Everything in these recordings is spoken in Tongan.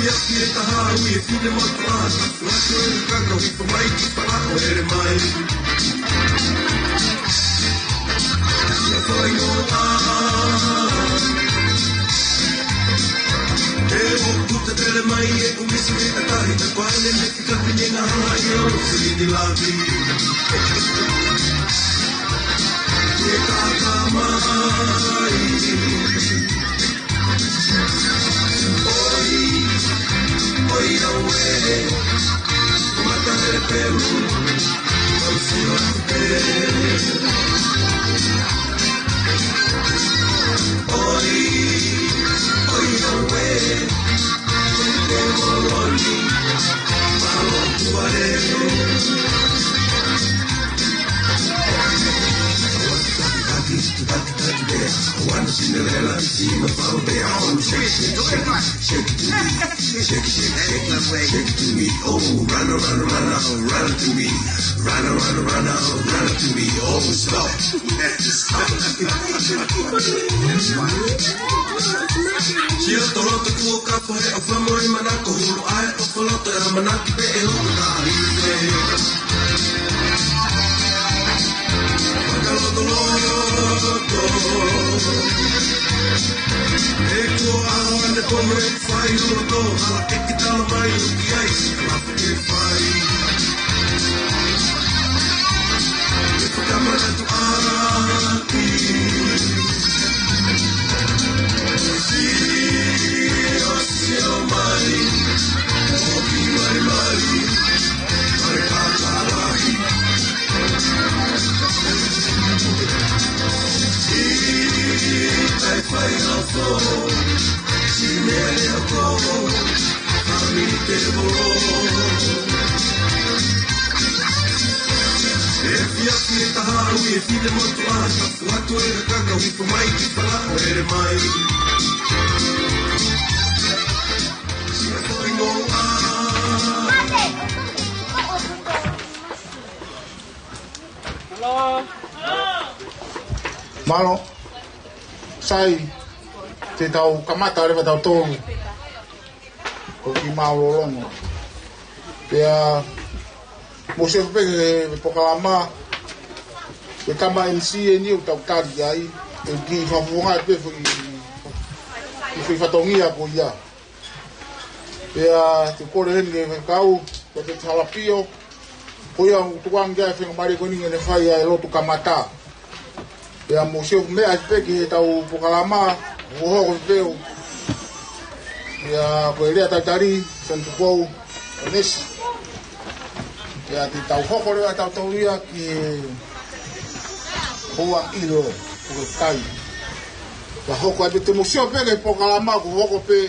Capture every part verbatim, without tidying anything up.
Ia ki he taha ui e fine motuʻa, ua ko e kaka ui pa mai ki Falaʻo ʻElemai. Ia ko e ingoa. He ʻoku te tele mai e kumisi me ka tahi ta pae ne me ki ka pine na hala i o sili ni lavi. Ia ka ka mai. ʻOi, ʻoi, auē, mata e peu, au sio atu pē. ʻOi, ʻoi, auē, ʻoi, te moloni, malo tuare. Cinderella, see my power, they all shake, shake, shake, shake it to me. Shake it, shake it, shake it, shake it to me. Oh, run, run, run, run to me. Run, run, run, run, run to me. Oh, stop. Sio tolo te kuo kapo he ʻofa mo e manako hulu ai ʻofa loto e manaki pe e hoku tali. Fakalotoloto. E kuo ʻaho ane pono e fai loto, hala ke ki tala mai ki ai, hala ke fai. E fakamanatu ʻaki. Sio, sio mai, ʻoki mai mai. Mālō. Sai, te tau kamata leva tautolu ko e kiʻi mālōlō. Pea mou sio pē ki he polokalama, ko e tama M C eni ʻoku tau tali ai, ʻe kiʻi fakafofongaʻi pē foʻi, foʻi fatongia ko ia. Pea te u kole heni ki he kau, ko e Tēvita Halapio, ko ia ʻoku tukuange ʻa e faingamālie ko eni ke ne fai ʻa e lotu kamata. Pea mou sio meʻa pē ki heʻetau polokalama, hokohoko pē ʻo. Pea ko e lea talitali, Sione Tupou ʻEnesi. Pea te tau hoko leva tautolu ia ki he houa ʻilo, ko e kai. Pea hoko ai pē te mou sio pē ki he polokalama, hokohoko pē,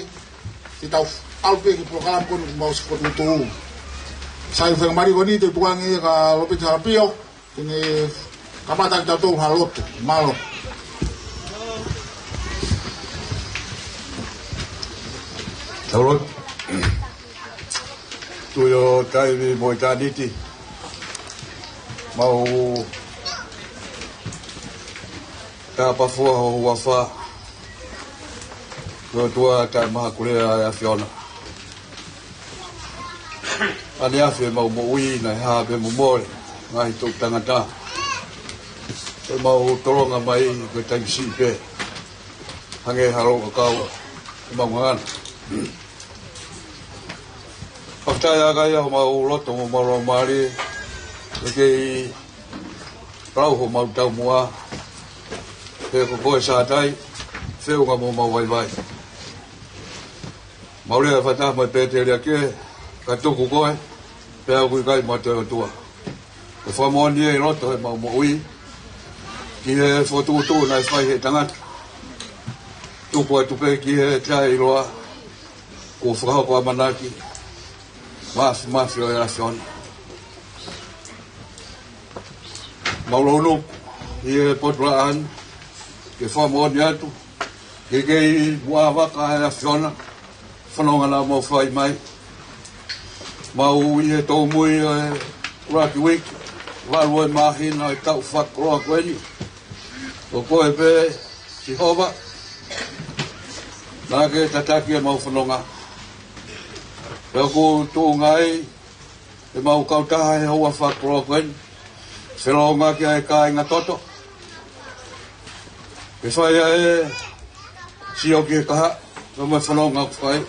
te tau ʻalu pē ki he polokalama ko eni kuo mau ʻosi fokotuʻutuʻu. Sai, faingamālie ko eni te u tukuange kia Lopeti Halapio, ke ne kamata ʻaki tautolu ha lotu. Mālō. Tau lotu. Tuʻi ʻo taimi mo ʻitāniti. Mau tāpafua ho huafa. Ko e ʻOtua taʻemahakulea ʻa e ʻAfiona. ʻAneafi ʻemau moʻui naʻe hā pea mo mole, ngaahi toʻu tangata. ʻEmau tolonga mai ko e taimi siʻi pē. Hangē ha loʻu ʻakau ʻemau ngangana. Fakafetaʻi ʻa e ʻEiki ʻi homau loto mo homau laumālie. ʻE kei lau homau taumuʻa. He ko koe Sātai, feʻunga mo homau vaivai. Mau lea fakataha mo e pēteliake, ka tuku koe, pea ʻoku ʻikai mo ha toe ʻOtua. Ko e fakamoʻoni ʻi loto heʻemau moʻui, ki he fokotuʻutuʻu naʻe fai ʻe he tangata. Tuku atu pē ki he taʻeʻiloa, kuo fakahoko ʻamanaki, mafimafi ʻo e ʻAfiona. Mau lounuku ʻi he potu laʻā ni, ke fakamoʻoni atu, ke kei muʻa vaka ʻa e ʻAfiona, fononga naʻa mau fai mai. Mau ʻi he tōmui ʻo e ʻuluaki uike, valu ʻo e māhina ʻo e taʻu fakakoloa ko eni. Ko koe pē, Sihova, naʻa ke tataki ʻemau fononga. Pea ʻoku tuʻunga ai ʻemau kautaha he houa fakakoloa ko eni, felōngoaki ʻa e kāinga toto, ke fai ʻa e sio ki he kahaʻu, pea mo e fononga ʻoku fai.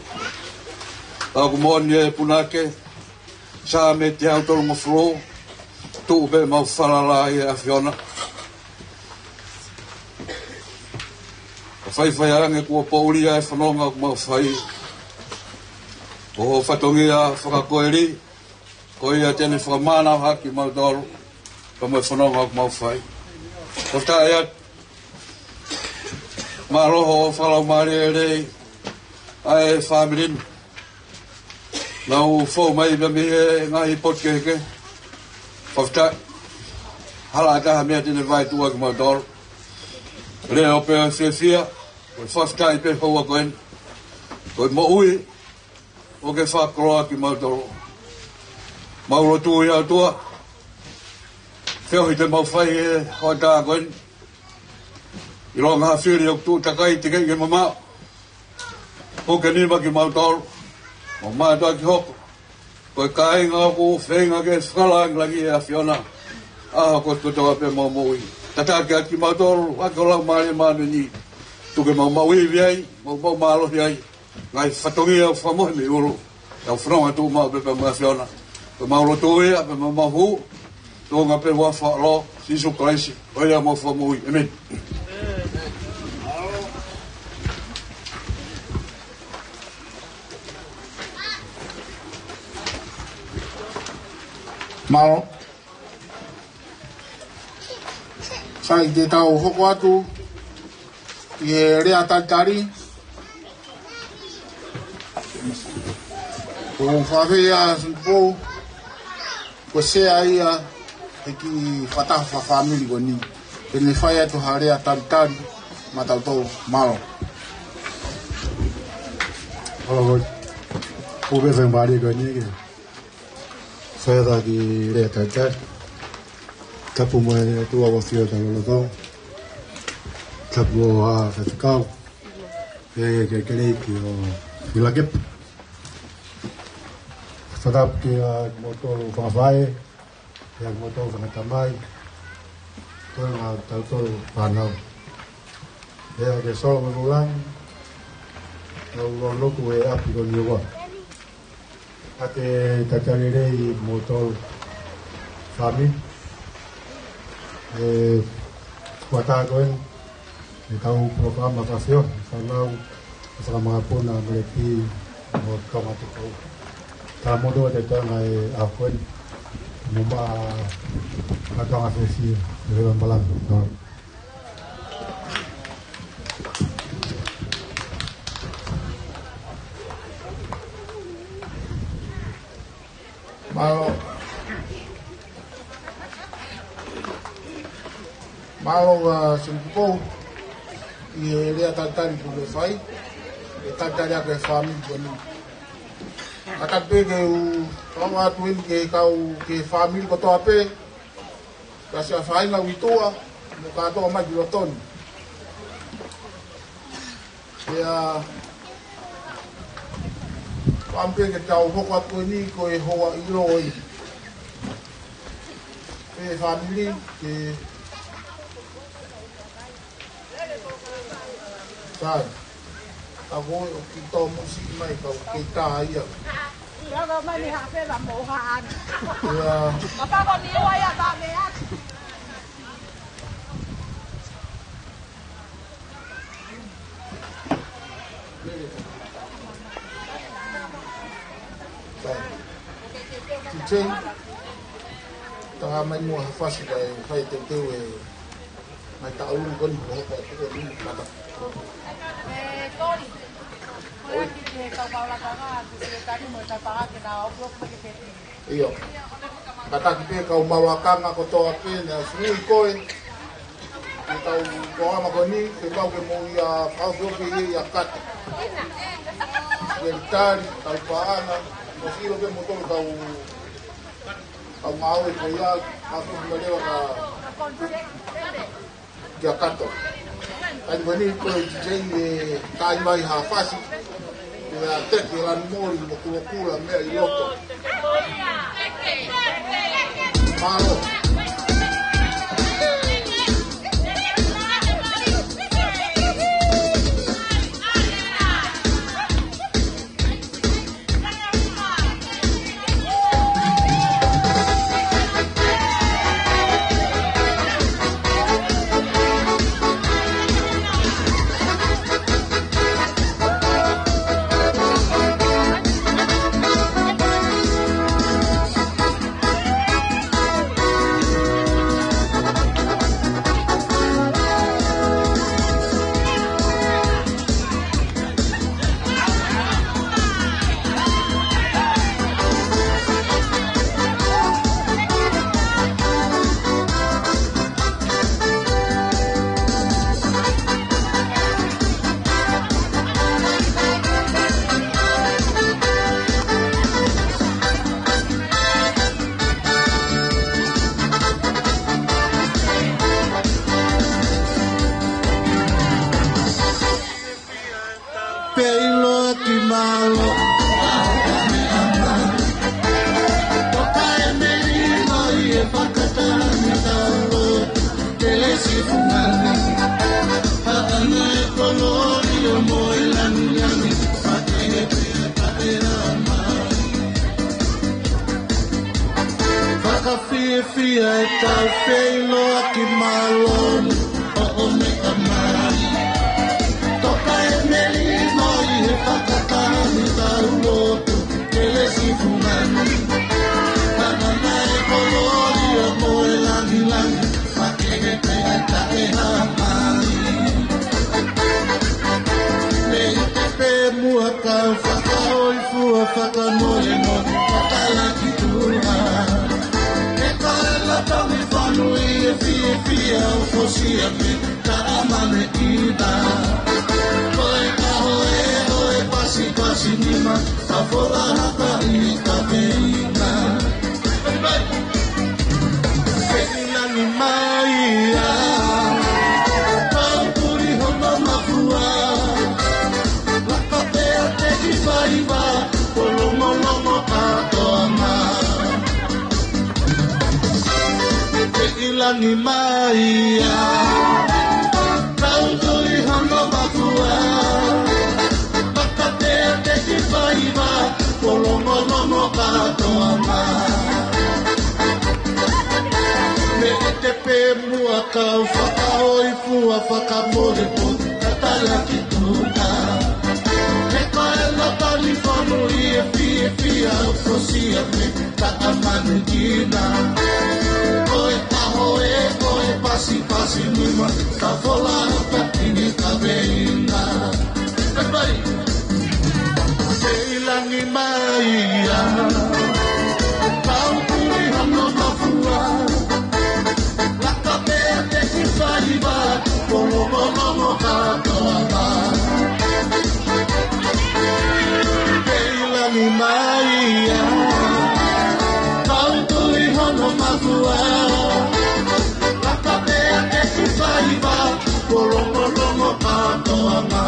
Ka ʻoku moʻoni ʻe punake, Saame teau tolungofulu, tuʻu pē ʻemau falala ʻi he ʻAfiona. Ka faifai ange kuo poʻuli ʻa e fononga ʻoku mau fai. Ko hoʻo fatongia fakakoeli, ko ia te ne fakamānavaʻaki kimautolu, pea mo e fononga ʻoku mau fai. Ko e taʻe atu, mālō hoʻo fakalaumālie lelei ʻa e fāmili ni. Nau fou mai pē mei he ngaahi potu kehekehe. Fakafetaʻi. Hala ʻatā ha meʻa te ne vaetuʻua kimautolu. Leʻo pē ʻo e fiefia, ko e fakafetaʻi pē houa ko eni. Ko e moʻui ʻoku ke fakakoloa kimautolu. Mau lotu ʻi he ʻOtua, feohi te mau fai he hoʻatā ko eni. ʻIlonga ha fili ʻoku tuʻu takai teʻeki ke mamaʻo, puke nima kimautolu, mo mātuʻaki hoko ko e kāinga ʻoku feinga ke fakalāngilangiʻi ʻa e ʻAfiona ʻaho kotoa pē ʻemau moʻui. Tataki atu kimautolu ʻaki ho Laumālie Māʻoniʻoni, tuku ke mau maʻu ivi ai, mau, mau mālohi ai ngaahi fatongia ʻoku fakamohe mei ʻulu. Tau fononga tuʻumaʻu pē pea mo e ʻAfiona. Ko ʻemau lotu ia, pea mo ʻemau hū, tuʻunga pē he huafa ʻo Sīsū Kalaisi, ko ia ʻemau Fakamoʻui. ʻĒmeni. Mālō. Sai, te tau hoko atu ʻi he lea talitali. Ko Fafeia Singapore, ko e sea ia he kiʻi fakataha fakafāmili ko eni. Te ne fai atu ha lea talitali maʻa tautolu. Mālō. Mālō, ko e pē faingamālie ko eni ke fai atu ha kiʻi lea talitali. Tapu mo e ʻOtua ʻoku ʻafio ʻi hotau lotolotonga. Tapu mo Haʻa Faifekau, ʻa e kelekele ʻo Filakepa. Fakatapu kia kimoutolu fanga faʻē, kia kimoutolu fanga tamai, ko e ngaahi tautolu fānau. ʻIa ke solo mo lulang, ʻa e ʻuluaki lotu ʻi he ʻapi ko Niua. ʻA e talitali lelei kimoutolu fāmili. ʻE, kuata ko eni, ʻe kau polokalama fafio, fānau, fakamakapuna, melepi, mo kama te kau. Ka moto te tanga e a ko eni, mo ma, ka tanga fefia, e hela malanga. Mālō. Mālō, ʻa, Singapore, ʻi he lea talitali kuo ke fai, ʻe talitali ʻaki e fāmili ko eni. Kātaki pē ke u, kau atu eni ke kau ki he fāmili kotoa pē, ka sia fainga uitua, mo kātoa mai ki loto ni. ʻIa, pampe ke tau hoko atu eni ko e hoa ʻilo ʻi he fāmili ke Sai. Ka ko e ʻoku tau musi mai kau kei tā ia. Ia, ka mani ha pela mo ha ana. Ia. Papa ko ni o ia ba me a. Sai. Titei. Taha mai mo ha fasi kai fai teuteu e Mai taʻu ʻulu ko eni, ko hoka, ko eni, mata. E, Toli. Ko e ki te kau kaulakanga, ko e kani mo e kau pangake na, ʻoku ʻoku mai ke te. ʻIo. Kātaki pē kau maulakanga kotoa pē, ne a sui koe. Ke tau koama ko eni, ke kau ke mo ia, kau ke oke ia, ia kata. Ke tali, kau paʻanga, mo silo pē mo tolu kau, kau ngāue ko ia, kau ke malewa ka. Kia kato. Kai ko eni ko e titei e kai mai ha fasi. Pea teki lanu moli mo kulokula meʻa ʻi loto. Mālō. Pea ʻiloa ki mālō. Toka e melino ʻi he fakataha ni taulo. Kelesi fungani. Haʻana e kolōlia mo e lāngilangi. Faʻakehe pea taʻe hā mai. Fakafiefia e tau feiloaki mālō ni ʻo ʻomi ka mai. Toka e melino ʻi he fakataha ni taulo. Kelesi fungani. Haʻana e kolōlia mo e lāngilangi. Faʻakehe pea taʻe hā mai. Mei te pē muʻa kau fakahoifua fakamolemole, fakalaki tuʻa. He ko e lata mi fanu ʻi he fiefia ʻo fosia pē, ka ʻamane ʻi ta. Ko e kaho e ʻo e pasipasi nima, ka fola haka ʻi ka pē ina. Bye bye. Feʻilangi mai ia, kau tuli hono mafua. Laka pea te ki faiva, kolongolongo kātoanga. Feʻilangi mai ia, kau tuli hono mafua. Laka pea te ki faiva, kolongolongo kātoanga. Mei te pē muʻa kau fakahoifua fakamolemole, fakalaki tuʻa. He ko e lata mi fanu ʻi he fiefia ʻo fosia pē, ka ʻamane ʻi na. Ko e kaho e ʻo e pasipasi nima, ka fola haka ʻi ka pē ina. Bye bye. Feʻilangi mai ia, kau tuli hono mafua. Laka pea te ki faiva, kolongolongo kātoanga. Feʻilangi mai ia, kau tuli hono mafua. Laka pea te ki faiva, kolongolongo kātoanga.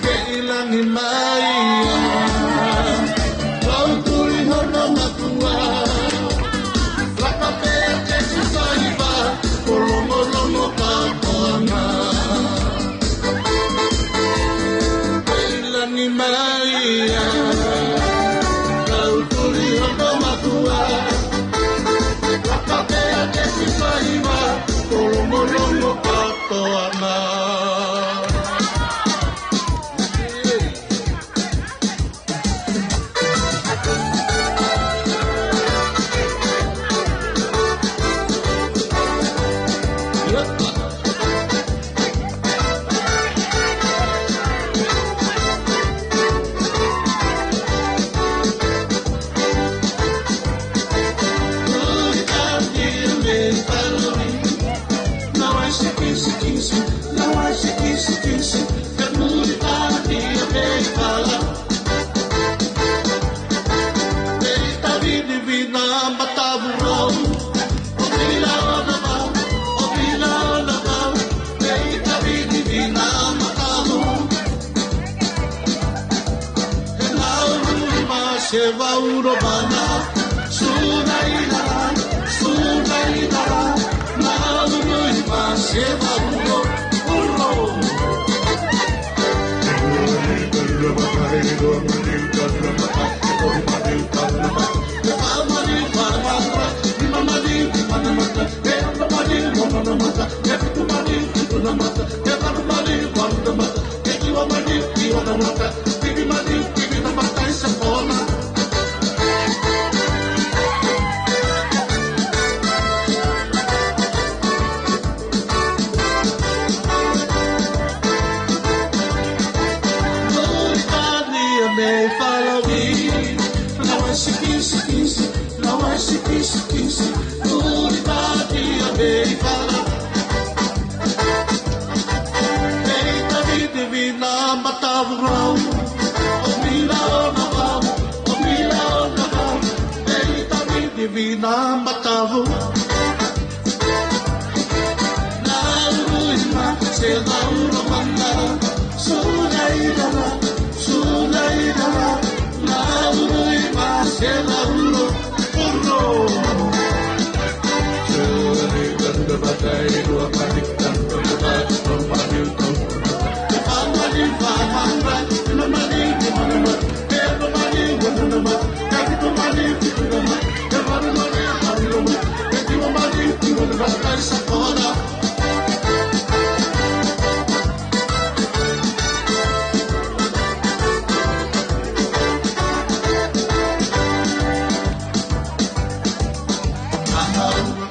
Feʻilangi mai ia, kau Matavu rau, ʻo Vila ʻo Navau, ʻo Vila ʻo Navau, ʻEita Viti Vina Matavu. He naulu ʻi ma se vauro mana, suna ila, suna ila, naulu ʻi ma se vauro, uro. ʻEita Viti Vina Matavu rau, ʻo Vila ʻo Navau, ʻo Vila ʻo Navau, ʻEita Viti Vina Matavu. Naulu ʻi ma se vauro mana, suna ila, suna ila, naulu ʻi ma se vauro, uro.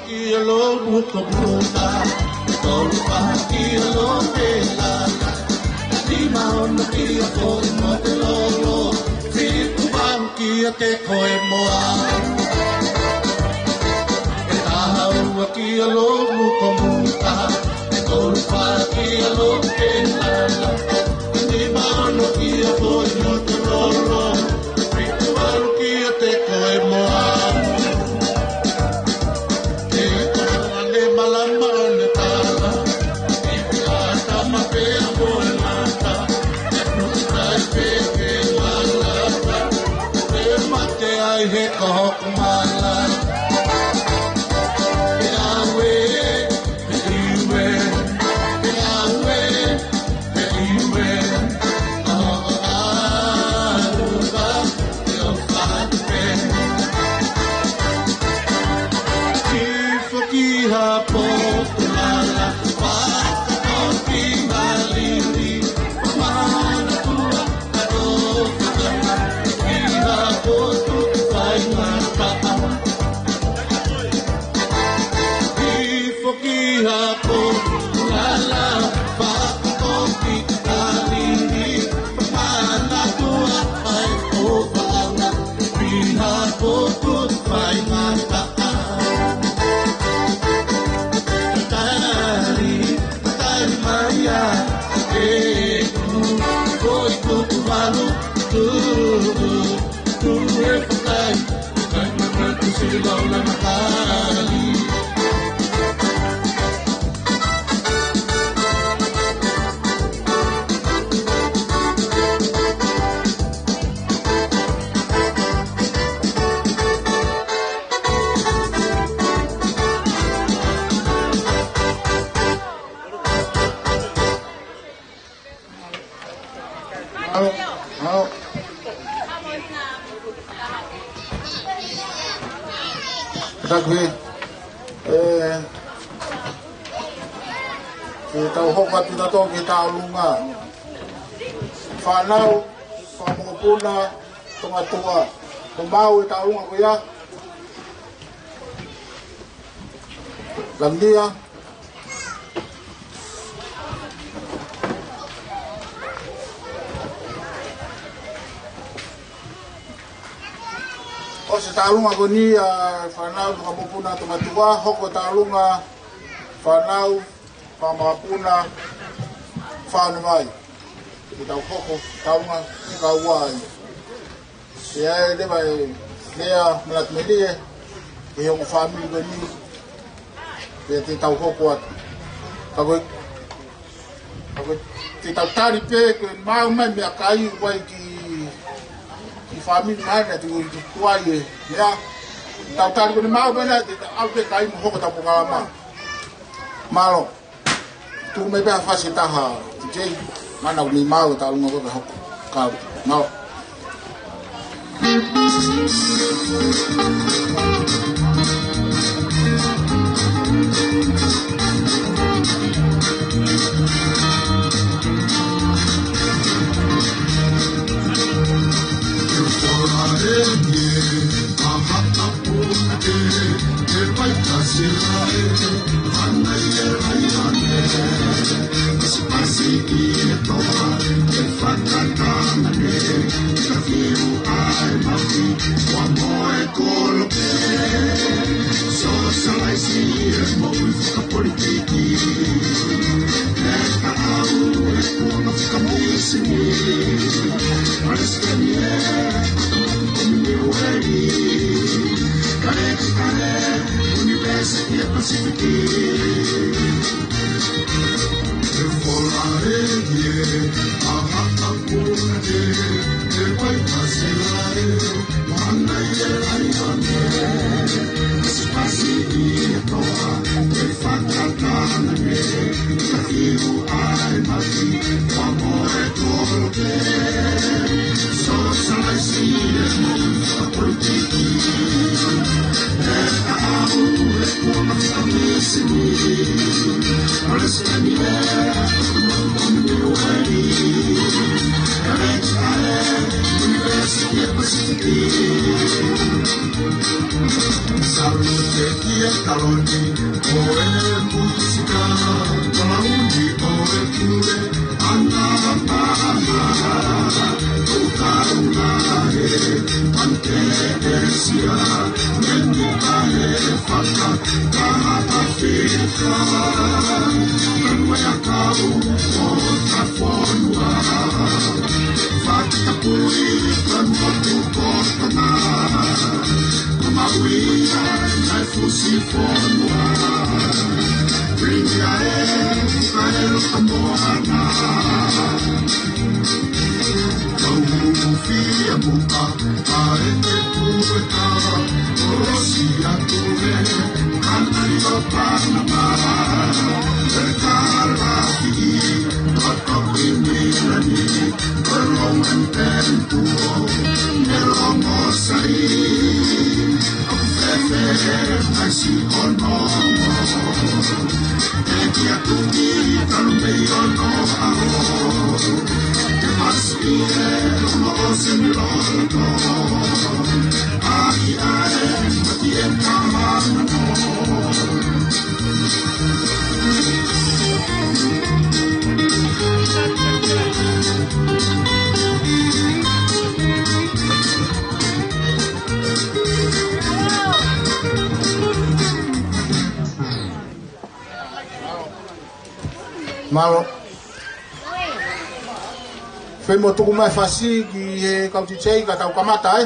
Kia lomu ko puta, tolu pā kia lomu ke lala. Nima ono kia Foʻi Motu Lolo, fitu valu kia Te Koe Moa. ʻE taha ua kia lomu ko puta, tolu pā kia lomu ke lala. Nima ono kia Foʻi Motu Lolo, fitu valu kia Te Koe Moa. Hifo ki ha potu lala, fakakopi kalini, mana tua ai o palanga, piha potu fai mata. Tari, tari mai a, e ku, koi kuku malu, tu, tu, tu e pakai. Hao, hao. Taku ē, ē, ʻe tau hoko atu nautolu ki he tauʻolunga. Fānau, fakamokopuna, tongatuʻa. Ko mau e tauʻolunga ko ia. Langia. ʻOsi e tauʻolunga ko eni ʻa e fānau, fakamokopuna, tongatuʻa, hoko e tauʻolunga fānau, fakamokopuna, fānau mai. Ke tau hoko e tauʻolunga ki he kauvai. ʻE ʻi ai leva e lea manatu melie, He ongo fāmili ko eni, pea te tau hoko atu. Ka ko e, ka ko e, te tau tali pē ko e maʻu mai meʻakai ʻoku ʻi ai ki, ki fāmili mai na te ui ki kuai e. Ia, tau tali ko eni maʻu mai na, te tau ʻalu pē kai mo hoko ʻetau polokalama. Mālō. Tuku mai pē ha fasi ʻe taha, T J, mana ʻoku mei maʻu e taʻalunga ko ē ka hoko. Kau, mālō. Mālō. Fai mo tuku mai fasi ki he kau T J ka tau kamata, ē?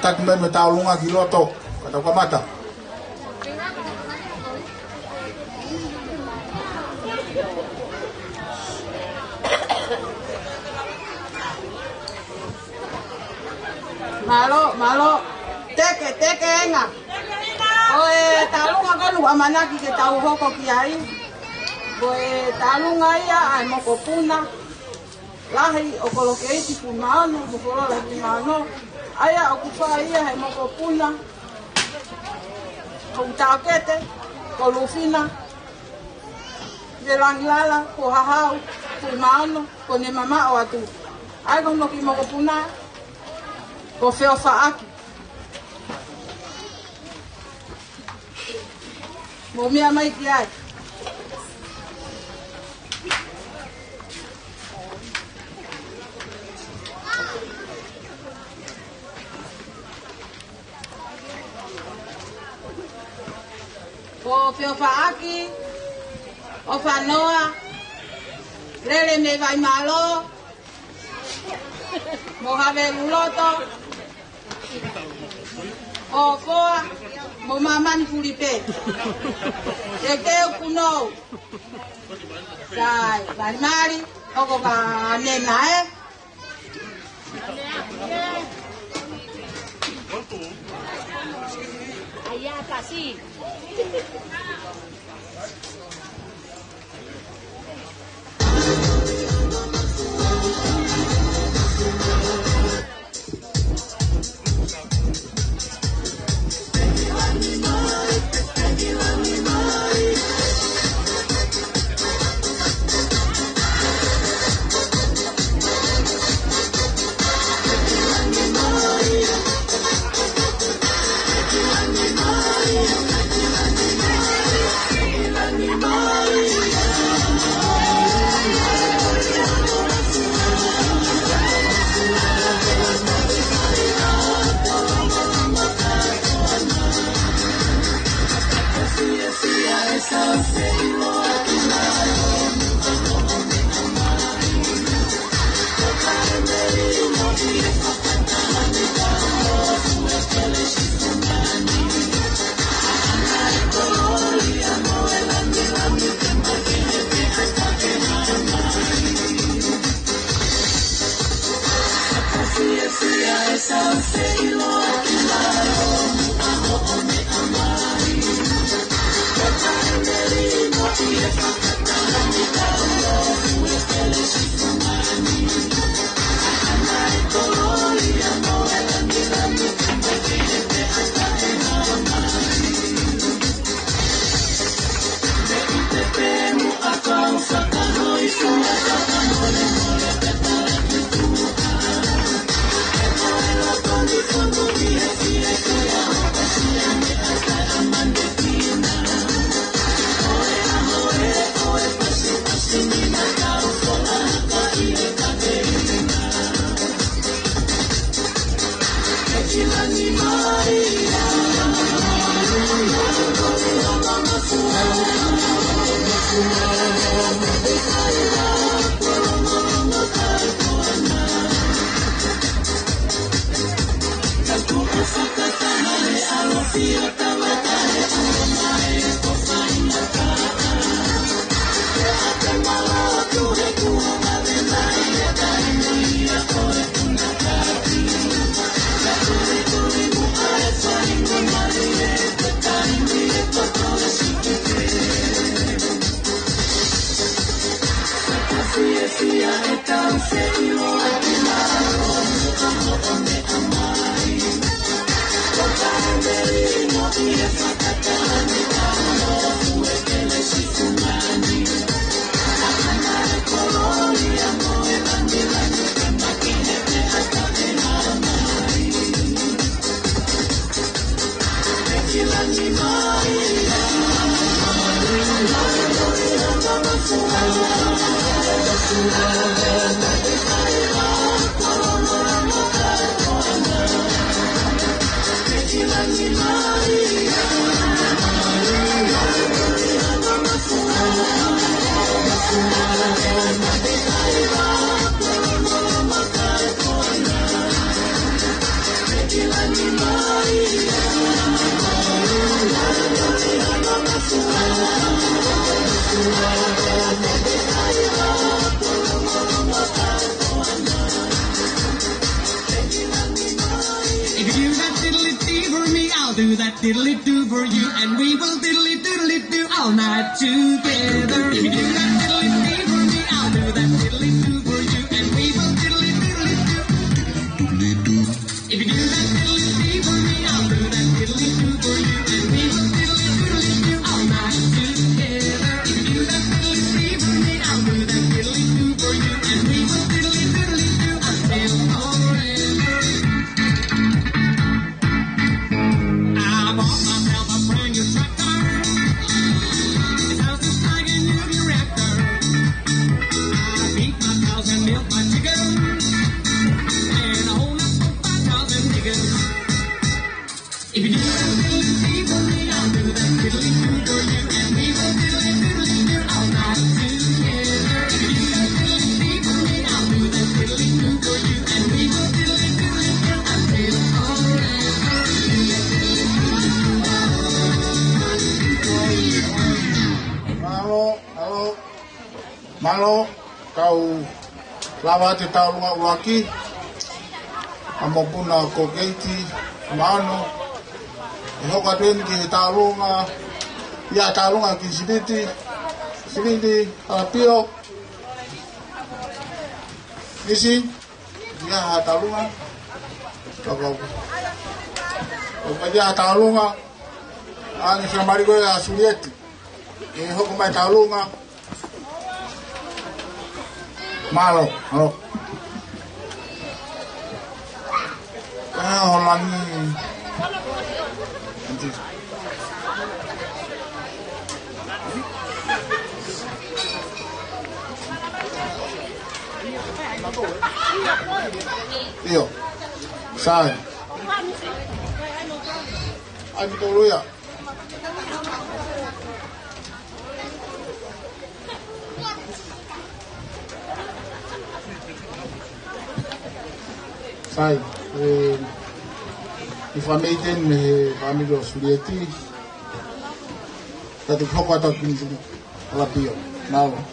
Taki mai mo e taʻalunga ki loto, ka tau kamata. Mālō, mālō. Teke, teke enga. Ko e taʻalunga ko eni ʻoku ʻamanaki ke tau hoko ki ai. Ko e taʻalunga ia ʻa e mokopuna lahi ʻo Kolokeiti Fuimaono, mo Kolola Fuimaono. ʻA ia ʻoku fai ia he mokopuna. Ko e taʻokete, ko Lufina Velangilala, ko Hahau Fuimaono, ko ʻene mamaʻo atu. ʻA ia ko hono kiʻi mokopuna, ko Feofaʻaki. Mou meʻa mai ki ai. Ko Feofaʻaki ʻOfanoa Lele mei Vaimālō, mo Haveluloto, ʻOfoa, mo Māmani Fulipe. Te keu kunou. Sai, malimali, ʻoku ka nena, ē? Ai, ʻa, kasi. If you do that diddly-dee for me, I'll do that diddly-doo for you, and we will diddly-doodly-doo all night together. If you do that diddly-dee for me, I'll do that diddly-doo for you, and we will diddly-doodly-doo. If you do that diddly-dee for me, I'll do that diddly-doo for you, and we will diddly-doodly-doo all night together. If you do that diddly-dee for me, I'll do that diddly-doo for you, and we will diddly-doodly-doo until forever. I bought myself a brand new tractor. It sounds just like a nuclear reactor. Mālō, kau lava atu e tauʻolunga ʻuluaki, ʻa e mokopuna ko Keiti Maʻono, ʻe hoko atu eni ki he tauʻolunga, ʻi he tauʻolunga ki Sipiti, Sipiti, ʻAlapio, Nisi, ʻi he tauʻolunga, ka ko, ko, ʻi he tauʻolunga, ʻa e fiemālie ko ē ʻa Sulieti, ʻe hoko mai tauʻolunga, Mālō, mālō. Ka hola ni. ʻIo. Sai. ʻAi mitolu ia. Sai, ē, ʻi he fāmili eni, ʻi he fāmili ʻo Sulieti, ka te hoko atu ki Nisi, ʻAlapio, mālō.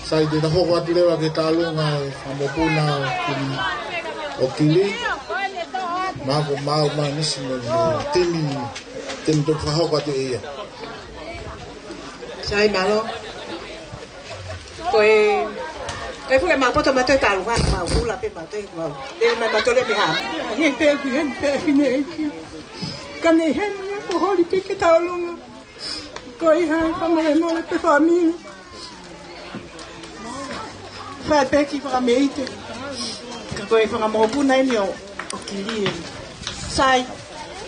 Sai, te ta hoko atu leva ki he taʻalunga ʻo e fanga mokopuna ʻo Kili, ʻo Kili. Mālō, mālō, mālō, nisi mo, mo, timi, timi ʻoku fakahoko atu ʻe ia. Sai, mālō. Ko e, ko e fuʻu mālō poto mātou e taʻalunga, mau hula pē mātou, mau. Te mau mātou le meʻa. Heni pē, heni pē, heni pē. Ka ne heni, ko holi pē ki he taʻalunga. Ko e hā e fakamolemole pē fāmili. Fai pē ki he fakameʻite. Ka ko e fanga mokopuna eni ʻo, ʻo Kili eni. Sai.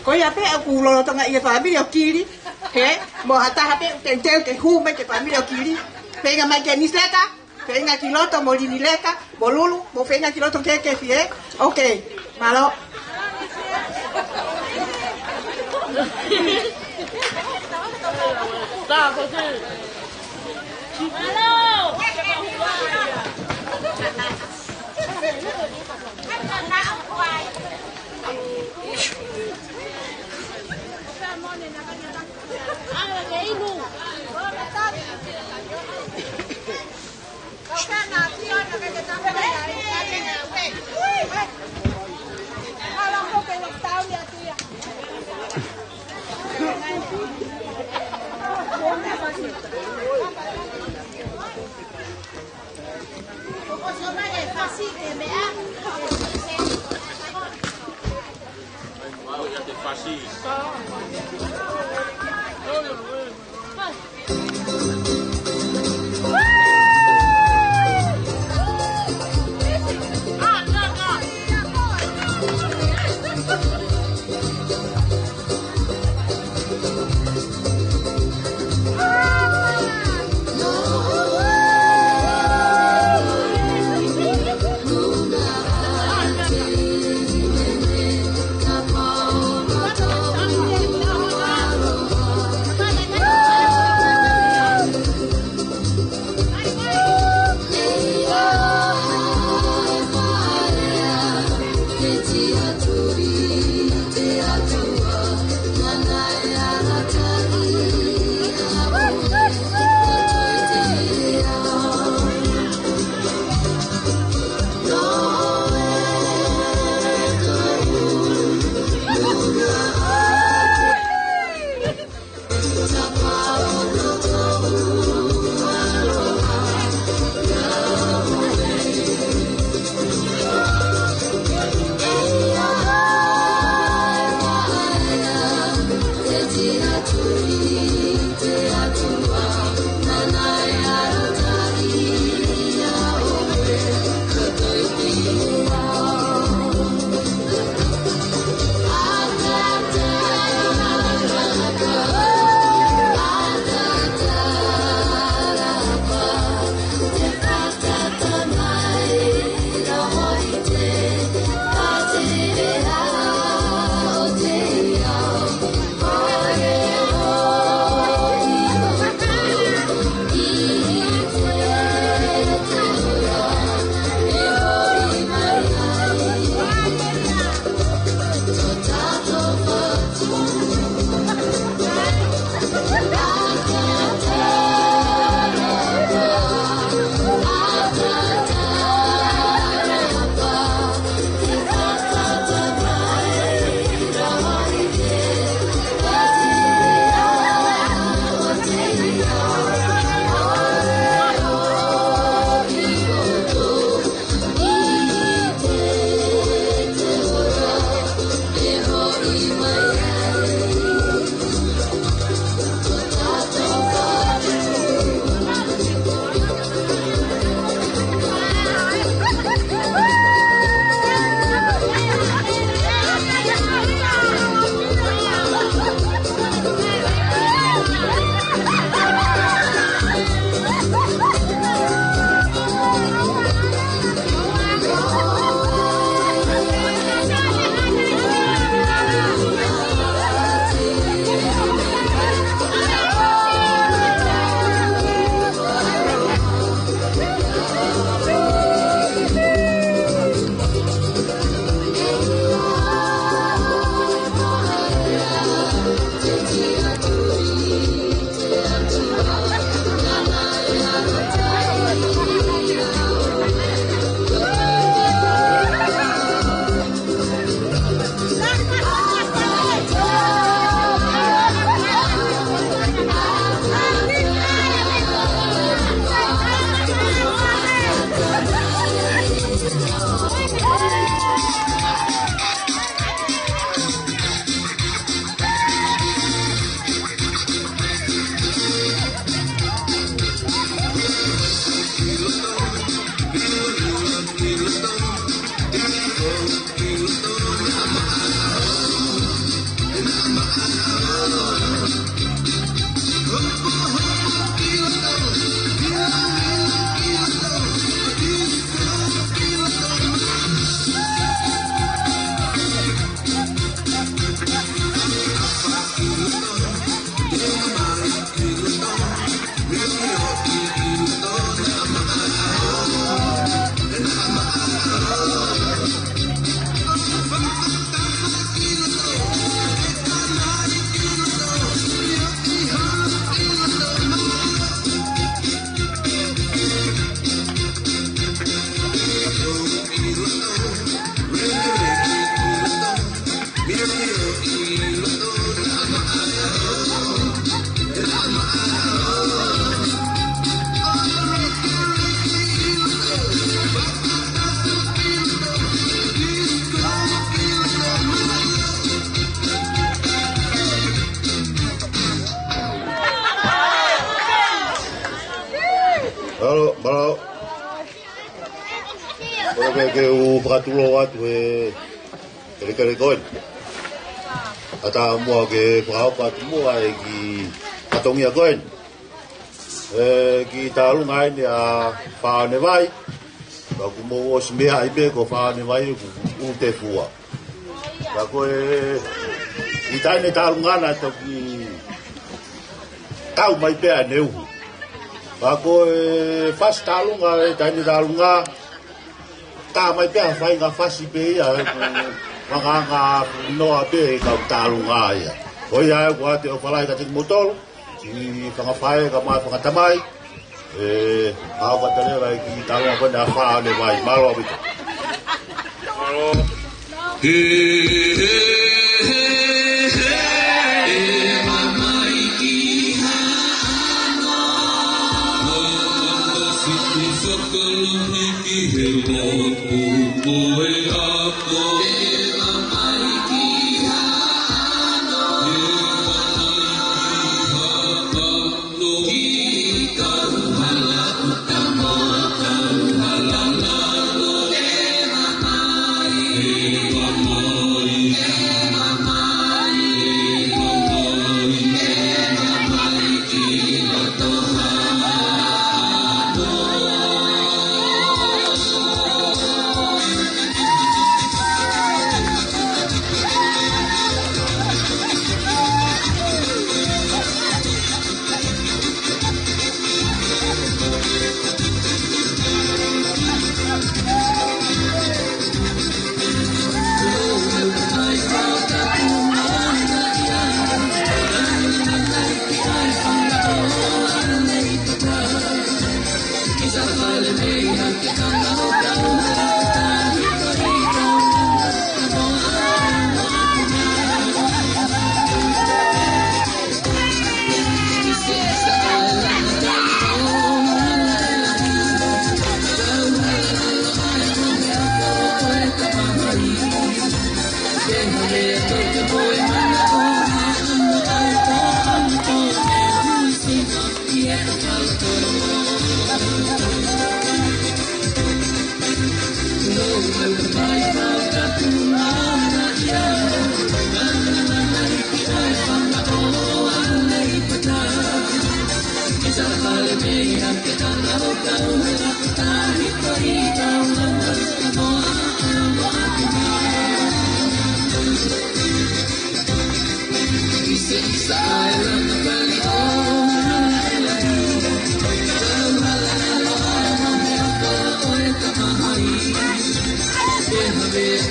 Ko ia pē ʻoku lolotonga ʻi he fāmili ʻo Kili. He, mo ha taha pē ʻoku teuteu ke hū mai ki he fāmili ʻo Kili. Feinga mai ki he Nisileka. Feinga ki loto mo Linileka, mo Lulu, mo feinga ki loto ke ke fie. Ok, mālō. Mālō. Ko ia pē ke u fakatulou atu e kelekele ko eni. Kae ʻatā muʻa ke fakahoko atu muʻa e kiʻi fatongia ko eni. ʻE, kiʻi tālunga eni ʻa Faʻonevai. Ka ʻoku mou ʻosi meaʻi pē ko Faʻonevai ʻoku ʻuta e fua. Ka ko e, ʻi he taimi ʻene tālunga naʻe toki tau mai pē ʻene uhu. Ka ko e fasi tālunga, ʻi he taimi ʻene tālunga, tā mai pē ha faʻahinga fasi pē ia, ʻoku fakaanga noa pē ʻe he kau tālunga ia. Ko ia ʻoku ʻoatu e ʻofa lahi kiate kimoutolu, kiʻi fanga faʻē kae ʻumaʻā e fanga tamai. ʻE, ʻa ʻofa atu leva e kiʻi tālunga ko eni ʻa Faʻonevai. Mālō ʻaupito. Mālō.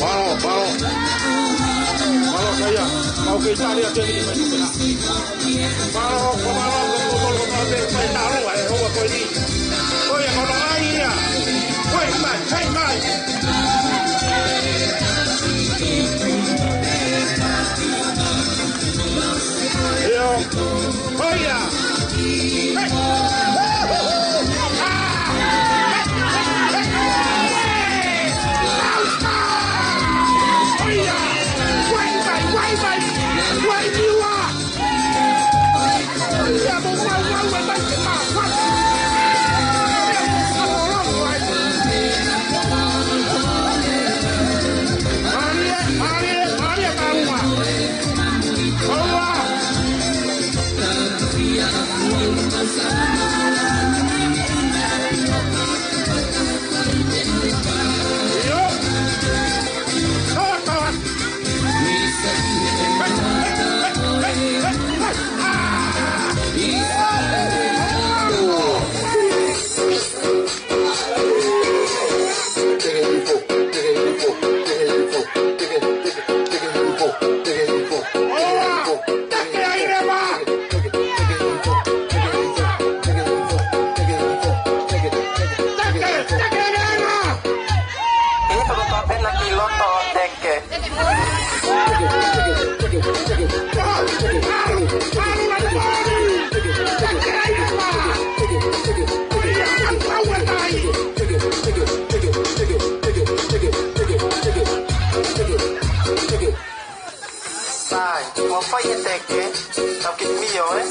Mālō, mālō. Mālō, Saia. Mau kei tali atu e kiʻi mai pena. Mālō, mālō, mālō, mālō, mālō, mālō, mālō, mālō, mālō, mālō. Ko ia, ko ia, ai ia. Hei, mai, hei, mai. ʻIo. Ko ia. Hei. Ko ia. Vai, vai, vai, vai. Vai, vai. Sai, ʻoku fai e teke, tau kiʻi mio, ē?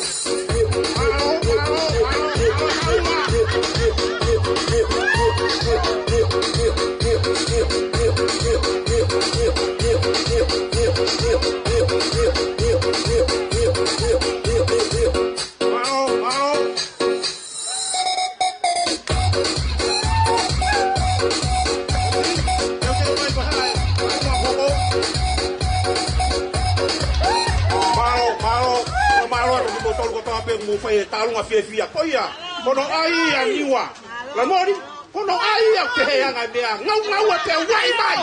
Pea mou fai e tālunga fiefia ko ia. Ko hono ʻai ia Niua. La mori, ko hono ʻai ia ʻoku pehē ange e meʻa. Ngaungaue pē, uaʻi mai.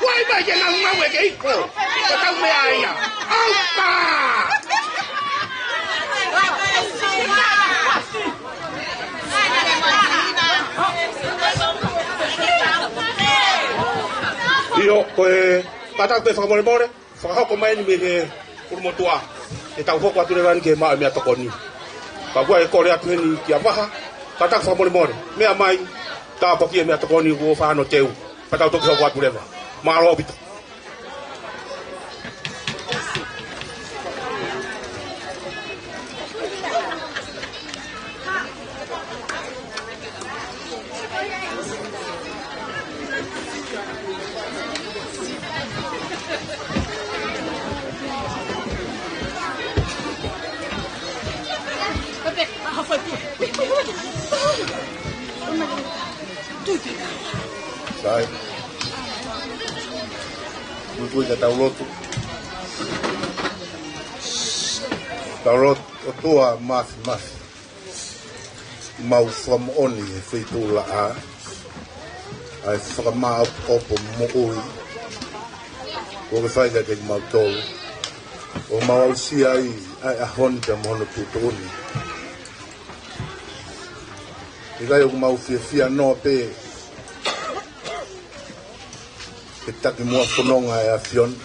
Uaʻi mai ke ngaungaue ke iko. Ko e kau meʻa ia. ʻAuka! ʻIo, ko e kātaki pē fakamolemole. Fakahoko mai eni mei he ʻulumotuʻa, ke tau hoko atu leva eni ki he maʻu e meʻatokoni. Ka ʻoku ʻi ai e kole atu heni kia Vaha, kātaki fakamolemole, meʻa mai, tāpuakiʻi e meʻatokoni kuo fā hono teu, pea tau toki hoko atu leva. Mālō ʻaupito. Sai. Muimui ka tau lotu. Tau lotu. ʻOtua Māfimafi, mau fakamoʻoni he feituʻulaʻā ʻa e fakamāʻopoʻopo moʻui kuo ke fai kiate kimautolu, ʻo mau aʻusia ai ʻa e ʻaho ni pea mo hono tuʻutuʻuni. ʻIkai ʻoku mau fiefia noa pē he takimuʻa fononga ʻa e ʻAfiona.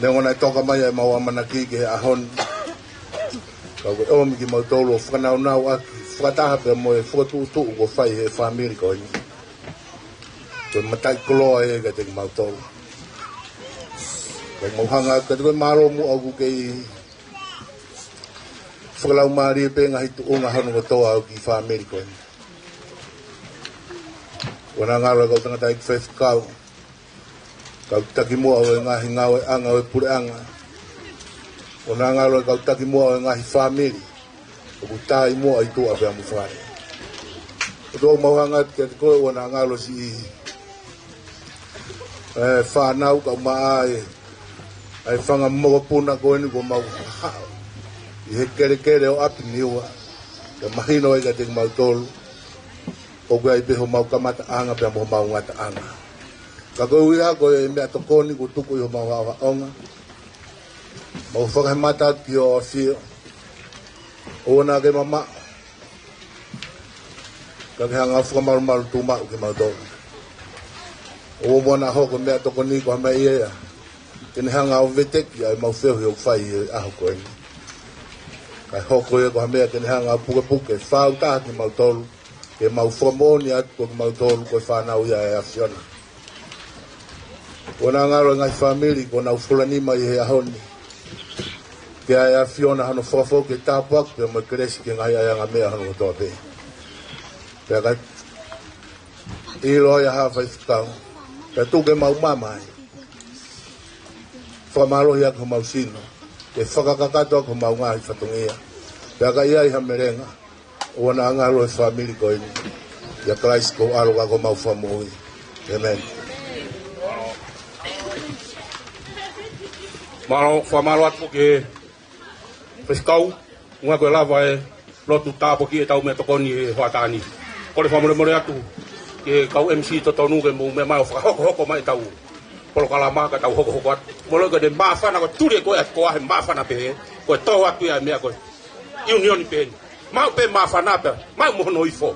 Neongo naʻe toka mai ʻemau ʻamanaki ki he ʻaho ni, ka kuo ke ʻomi kimautolu ʻo fakanaunauʻaki fakataha pea mo e fokotuʻutuʻu kuo fai ʻe he fāmili ko eni. Ko e mataʻikoloa ia kiate kimautolu. Ka mau hanga atu kiate koe, mālō muʻa ʻoku kei fakalaumālie pē ngaahi tuʻunga hono kotoa ʻo e kiʻi fāmili ko eni. Kuo na ngalo e kau tangataʻeiki faifekau, kau takimuʻa ʻo e ngaahi ngāueʻanga ʻo e puleʻanga. Kuo na ngalo e kau takimuʻa ʻo e ngaahi fāmili ʻoku taʻimuʻa ʻi tuʻa pea mo fale. ʻOtua, mau hanga atu kiate koe, kuo na ngalo siʻi, ē, fānau kae ʻumaʻā e, ʻa e fanga mokopuna ko eni kuo mau haʻu ʻi he kelekele ʻo ʻapi Niua, ke mahino ai kiate kimautolu ʻoku ʻi ai pē homau kamataʻanga pea mo homau ngataʻanga. Ka koeʻuhi ko e meʻatokoni kuo tuku ʻi homau haʻohaʻonga, mau fakahemata atu ki hoʻo ʻAfio, ʻoua naʻa ke mamaʻo, ka ke hanga ʻo fakamalumalu tuʻumaʻu kimautolu. ʻOua muʻa naʻa hoko e meʻatokoni ko ha meʻa ia ke ne hanga ʻo veteki ʻa ʻemau feohi ʻoku fai he ʻaho ko eni. Kae hoko ia ko ha meʻa ke ne hanga ʻo pukepuke fau taha kimautolu, ke mau fakamoʻoni atu ko kimautolu ko e fānau ia ʻa e ʻAfiona. Kuo na ngalo e ngaahi fāmili kuo nau fulanima ʻi he ʻaho ni, ke ʻai ʻe he ʻAfiona hano fakafoki e tāpuaki pea mo e kelesi ki he ngaahi ʻaiʻanga meʻa hono kotoa pē. Pea ka ʻilo ai ʻa Haʻa Faifekau, ka tuku ke mau mamaʻo ai, fakamālohi ʻaki homau sino, ke fakakakato ʻaki homau ngaahi fatongia. Pea ka ʻi ai ha melenga, ʻoua naʻa ngalo e fāmili ko eni. ʻIa Kalaisi ko ho ʻAlo ka ko homau Fakamoʻui. ʻĒmeni. Mālō, fakamālō atu ki he faifekau, ʻuhinga ko e lava e lotu tāpuakiʻi ʻetau meʻatokoni he hoʻatā ni. Kole fakamolemole atu ki he kau M C totonu ke mou meʻa mai ʻo fakahokohoko mai ʻetau polokalama ka tau hokohoko atu. Mou ʻilo ko e māfana ko e tuli ko ē ʻa e koa he māfana pehē, ko e tō atu ia e meʻa ko e ʻiunioni pē eni. Maʻu pē māfana pea maʻu mo hono ifo.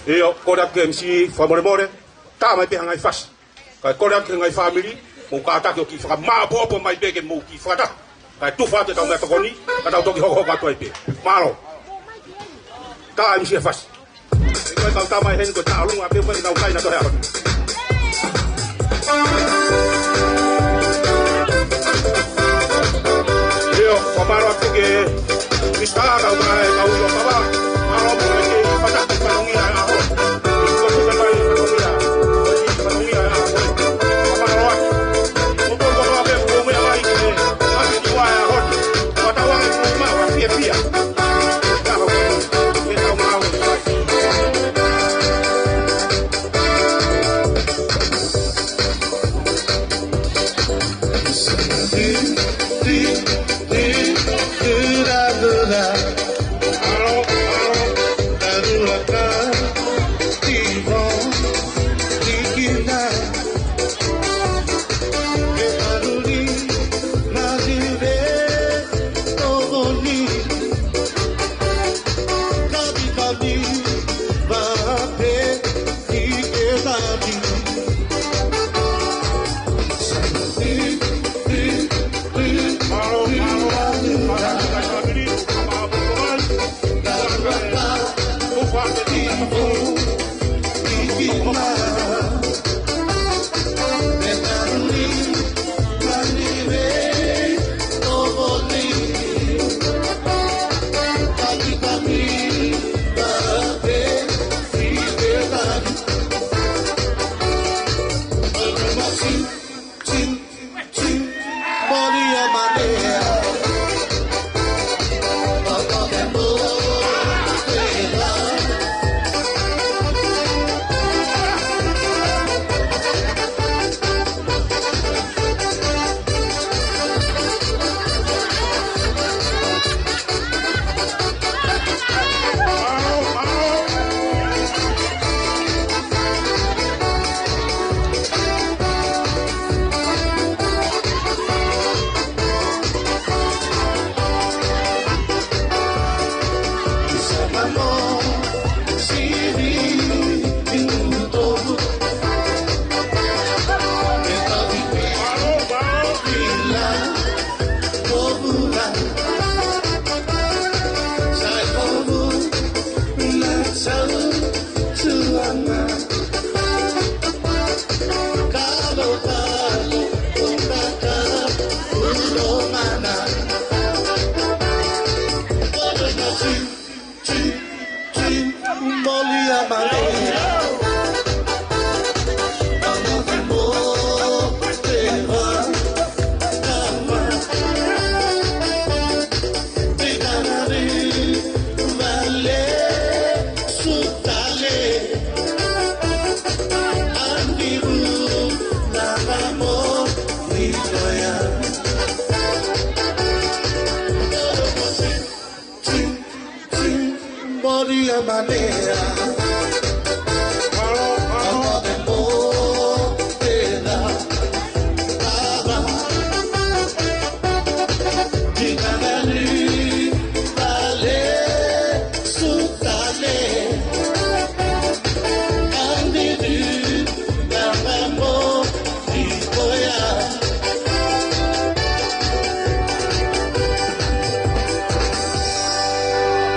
ʻIo, kole atu ki he M C fakamolemole, tā mai pē ha ngaahi fasi. Kae kole atu ki he ngaahi fāmili, mou kātaki ʻo kiʻi fakamāʻopoʻopo mai pē ke mou kiʻi fakataha. Kae tufa atu ʻetau meʻatokoni, ka tau toki hokohoko atu ai pē. Mālō. Tā M C e fasi. Ko e kau tama ʻi heni ko e tālunga pē, ko e nau kai na tohe ʻaho ni. ʻIo, fakamālō atu ki he Minisitā, kau mai, kau ʻio papa. Mālō atu ki he fata, fatongia e ʻaho. Ko e fata mai, fatongia. Ko e fatongia e ʻaho. Fakamālō atu. Ko e kau papa pē, ko e meʻa mai ki he ʻapi Niua e ʻaho ni. Fakatauange kuo mau fiefia. Ka hoko. Ke tau mau.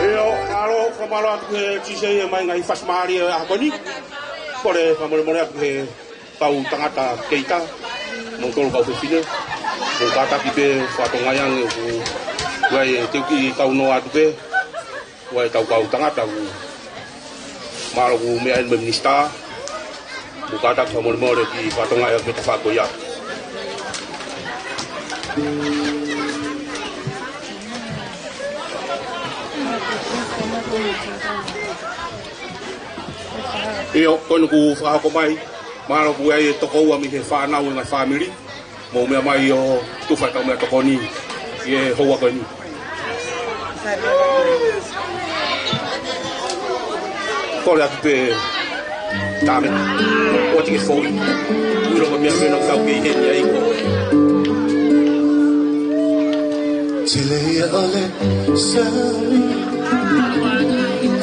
ʻIo, mālō, fakamālō atu ki he T J ʻi he maʻu ngaahi fasimālie ʻo e ʻaho ko eni. Kole fakamolemole atu ki he kau tangata keita, mo e kau fefine, mo kātaki pē fakatokangaʻi ange ʻoku, ʻoku ʻi ai e teu kiʻi kau noa atu pē, ʻoku ʻi ai e kau tangata ʻoku mālō ʻoku meʻa eni mo e minisitā, mo kātaki fakamolemole ki he fakatokangaʻi ʻa e tafaʻaki ko ia. ʻIo, ko eni kuo fakahoko mai, mālō ʻoku ʻi ai e tokoua mei he fānau ʻo e ngaahi fāmili, mou meʻa mai ʻo tufa ʻetau meʻatokoni ʻi he houa ko eni. Kole atu pē, Tame, ʻoua te ke fou. ʻUluaki meʻa pē naʻa tau kei heni ai ko. Tele ia ʻo le sali.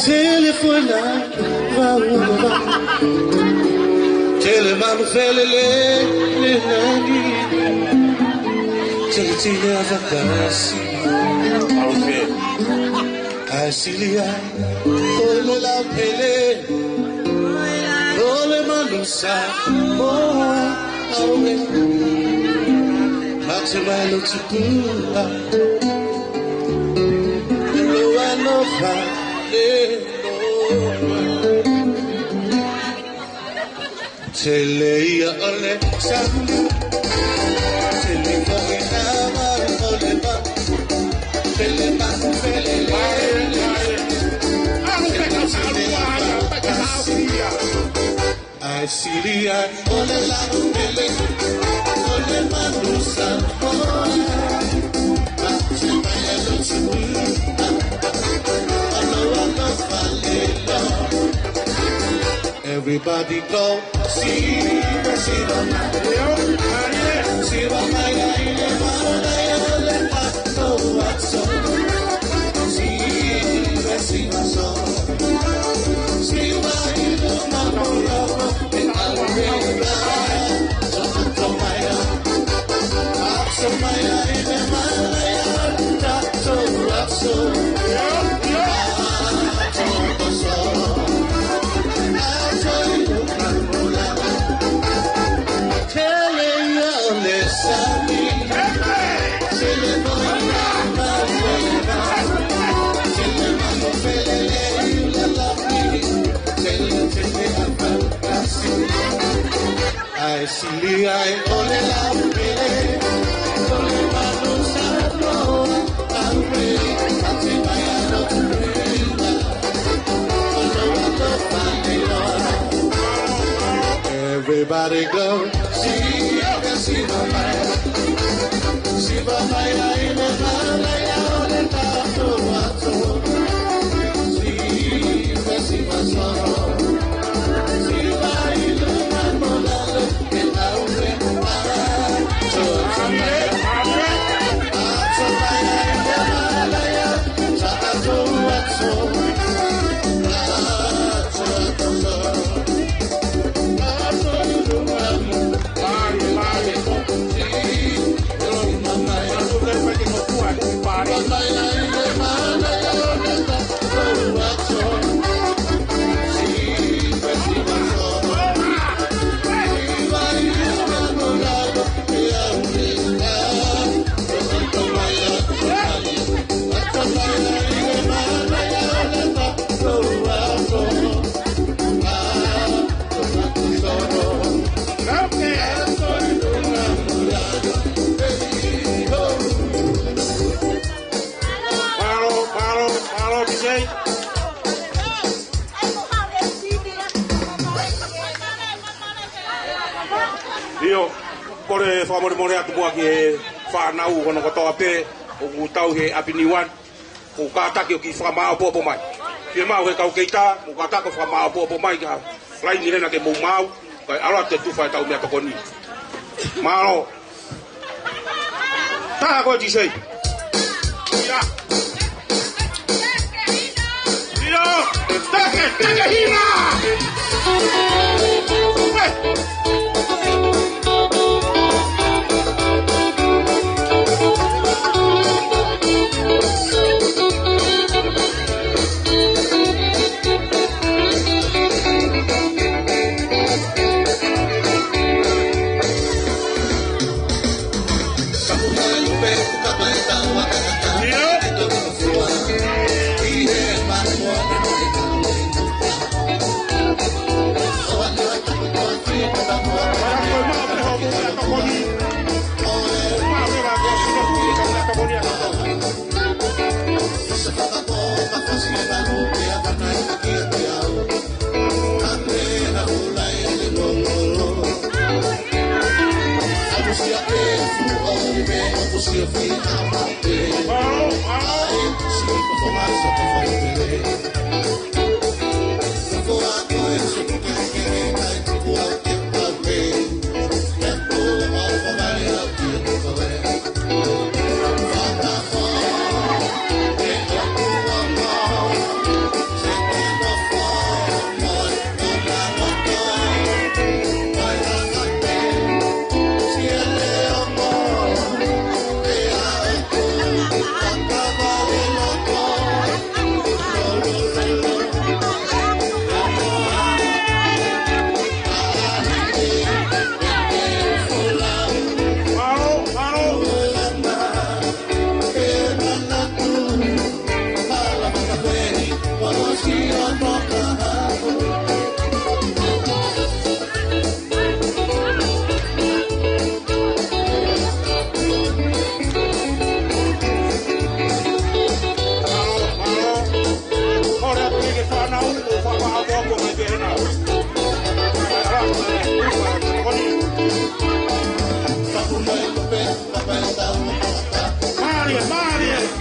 Tele foʻi la. Tele manu felele le nani. Tele tele a fakasi. Malu fe. Asilia o le la pele. O le manu sa moa aue. Mate mai lo tupua. Lo alofa le. Tele ia ʻo le sali. Tele foʻi lava ʻo le pa. Tele pa, tele le. Asilia ʻo le la pele. O le manu sa moa. Mate mai lo tupua. Lo alofa le lo. Everybody go. Siva, siva, siva. Everybody go. Mālō, mālō, mālō, D J. ʻIo, kole fakamolemole atu muʻa ki he fānau hono kotoa pē ʻoku tau he ʻapi ni wan. ʻOku kātaki ʻo kiʻi fakamāʻopoʻopo mai. Fiemaʻu he kau keita, mou kātaki ʻo fakamāʻopoʻopo mai ki he laini lena ke mou maʻu, kae ʻalu atu e tufa ʻetau meʻatokoni. Mālō. Taha koe, D J. ʻIa. ʻIa. Take, take hina. Mālie, mālie.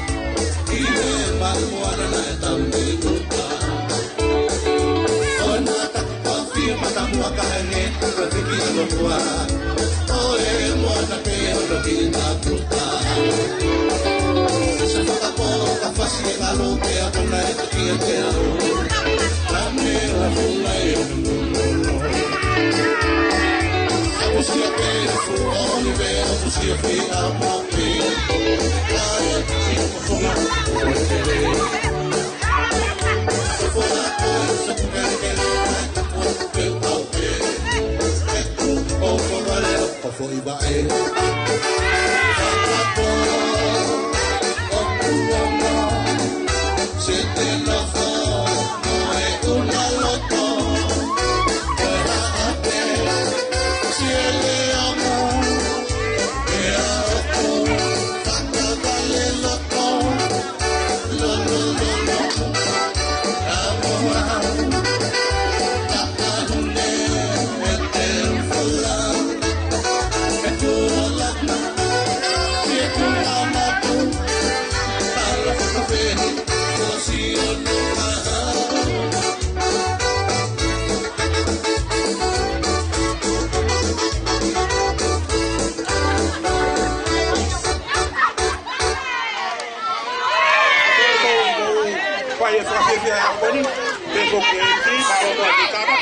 Ko e ki mālō ko e ki tana.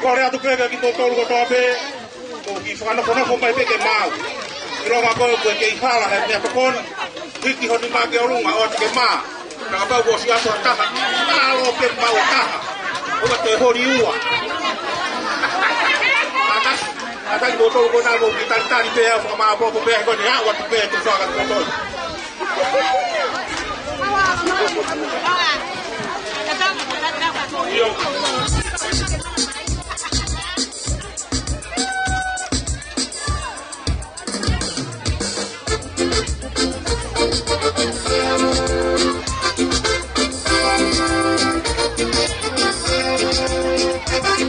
Kole atu pē kiate kimoutolu kotoa pē, ko e kiʻi fakanofonofo mai pē ke maau. ʻIlonga ko ē ʻoku kei hala he meʻa tokoni, hiki ho nima ki ʻolunga ʻo ʻoatu ke mā. Ka kapau kuo ʻosi ʻalu ha taha, mālō pē maau ha taha. ʻOua te holi ua. Kātaki, kātaki kimoutolu ko ena, mou kiʻi talitali pē au, fakamāʻopoʻopo pē au, ko eni ʻoatu pē ʻeku fakatuʻotuʻa.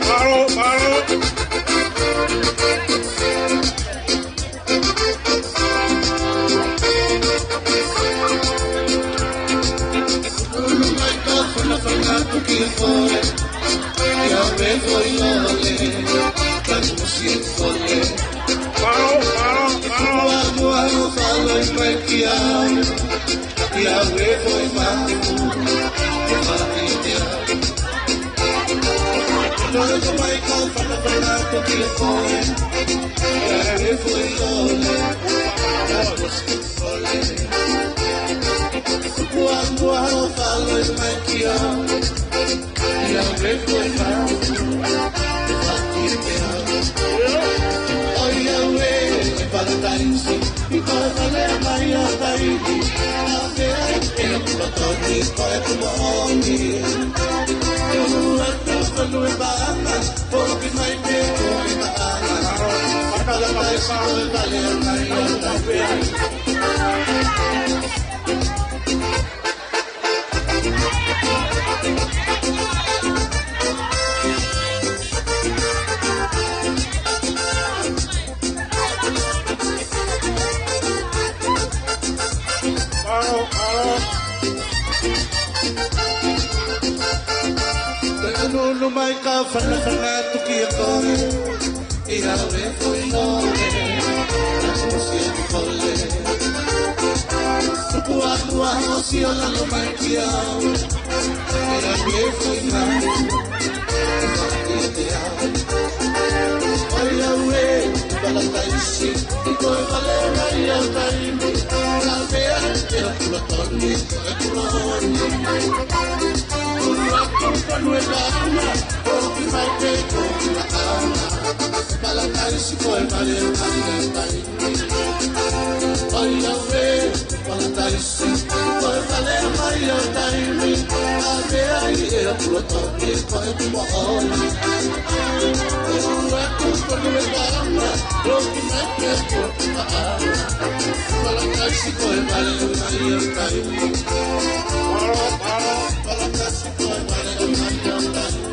Mālō, mālō. Ulu mai ka fanafana atu kia koe, ʻia Vefo ʻi Lole, ka tuʻu si Kole. Mālō, mālō, mālō. Ua, ua, ua, fāloi mai kia au, ʻia Vefo ʻi Maʻu, ʻo fāʻi te au. Ulu mai ka fanafana atu kia koe, ʻia Vefo ʻi Lole, ka tuʻu si Kole. Kuanguaho fāloi mai kia au, ʻia Vefo ʻi Maʻu, ʻo fāʻi te au. ʻOiauē, ʻi Palataisi, ʻi ko e fale mai ʻo taimi, ʻa pē ai ʻeku loto ni ko ʻeku moʻoni. Ulu atu Fonua ʻe Paʻanga, foki mai pē koe Paʻanga. Palataisi ko e fale mai ʻo taimi. Mālō, mālō. Ulu mai ka fanafana atu kia koe, ʻia Vefo ʻi Lole, ka tuʻu si Kole. Kuanguaho sio lalo mai kia au, ʻia Vefo ʻi Maʻu, ʻo fāʻi te au. ʻOiauē, ʻi Palataisi, ʻi ko e fale mai ʻo taimi, ʻa pē ai ʻeku loto ni ko ʻeku moʻoni. Ulu atu Fonua ʻe Paʻanga, foki mai pē koe Paʻanga. Palataisi ko e fale mai ʻo taimi. ʻOiauē, Palataisi ko e fale mai ʻo taimi, ʻa pē ai ʻeku loto ni ko ʻeku moʻoni. Ulu atu Fonua ʻe Paʻanga, foki mai pē koe Paʻanga. Palataisi ko e fale mai ʻo taimi. Palataisi ko e fale mai ʻo taimi.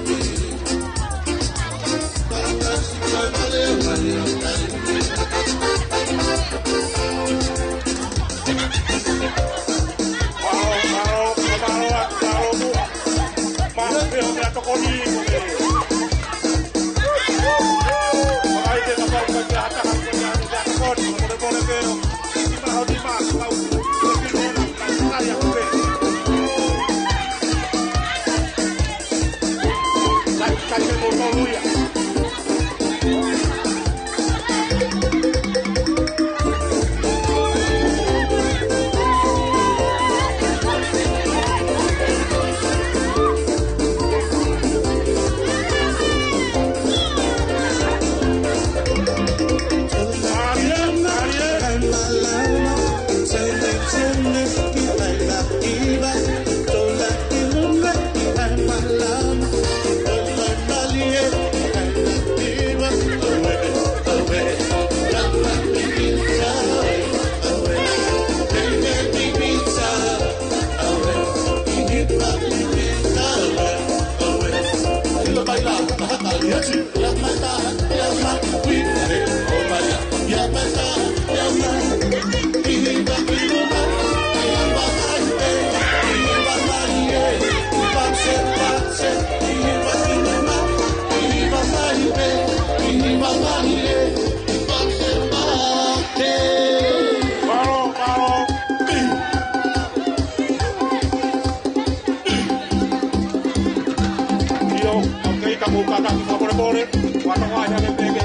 ʻOku ʻi ai ka mou kātaki fakamolemole, ʻoatu ai hake pē ke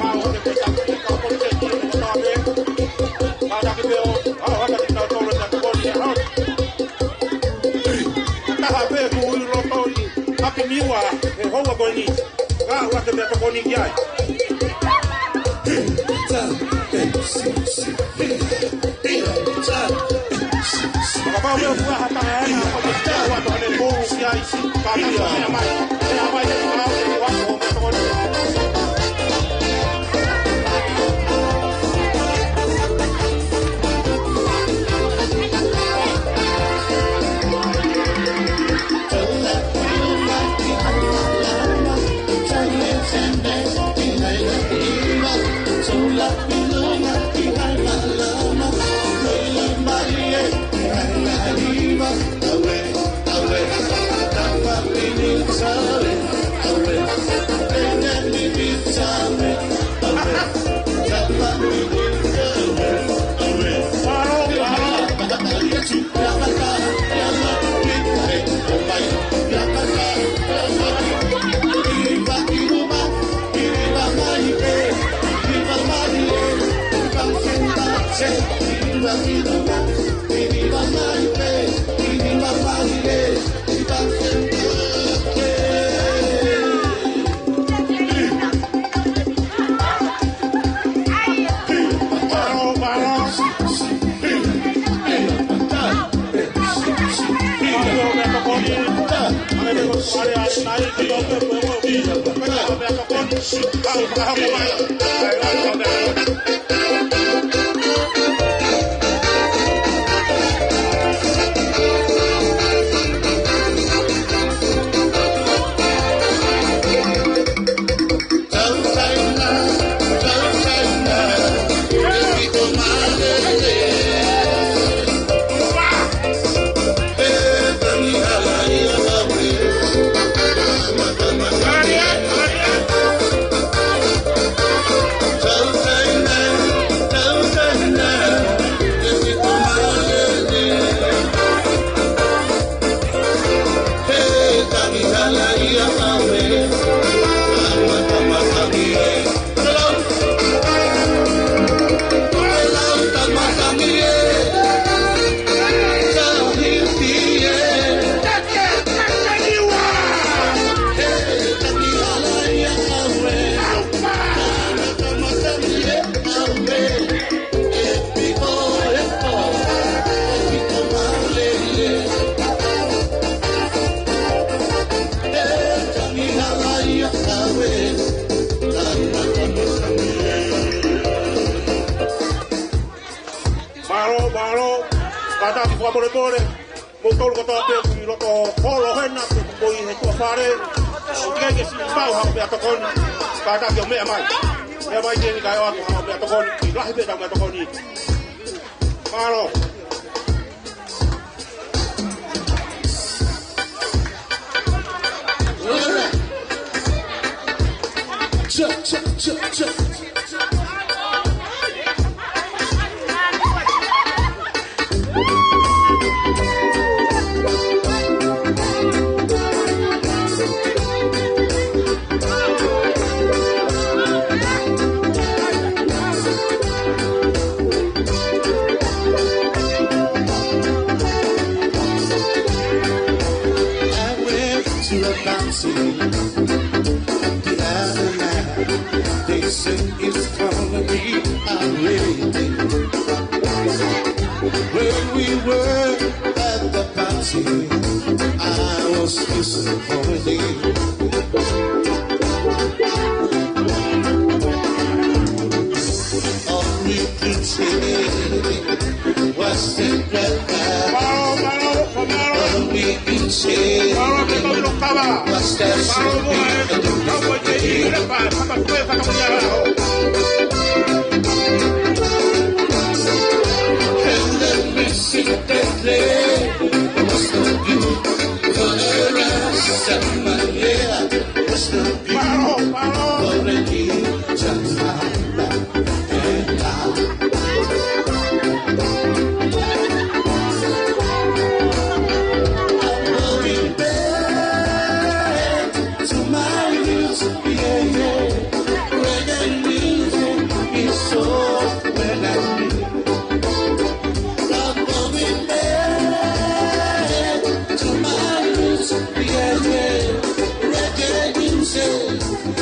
mau hake pē ka, ka ko te ki mo tape. Kātaki pē ʻo, ʻa, ʻa, kātaki tau tolo na tokoni, ʻa. Taha pē ku ui loto ʻi, ʻa ki Niua, he houa ko eni. Ka ʻoatu e meʻatokoni ki ai. Kapau ʻe ʻoatu ha taha ena, ko te tau atu hane mou ki ai, kātaki ʻo meʻa mai. Meʻa mai, ʻe ʻoatu e meʻatokoni. Mālō, mālō, kātaki fakamolemole, moutolu kotoa pē ʻoku ʻi loto holo hena, pe ʻoku ʻi he tuʻa fale, ʻoku ʻikai ke siʻi maʻu haʻo meʻatokoni, kātaki ʻo meʻa mai. Meʻa mai ke ni kae ʻoatu haʻo meʻatokoni, ʻi lahi pē ʻetau meʻatokoni. Mālō. Cha, cha, cha, cha. I went to a party the other night. They said it's gonna be a wedding. When we were at the party, I was disappointed. All we could say was that, all we could say was that, and the missing that day was the beauty for the rest of my year. Mālō, mālō.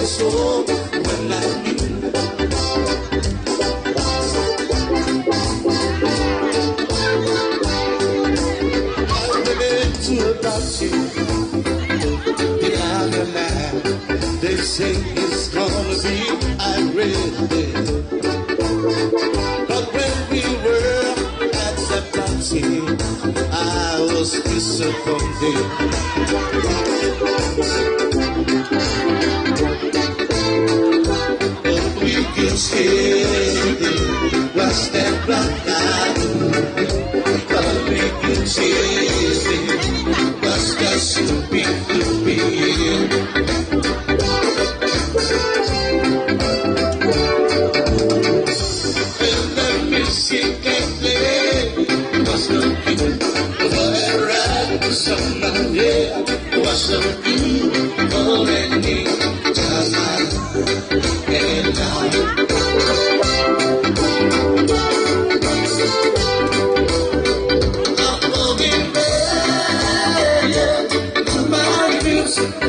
So when I, I went to a party the other night. They say it's gonna be irate. But when we were at the party, I was disappointed. But we could see it was that black eye. But we could see it was that stupid to be here.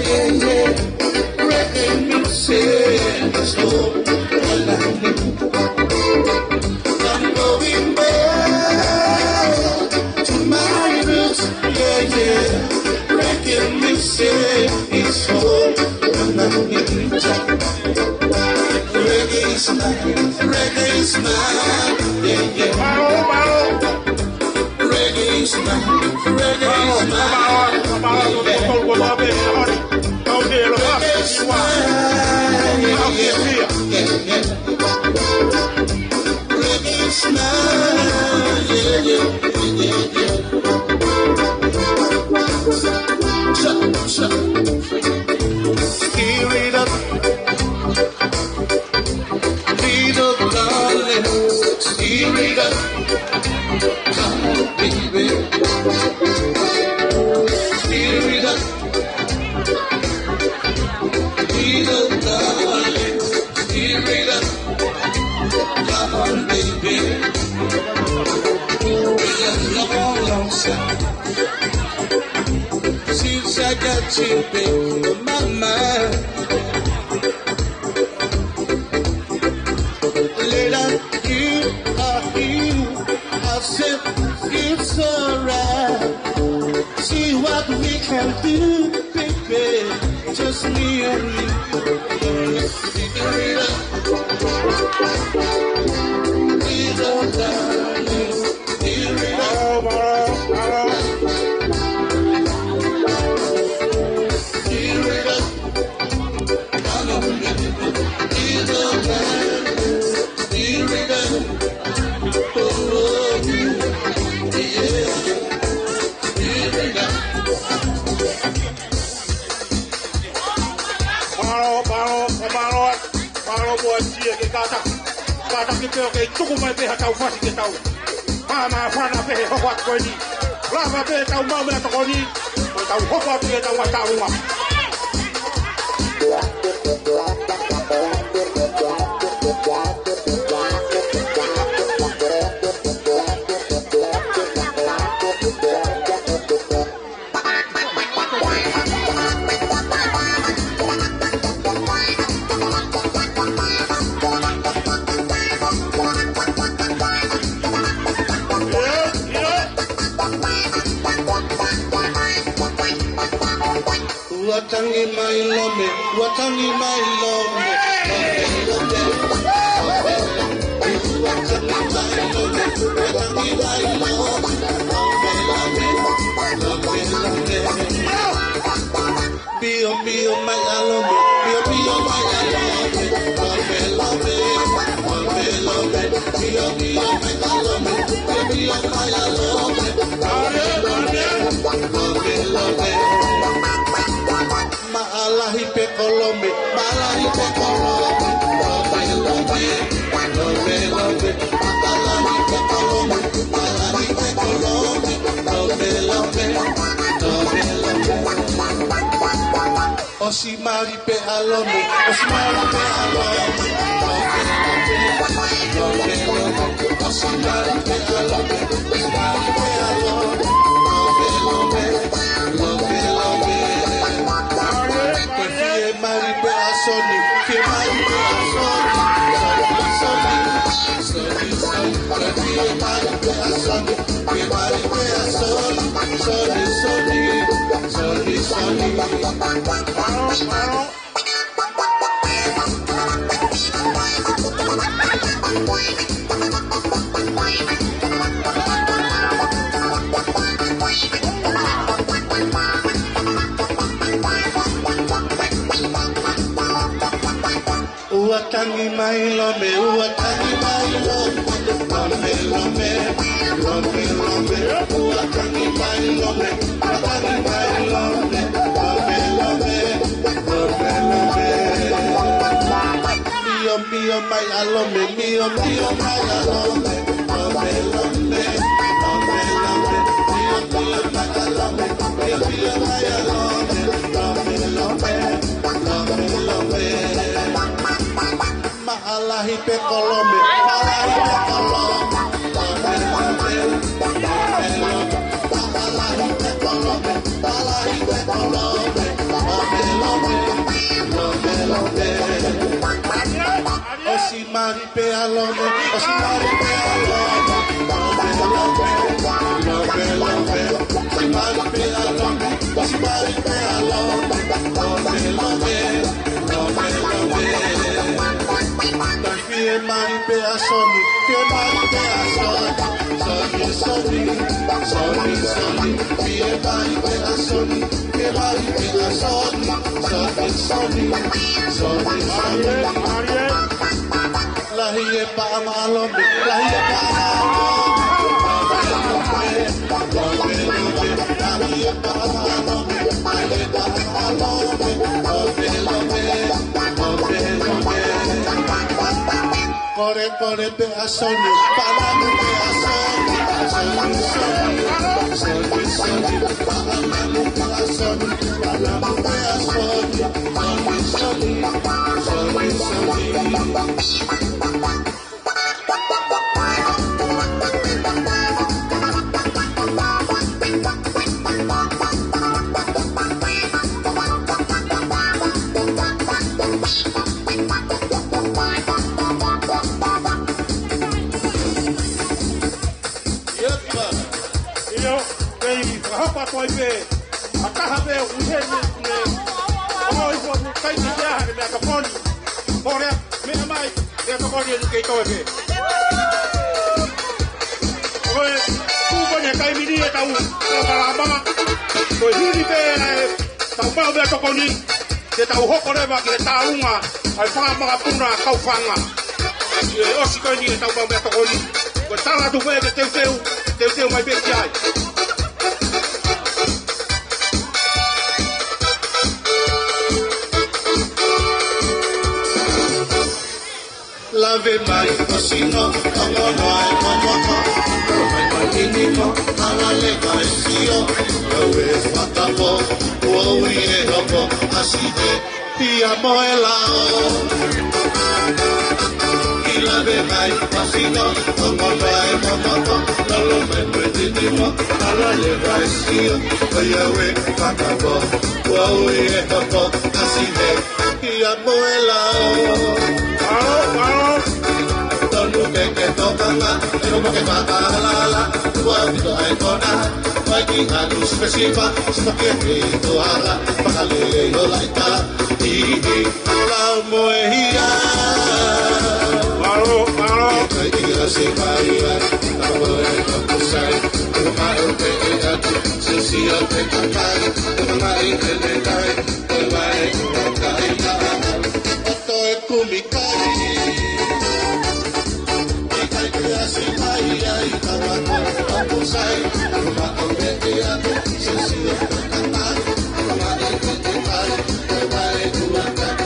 Yeah, yeah. Reggae music, let's go. I'm going back to my roots, yeah, yeah. Reggae music is home. Reggae is mine, reggae is mine, yeah, yeah. Reggae is mine, reggae is mine. Reggae is mine, yeah, yeah. Reggae is mine, yeah, yeah, yeah, yeah. Stir it up. Little darling, stir it up. Come on, baby. Stir it up. Little darling, stir it up. Come on, baby. It's been a long, long time since I got you, baby, on my mind. Later, you are here. I said, it's alright. See what we can do, baby. Just me and you. Little darling, here we go. Here we go. Mālō, mālō, mālō, mālō muʻa e siʻi kātaki. Kātaki pē ʻoku kei tuku mai pē ha tau fasi ke tau. Māmā fana pē he hoko atu ko eni. Lava pē tau maʻu meʻatokoni. Ko e tau hoko atu ke tau ʻatā uma. Ua tangi mai lome, ua tangi mai lome. Ua tangi mai lome, ua tangi mai lome. Pio, pio mai ʻa lome, pio, pio mai ʻa lome. Lome, lome, lome, lome. Pio, pio mai ʻa lome, pio, pio mai ʻa lome. Lome, lome, lome, lome. Maʻalahi pē ko lome, maʻalahi pē ko lome. Lome, lome, lome, lome. Maʻalahi pē ko lome, maʻalahi pē ko lome. Lome, lome, lome, lome. ʻOsi mali pē ʻa lome, ʻosi mali pē ʻa lome. Lome, lome, lome, lome. ʻOsi mali pē ʻa lome, ʻosi mali pē ʻa lome. Lome, lome, lome, lome. Ko e fie mali pē ʻa Soni, fie mai pē ʻa Soni, Soni, Soni, Soni, Soni, fie mai pē ʻa Soni, fie mai pē ʻa Soni, Soni, Soni, Soni, Soni. Ua tangi mai Lome, ua tangi mai Lome, Lome, Lome, Lome, Lome, ua tangi mai Lome, ua tangi mai Lome, Lome, Lome, Lome, Lome. Mio, mio mai ʻa Lome, mio, mio mai ʻa Lome, Lome, Lome, Lome, Lome, mio, mio mai ʻa Lome, mio, mio mai ʻa Lome, Lome, Lome, Lome, Lome. Maʻalahi pē ko Lome, maʻalahi pē ko Lome, Lome, Lome, Lome, Lome. Maʻalahi pē ko Lome, maʻalahi pē ko Lome, Lome, Lome, Lome, Lome. ʻOsi mali pē ʻa Lome, ʻosi mali pē ʻa Lome, Lome, Lome, Lome, Lome. ʻOsi mali pē ʻa Lome, ʻosi mali pē ʻa Lome, Lome, Lome, Lome, Lome. Toe fie mali pē ʻa Soni, fie mali pē ʻa Soni, Soni, Soni, Soni, Soni. Fie mali pē ʻa Soni, fie mali pē ʻa Soni, Soni, Soni, Soni, Soni. Lahi e paʻanga ʻa Lome, lahi e paʻanga ʻa Lome, Lome, Lome, Lome, lahi e paʻanga ʻa Lome, lahi e paʻanga ʻa Lome, Lome, Lome, Lome, Lome. Kole, kole pē ʻa Soni, pālangi pē ʻa Soni, Soni, Soni, Soni, Soni, pālangi pē ʻa Soni, pālangi pē ʻa Soni, Soni, Soni, Soni, Soni. ʻIo, kei fakahoko atu ai pē ʻa e taha pē ʻoku ʻi heni, ʻoku ne ʻomai ʻi hono kai ki he ʻaho ni, meʻatokoni. Kole, meʻa mai, meʻatokoni ʻoku kei toe pē. Ko e tuʻu ko eni he taimi ni ʻetau, ʻetau malama. Ko e hili pē ʻa ʻetau maʻu meʻatokoni, te tau hoko leva ki he tāunga ʻa e fanga makapuna kau fanga. ʻI he ʻosi ko eni ʻetau maʻu meʻatokoni, ko e tala atu pē ke teuteu, teuteu mai pē ki ai. Lave mai ʻo sino, ongonoa e momoko, ʻomai mai ʻi nimo, hala leva e sio, ʻoua e fakapō, ʻoua ʻe hopo, ʻasi he ʻia mo e lao. ʻI lave mai ʻo sino, ongonoa e momoko, lolo mai mo e ʻi nimo, hala leva e sio, ʻoua e fakapō, ʻoua ʻe hopo, ʻasi he ʻia mo e lao. Ao, ao. Tonu ke ke tokanga, e romo ke fakahalala, ua vito ai kona, ua ki atu sipa sipa, sipa ke ke toala, fakalele o laita, i i, lao mo e hia. Ao, ao. Ke kai ia se mai ai, a mo e kakusai, ua mai o te e atu, se sia te kakai, ua mai ke te kai, Toe kumi kai. ʻIkai ke ʻasi mai ai ka mako ʻoku sai. Uma o me te ake, se sio ka kai. Uma e te te kai, toe mai uma kai.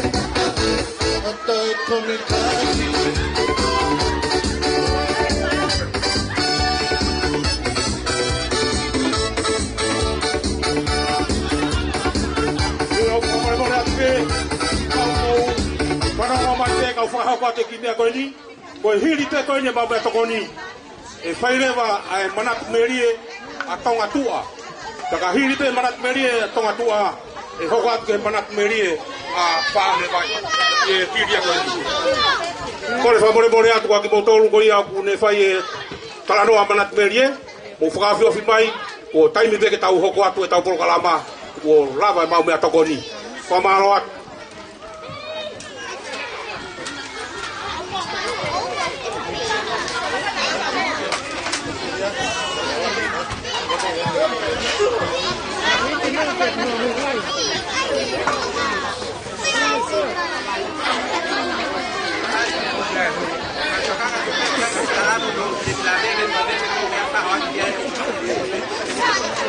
Toe kumi kai. ʻIo, ʻoku mole mole atu pē, kau, kau, fanongo mai pē, kau fakahoko atu e kiʻi meʻa ko eni, ko e hili pē ko eni e maʻu meʻatokoni, ʻe fai leva ʻa e manatu melie ʻa Tongatuʻa. Pea ka hili pē manatu melie ʻa Tongatuʻa, ʻE hoko atu ki he manatu melie ʻa Faʻahinevai ʻi he fili ko eni. Kole fakamolemole atu kiate kimoutolu ko ia ʻoku ne fai e talanoa manatu melie, mou fakaofiofi mai, ko e taimi pē ke tau hoko atu ʻetau polokalama, kuo lava ʻemau meʻatokoni. Fakamālō atu.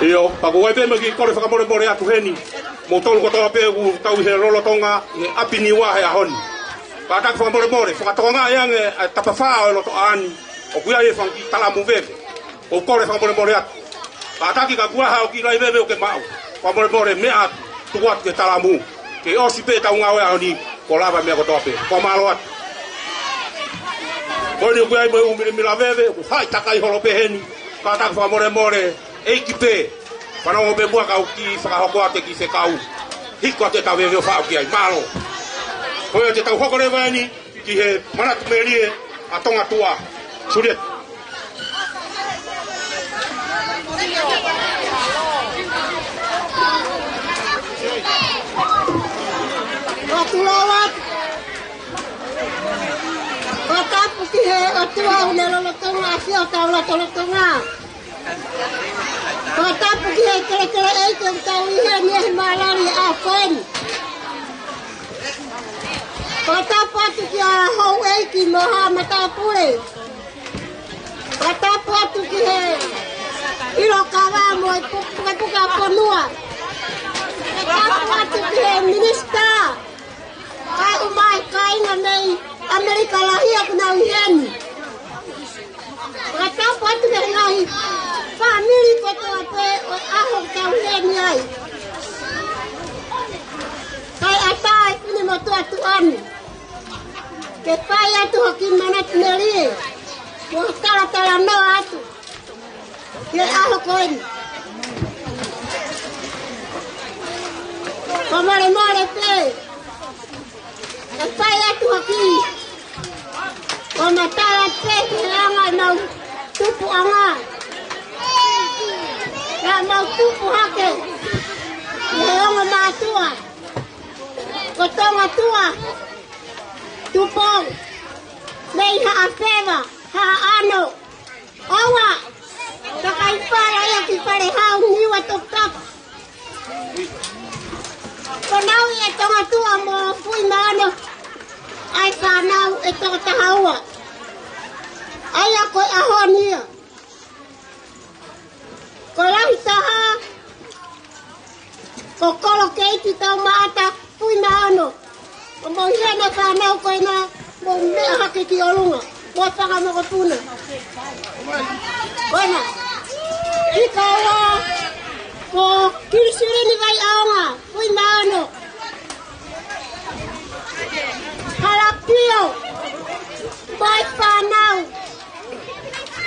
ʻIo, pea ko e ʻai pē mo e kiʻi kole fakamolemole atu heni, moutolu kotoa pē ʻoku tau ʻi he lolotonga ʻi he ʻapi Niua he ʻaho ni. Kātaki fakamolemole, fakatokangaʻi ange ʻa e tapafā ʻo e lotoʻā ni, ʻoku ʻi ai e fanga kiʻi talamu veve. ʻOku kole fakamolemole atu. Kātaki ka kuo ʻi ai haʻo kiʻi laʻi veve ʻoku ke maʻu, fakamolemole meʻa atu, tuku atu ki he talamu. Ke ʻosi pē ʻetau ngāue ʻaho ni, kuo lava e meʻa kotoa pē. Fakamālō atu. Ko eni ʻoku ʻi ai mo e ʻū milamila veve, ʻoku haʻi takai holo pē heni. Kātaki fakamolemole, ʻEiki pē. Fanongo pē muʻa kau kiʻi fakahoko atu e kiʻi fekau. Hiko atu ʻeta veve ʻo faʻo ki ai. Mālō. Ko ia te tau hoko leva eni ki he manatu melie ʻa Tongatuʻa. Suliet. Fakatulou atu. Fakatapu ki he ʻOtua ʻoku ne lolotonga ʻafio ʻi hotau lotolotonga. Fakatapu ki he kelekele ʻeiki ʻoku tau ʻi heni ʻi he mālali ʻa Feni. Fakatapu atu kia houʻeiki mo haʻa matāpule. Fakatapu atu ki he ʻilo kava mo e pu-, pukepuke ʻa e fonua. Fakatapu atu ki he minisitā. Kae ʻumaʻā e kāinga mei ʻAmelika lahi ʻoku nau ʻi heni. Fakatapu atu ki he ngaahi fāmili kotoa pē ʻo e ʻaho ʻoku tau ʻi heni ai. Kae ʻatā e finemotuʻa tuʻa ni ke fai atu hoʻo kiʻi manatu melie mo e talatalanoa atu ki he ʻaho ko eni. Fakamolemole pē. ʻE fai atu hoʻo kiʻi fakamatala pē ki he anga ʻemau tupuʻanga. Naʻa mau tupu hake ʻi he ongo mātuʻa ko Tongatuʻa Tupou mei Haʻafeva, Haʻano. ʻOua, takai fala ia ki Falehau, Niua, Toputapu. Ko Nau ʻi he Tongatuʻa mo Fuimaono, ʻa e fānau ʻe toko taha ua. ʻA ia ko e ʻaho ni ia. Ko e lahi taha, ko Kolo Keiti Taumaʻata Fuimaono. ʻO mou ʻi heni fānau ko ena, mou meʻa hake ki ʻolunga mo e fanga mokopuna. Ko ena. Hika ua, ko Kilisilini Vaiaonga Fuimaono. Halapio mo e fānau.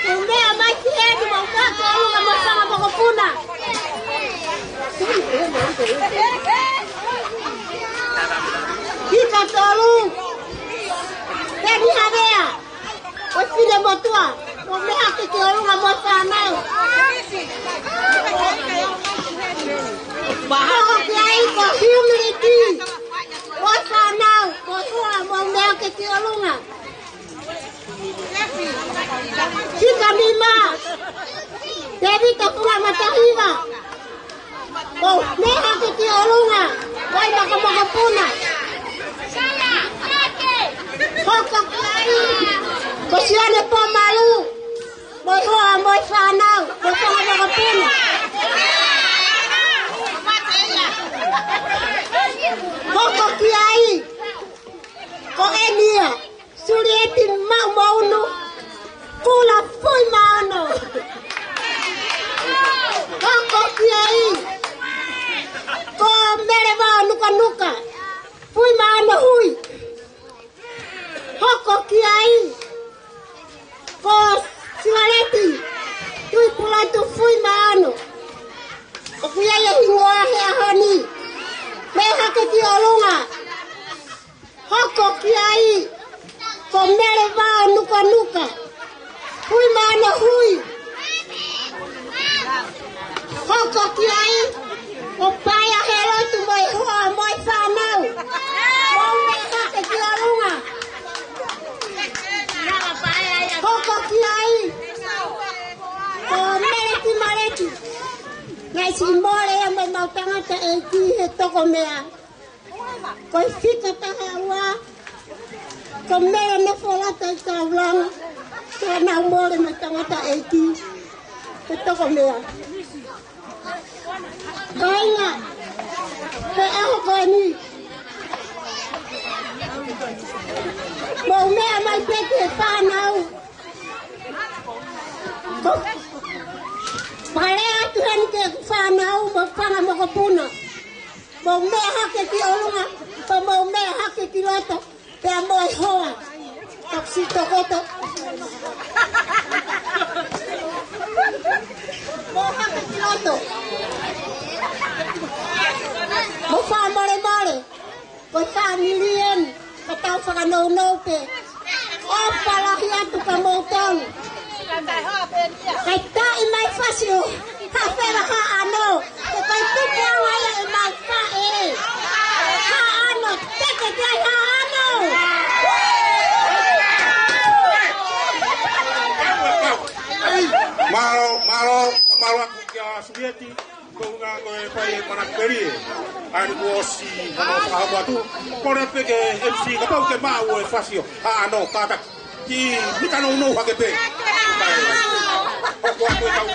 Mou meʻa mai ki heni, mou meʻa ki ʻolunga mo e fanga mokopuna. Hika tolu, Peni Havea, ko e finemotuʻa, mou meʻa hake ki ʻolunga mo e fānau. Hoko ki ai ko Humility mo e fānau, ko e hoa, mou meʻa hake ki ʻolunga. Hika nima, Tēvita Funga Matahiva, mou meʻa hake ki ʻolunga mo e fanga mokopuna. Hoko ki ai ko Sione Pomalu mo e hoa mo e fānau mo e fanga mokopuna. Hoko ki ai ko eni ia, Sulieti Maʻumounu Kula Fuimaono. Hoko ki ai ko Mele Vao Nukanuka Fuimaono Hui. Hoko ki ai ko Sivaleti Tuʻipulotu Fuimaono. ʻOku ʻi ai e hingoa he ʻaho ni. Ki ʻolunga. Hoko ki ai ko Mele Vao Nukanuka. Hui mano hui. Hoko ki ai ko Paea Helotu mo e hoa mo e fānau. Mou meʻa hake ki ʻolunga. Hoko ki ai ko Mele Kimaleki. Naʻe siʻi mole ia mei he mau tangataʻeiki he toko meʻa. Ko e fika taha ua, ko Mele Nefolata ʻi Taulanga, ko ʻenau mole mei he tangataʻeiki he toko meʻa. Kāinga, he ʻaho ko eni, mou meʻa mai pē ki he fānau. Ko, pale atu heni ki he fānau mo e fanga mokopuna. Mou meʻa hake ki ʻolunga, pea mou meʻa hake ki loto, pea mo e hoa. Taksi tokoto. Mou hake ki loto. Mou fakamolemole. Ko e fāmili eni, ka tau fakanounou pē. ʻOfa lahi atu kia moutolu. Kae taʻi mai fasi ʻo Hafela Haʻano. Ko e kai tupu anga ia ʻemau faʻē. Haʻano, teke ki ai Haʻano. Mālō, mālō, mālō atu kia Sulieti. Ko e ʻuhinga ko e fai e manatu melie. ʻA ia kuo ʻosi, ko e fakahopo atu. Kole pē ki he M C kapau ʻoku ke maʻu e fasi ʻo Haʻano, kātaki. Ki mita nounou hake pē. Hoko atu e tau.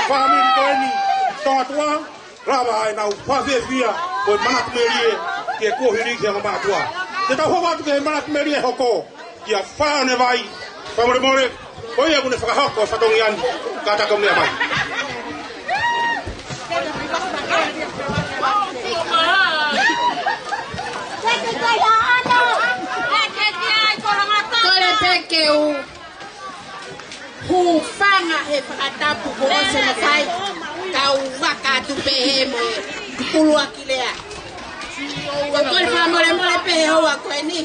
Fāmili ko eni, Tonga Tuʻa, lava ʻenau fakafiefia, ko e manatu melie, ke kuohili ki he ongo mātuʻa. Te tau hoko atu ki he manatu melie hoko, kia Fale ʻo e Vai, fakamolemole, ko ia ʻoku ne fakahoko e fatongia ni, kātaki ʻo meʻa mai. Kole pē ke u hūfanga he fakatapu kuo ʻosi hono fai, kau vaka atu pē he mo e ʻuluaki lea. Ko e kole fakamolemole pē he houa ko eni.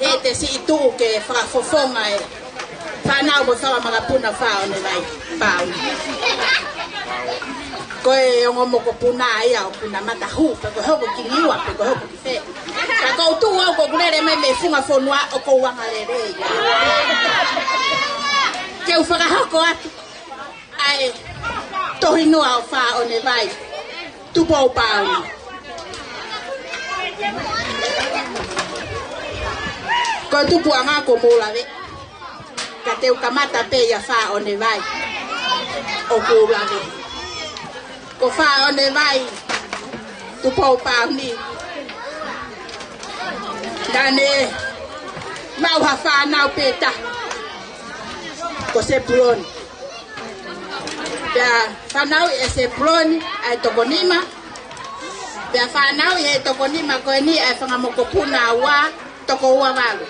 He te siʻi tuʻu ke fakafofonga e fānau mo fakamakapuna Fā ʻOnevai Pauni. Ko e ongo mokopuna ia ʻoku na mata hū, pe ko e hoko ki Niua, pe ko e hoko ki fē. Ka ʻoku ou tuʻu au ʻoku ou lele mai mei he funga fonua ʻoku ou angalelei. Ke u fakahoko atu ʻa e tohinoa ʻo Fā ʻOnevai Tupou Pauni. Ko e tupuʻanga ko Moulave. Ka te u kamata pē ʻia Fā ʻOnevai. ʻOku ou lave. Ko Fā ʻOnevai Tupou Pauni, naʻa ne maʻu ha fānau pē taha, ko Sepuloni. Pea fanauʻi ʻe Sepuloni ʻa e toko nima. Pea fanauʻi ʻe he toko nima ko eni ʻa e fanga mokopuna ua, toko ua valu.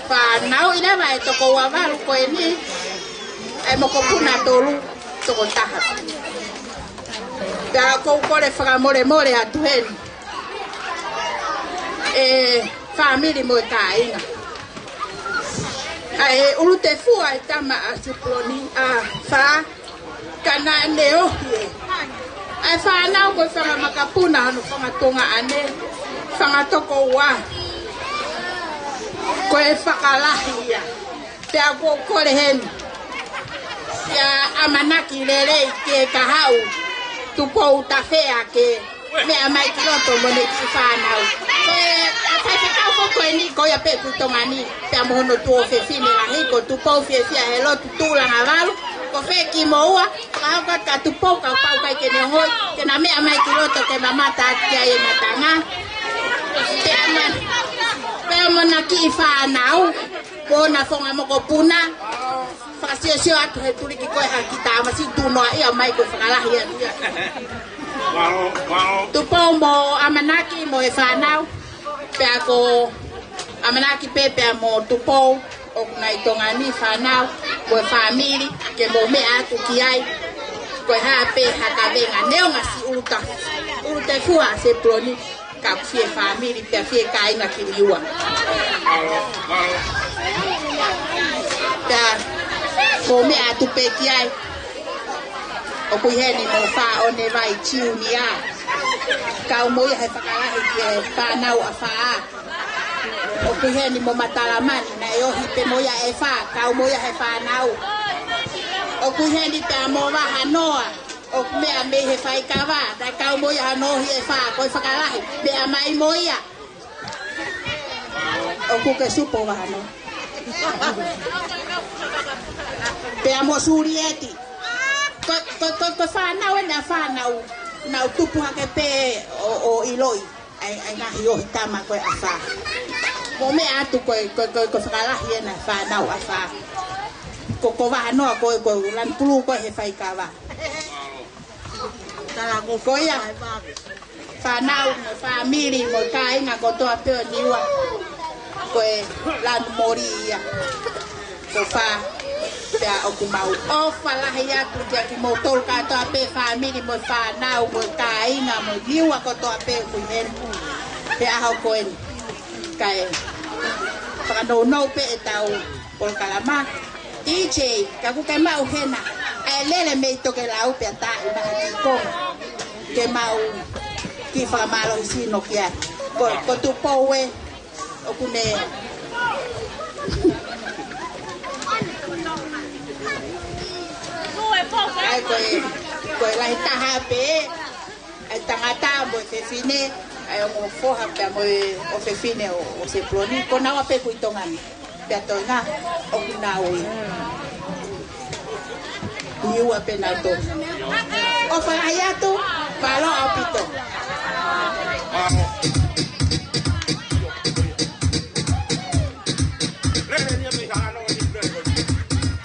Fanauʻi leva ʻe he toko ua valu ko eni ʻa e mokopuna tolu, toko taha. Pea ʻoku ou kole fakamolemole atu heni ʻe he fāmili mo e kāinga. ʻA e ʻulutefua e tama ʻa Sepuloni, ʻa Fā, ka naʻa ne ohi ē. ʻA e fānau ko e fanga makapuna hono fanga tuongaʻane, fanga tokoua. Ko e fakalahi ia. Pea ʻoku ou kole heni, ʻia ʻamanaki lelei ke ka haʻu Tupou Tafea ke meʻa mai ki loto mo ʻene kiʻi fānau. Ko e faifekau foki ko eni ko ia pē ʻoku ʻi Tonga ni, pea mo hono tuofefine lahi ko Tupou Fiefia Helotu Tuʻulangavalu. Ko fē kimoua, ka hoko atu ka Tupou ka pau kai ke ne ongoʻi, ke na meʻa mai ki loto ke mamata atu ki ai e ngataʻanga. Pea mo, pea mo ʻena kiʻi fānau, mo ʻena fanga mokopuna. Fakasiosio atu he tuliki ko e haki tāmasi tunoa ia mai ko e fakalahi atu ia. Mālō, mālō. Tupou mo ʻamanaki mo e fānau, pea ko ʻamanaki pē pea mo Tupou ʻoku na ʻi Tonga ni fānau, mo e fāmili, ke mou meʻa atu ki ai. Ko e hā pē ha kavenga neongo siʻi ʻuluta, ʻulutefua ʻa Sepuloni. Ka ʻoku fie fāmili, pea fie kāinga ki Niua. Pea, mou meʻa atu pē ki ai. ʻOku ʻi heni mo Fā ʻOnevai Junior. Kau mo ia he fakalahi ki he fānau ʻa Fā. ʻOku ʻi heni mo Matalamani, naʻe ohi pē mo ia ʻe Fā, kau mo ia he fānau. ʻOku ʻi heni pea mo Vahanoa. ʻOku meʻa mei he faikava, naʻe kau mo ia hono ohi ʻe Fā, ko e fakalahi, meʻa mai mo ia. ʻOku ke supo Vahanoa. Pea mo Sulieti. Ko, ko, ko, ko e fānau ʻena fānau, nau tupu hake pē ʻo, ʻo ʻiloʻi ʻa e, ʻa e ngaahi ohi tama ko ē ʻa Fā. Mou meʻa atu ko e, ko e, ko e, ko e fakalahi ʻena fānau ʻa Fā. Ko, ko Vahanoa ko e, ko e lanu pulū ko ē he faikava. Ko ia, fānau, mo e fāmili, mo e kāinga kotoa pē ʻo Niua. Ko e lanu moli ia. Ko Fā, pea ʻoku mau ʻofa lahi atu kiate kimoutolu kātoa pē fāmili mo e fānau mo e kāinga mo Niua kotoa pē ʻoku ʻi heni he ʻaho ko eni. Kae fakanounou pē ʻetau polokalama. D J, ka ʻoku ke maʻu hena ʻa e lele mei Tokelau pea taaʻi mai ki Tonga. Ke maʻu kiʻi fakamālohisino ki ai. Ko, ko Tupou ē, ʻoku ne. ʻAi ko e, ko e lahi taha pē ʻa e tangata mo e fefine, ʻa e ongo foha pea mo e ʻofefine ʻo, ʻo Sepuloni, ko naua pē ʻoku ʻi Tonga ni. Pea toenga, ʻoku nau ʻi Niua pē nautolu. ʻOfa lahi atu, mālō ʻaupito.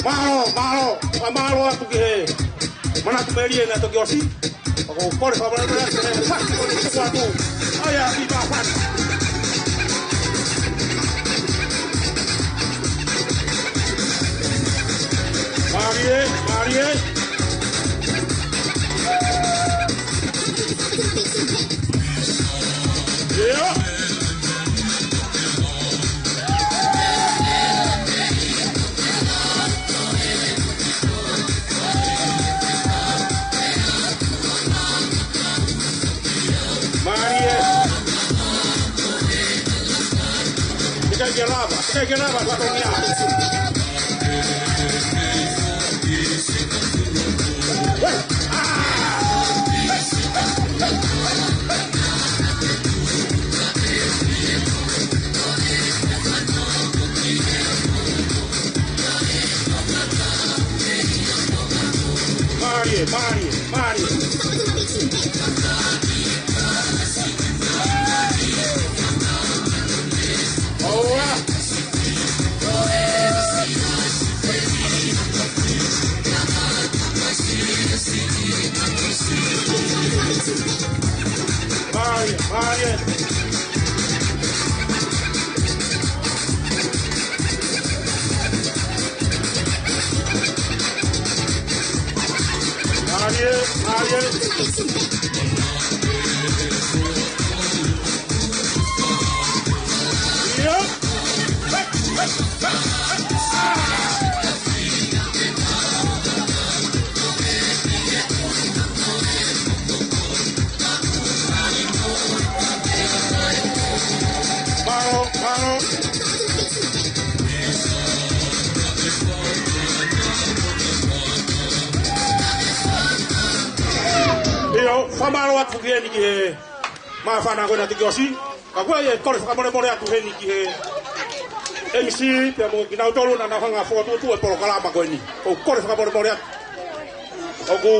Mālō, mālō, ʻa mālō atu ki he manatu melie naʻe toki ʻosi. ʻOku ou kole fakamolemole atu, ʻa ia, ʻi Papani. Mālie, mālie. Teʻeki ke lava, teʻeki ke lava, fatongia. Mālie, mālie, mālie. ʻOua. Mālie, mālie. Mālie, mālie. ʻIo. Mālō, mālō. ʻIo, fakamālō atu foki heni ki he māfana ko ena tiki ʻosi. Ka ko e kole fakamolemole atu heni ki he M C pea mo kinautolu naʻa nau hanga ʻo fokotuʻutuʻu e polokalama ko eni. ʻOku ou kole fakamolemole atu. ʻOku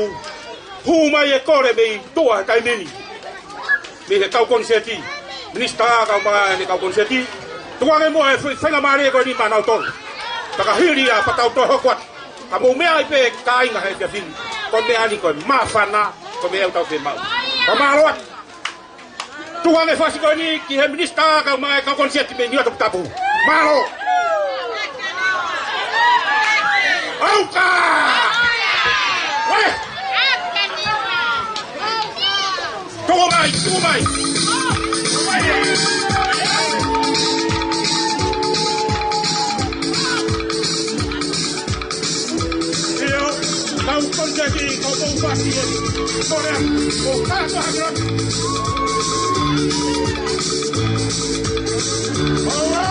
hū mai e kole mei tuʻa he taimi ni, mei he kau konisēti, minisitā kae ʻumaʻā ʻene kau konisēti. Tukuange muʻa e fai-, faingamālie ko eni maʻanautolu. Pea ka hili ia pea tau toe hoko atu. Ka mou meaʻi pē kāinga he efiafi ni. Ko e meʻa ni ko e māfana, ko e meʻa ʻoku tau fiemaʻu. Fakamālō atu. Tukuange e fasi ko eni ki he minisitā kae ʻumaʻā e kau konisēti mei Niuatoputapu. Mālō. ʻOka! Uē! Tuku mai, tuku mai. ʻIo, kau konisēti, kau kau fasi, ʻio. Korea, ko kātoa hake. ʻOua.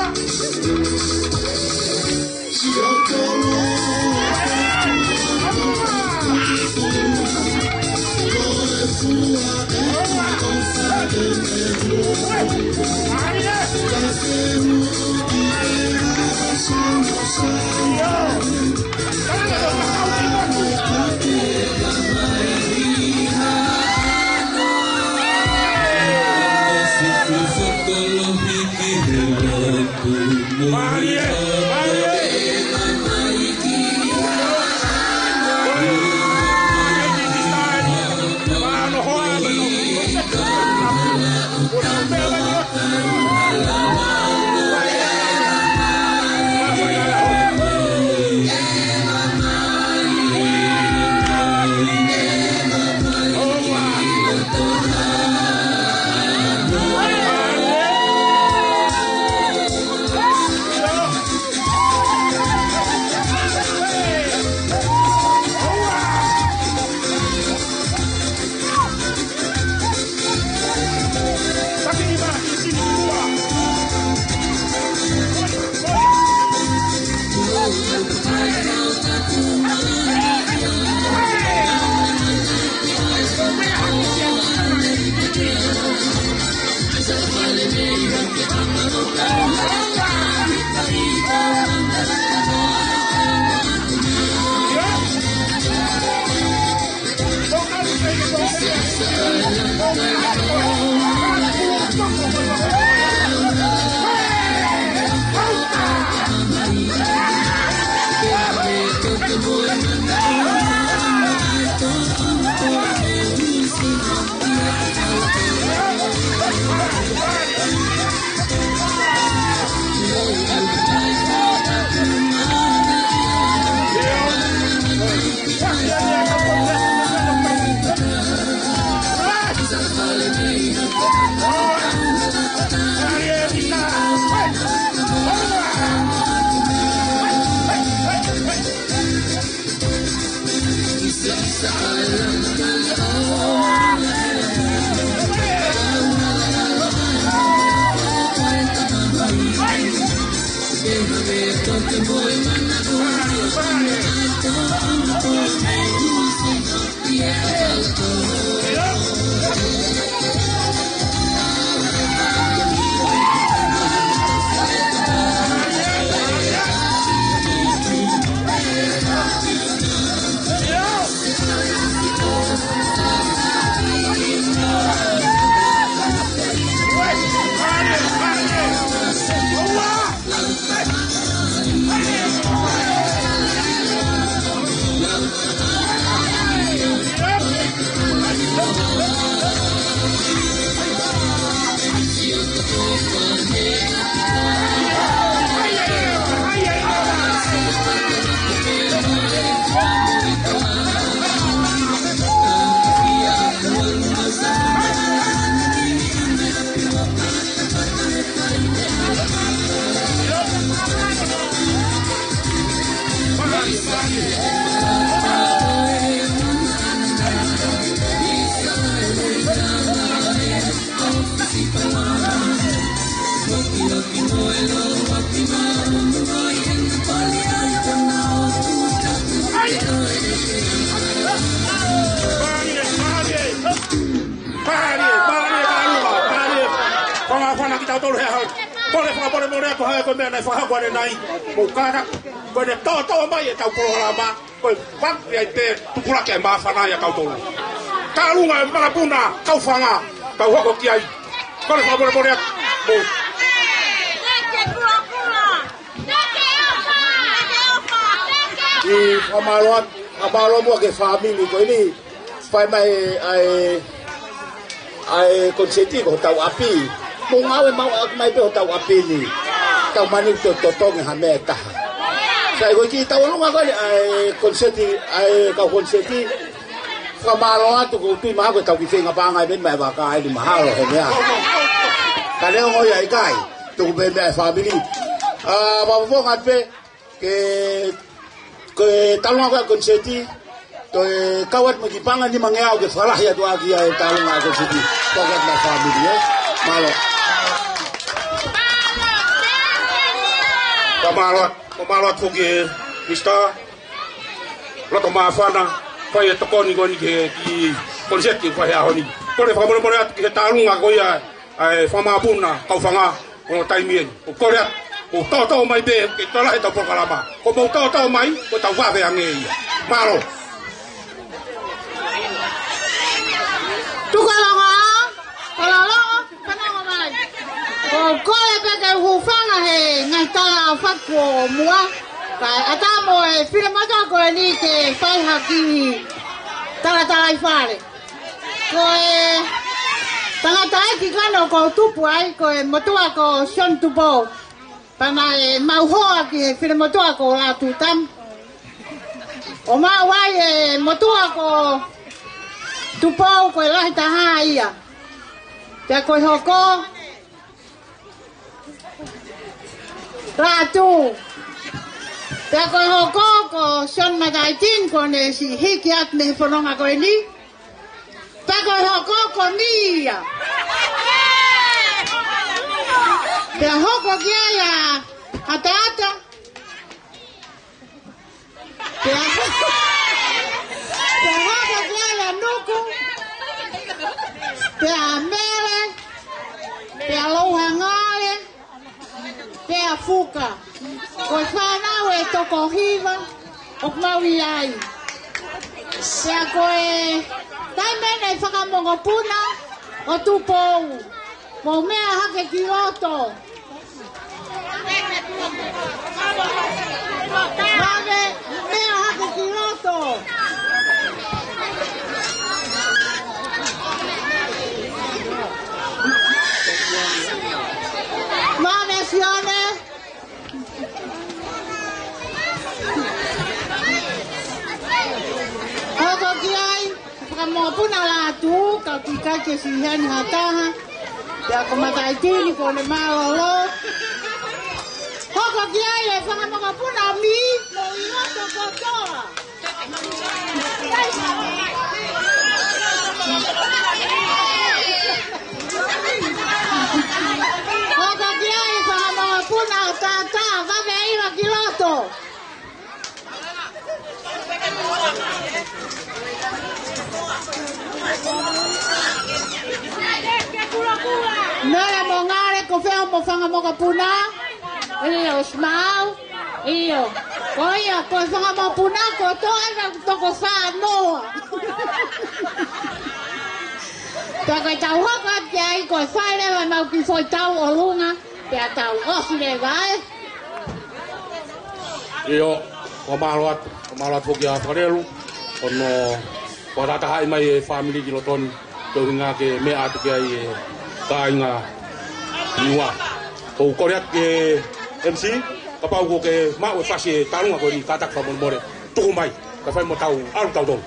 Mālie, mālie, mālō, mālie. Fanga, fanga kitautolu he ʻaho. Kole fakamolemole atu he ko e meʻa naʻe fakahoko ʻanenai. Mou kātaki, ko ʻene tōtō mai ʻetau polokalama. Ko e fakaʻi ai pē tupulaki e māfana ia tautolu. Tālunga e makapuna, kau fanga, kau hoko ki ai. Kole fakamolemole atu. Mou. ʻI fakamālō atu, fakamālō muʻa ki he fāmili ko eni. Fai mai ʻa e, ʻa e koniseti ko hotau ʻapi. Mou ngāue maʻu ʻaki mai pē hotau ʻapi ni. Tau mani to totongi ha meʻa ʻe taha. Sai ko e kiʻi tauʻolunga ko eni ʻa e koniseti, ʻa e kau koniseti. Fakamālō atu ko e tui mahalo ko e tau kiʻi feinga paʻanga ʻi he meʻa mai vaka eni mahalo he meʻa. Ka neongo ia ʻikai. Tuku pē meʻa e fāmili. ʻA, vavonga pē. Ke, ke tālunga ko e koniseti, ko e kau atu mo e kiʻi paʻanga nimangeau ke fakalahi atu ʻaki ʻa e tālunga e koniseti. Ko e kiʻi fāmili, ē? Mālō. Fakamālō atu, fakamālō atu ki he Misa. Loto māfana, fai e tokoni ko eni ki he, ki he koniseti fai he ʻaho ni. Kole fakamolemole atu ki he tālunga ko ia ʻa e fanga mokopuna, kau fanga, ko hono taimi eni. ʻOku kole atu, mou tōtō mai pē, ke tala he tau polokalama. Ko mou tōtō mai, ko tau vave ange ia. Mālō. Tuku e longoaʻa, kole longo, fanongo mai. ʻOku kole pē ke u hūfanga he ngaahi tala ʻofaʻi ʻo muʻa. Kae ʻatā mo e finemotuʻa ko eni ke fai ha kiʻi talatalaifale. Ko e tangataʻeiki ko ena ʻoku ou tupu ai, ko e motuʻa ko Sione Tupou. Pea naʻe mau hoa ki he finemotuʻa ko Lātūtama. ʻO maʻu ai e motuʻa ko Tupou ko e lahi taha ia. Pea ko e hoko Lātū. Pea ko e hoko ko Sione Mataʻitini ko ʻene siʻi hiki atu mei he fononga ko eni. Pea ko e hoko ko Mia. Pea hoko ki ai ʻa Ataata. Pea, pea hoko ki ai ʻa Nuku. Pea Mele. Pea Louhangale. Pea Fuka. Ko e fānau ʻe toko hiva ʻoku mau ʻi ai. Pea ko e taimi eni e fanga mokopuna ʻo Tupou. Mou meʻa hake ki loto. Mou meʻa hake ki loto. Mālie Sione. Hoko ki ai, fanga mokopuna Lātū, ka ʻoku ʻikai ke siʻi ʻi heni ha taha. Pea ko Mataʻitini ko ʻene mālōlō. Hoko ki ai e fanga mokopuna Mī, mo i loto kotoa. Hoko ki ai e fanga mokopuna ʻo Tata, vave ʻi loto. Nala mo Ngale, ko fē hoʻomo fanga mokopuna? ʻIo, Simau. ʻIo. Ko ia, ko e fanga mokopuna kotoa naʻe toko sā noa. Pea ko e tau hoko atu ki ai, ko e fai leva ʻemau kiʻi foʻi tau ʻolunga, pea tau ʻosi leva, ē. ʻIo, fakamālō atu, fakamālō atu foki ʻa Fakalelu, ʻo ne fakatahatahaʻi mai e fāmili ki loto ni, ko e ʻuhinga ke meʻa atu ki ai e kāinga Niua. ʻOku ou kole atu ki he M C, kapau ʻoku ke maʻu e fasi e talunga ko eni, kātaki fakamolemole, tuku mai, kae fai mo tau ʻalu tautolu.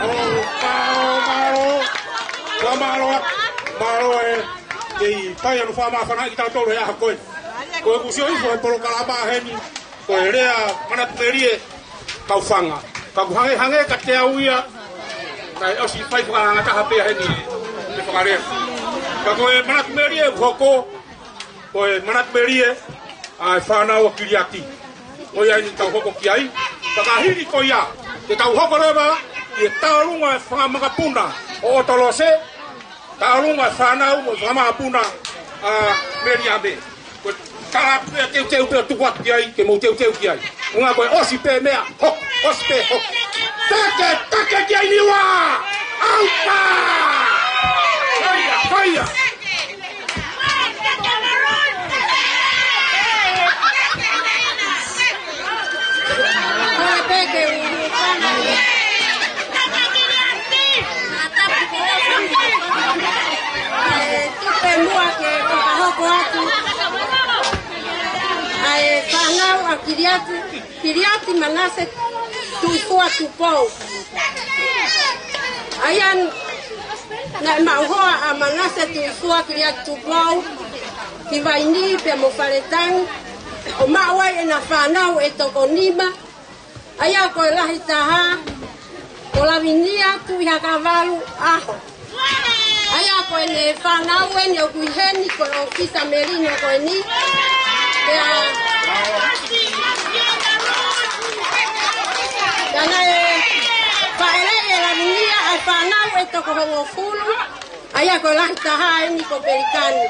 Mālō, mālō, mālō. Mālō, mālō, ē. Kei fai ʻa e fakamāfanaʻi kitautolu he ʻaho ko ē. Ko e kusi o ifo he polokalama heni. Ko e lea manatu melie, kau fanga. Ka ʻoku hangē, hangē kiate au ia, kae ʻosi fai fakaangataha pē heni, ʻe Fakalelu. Ka ko e manatu melie ʻoku hoko, ko e manatu melie ʻa e fānau ʻa Kiliati. Ko ia eni tau hoko ki ai. Ka ka hili ko ia, te tau hoko leva, ʻi he tauʻolunga e fanga makapuna. ʻo Tolose, tauʻolunga fānau mo e fanga mokopuna ʻa Meliame. Ko e tala pē teuteu pē ʻo tuku atu ki ai, ke mou teuteu ki ai. Unga ko e ʻosi pē meʻa, hoko, ʻosi pē hoko. Take, take ki ai Niua! ʻAuka! Haia, haia! Tupe muʻa ke fakahoko atu ʻa e fānau ʻa Kiliati, Kiliati Manase Tuʻifua Tupou. ʻA ia naʻe maʻu hoa ʻa Manase Tuʻifua Kiliati Tupou ki Vainī pea mo Faletangi, ʻo maʻu ai ʻena fānau ʻe toko nima. ʻA ia ko e lahi taha, ko Lavinia Tuʻihakavalu ʻAho. ʻA ia ko ʻene fānau eni ʻoku ʻi heni, ko e ʻōfisa melino ko eni. Pea, pea naʻe fāʻeleʻi ʻe Lavinia ʻa e fānau ʻe toko hongofulu. ʻA ia ko e lahi taha eni ko Pelikani.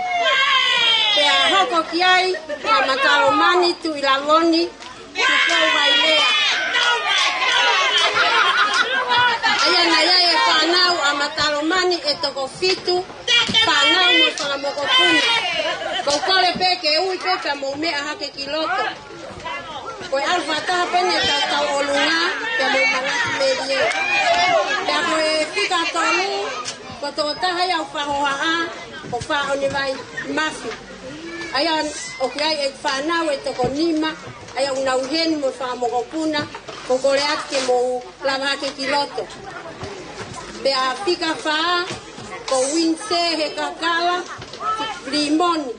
Pea hoko ki ai ʻa Matalomani Tuʻilavoni Tupou Vailea. ʻA ia naʻe ʻi ai e fānau ʻa Matalomani ʻe toko fitu, fānau mo e fanga mokopuna. Ko e kole pē ke ui pē pea mou meʻa hake ki loto. Ko e ʻalu fakataha pē eni ʻetau tauʻolunga, pea mo Manatu Melie. Pea ko e fika tolu, ko e tokotaha ia ʻoku fakahohaʻa, ko Faʻonevai Mafi. ʻA ia ʻoku ʻi ai e fānau ʻe toko nima, ʻa ia ʻoku nau ʻi heni mo e fanga mokopuna, ko e kole atu ke mou lava hake ki loto. Pea fika fā, ko Uinise Hekakala Limoni.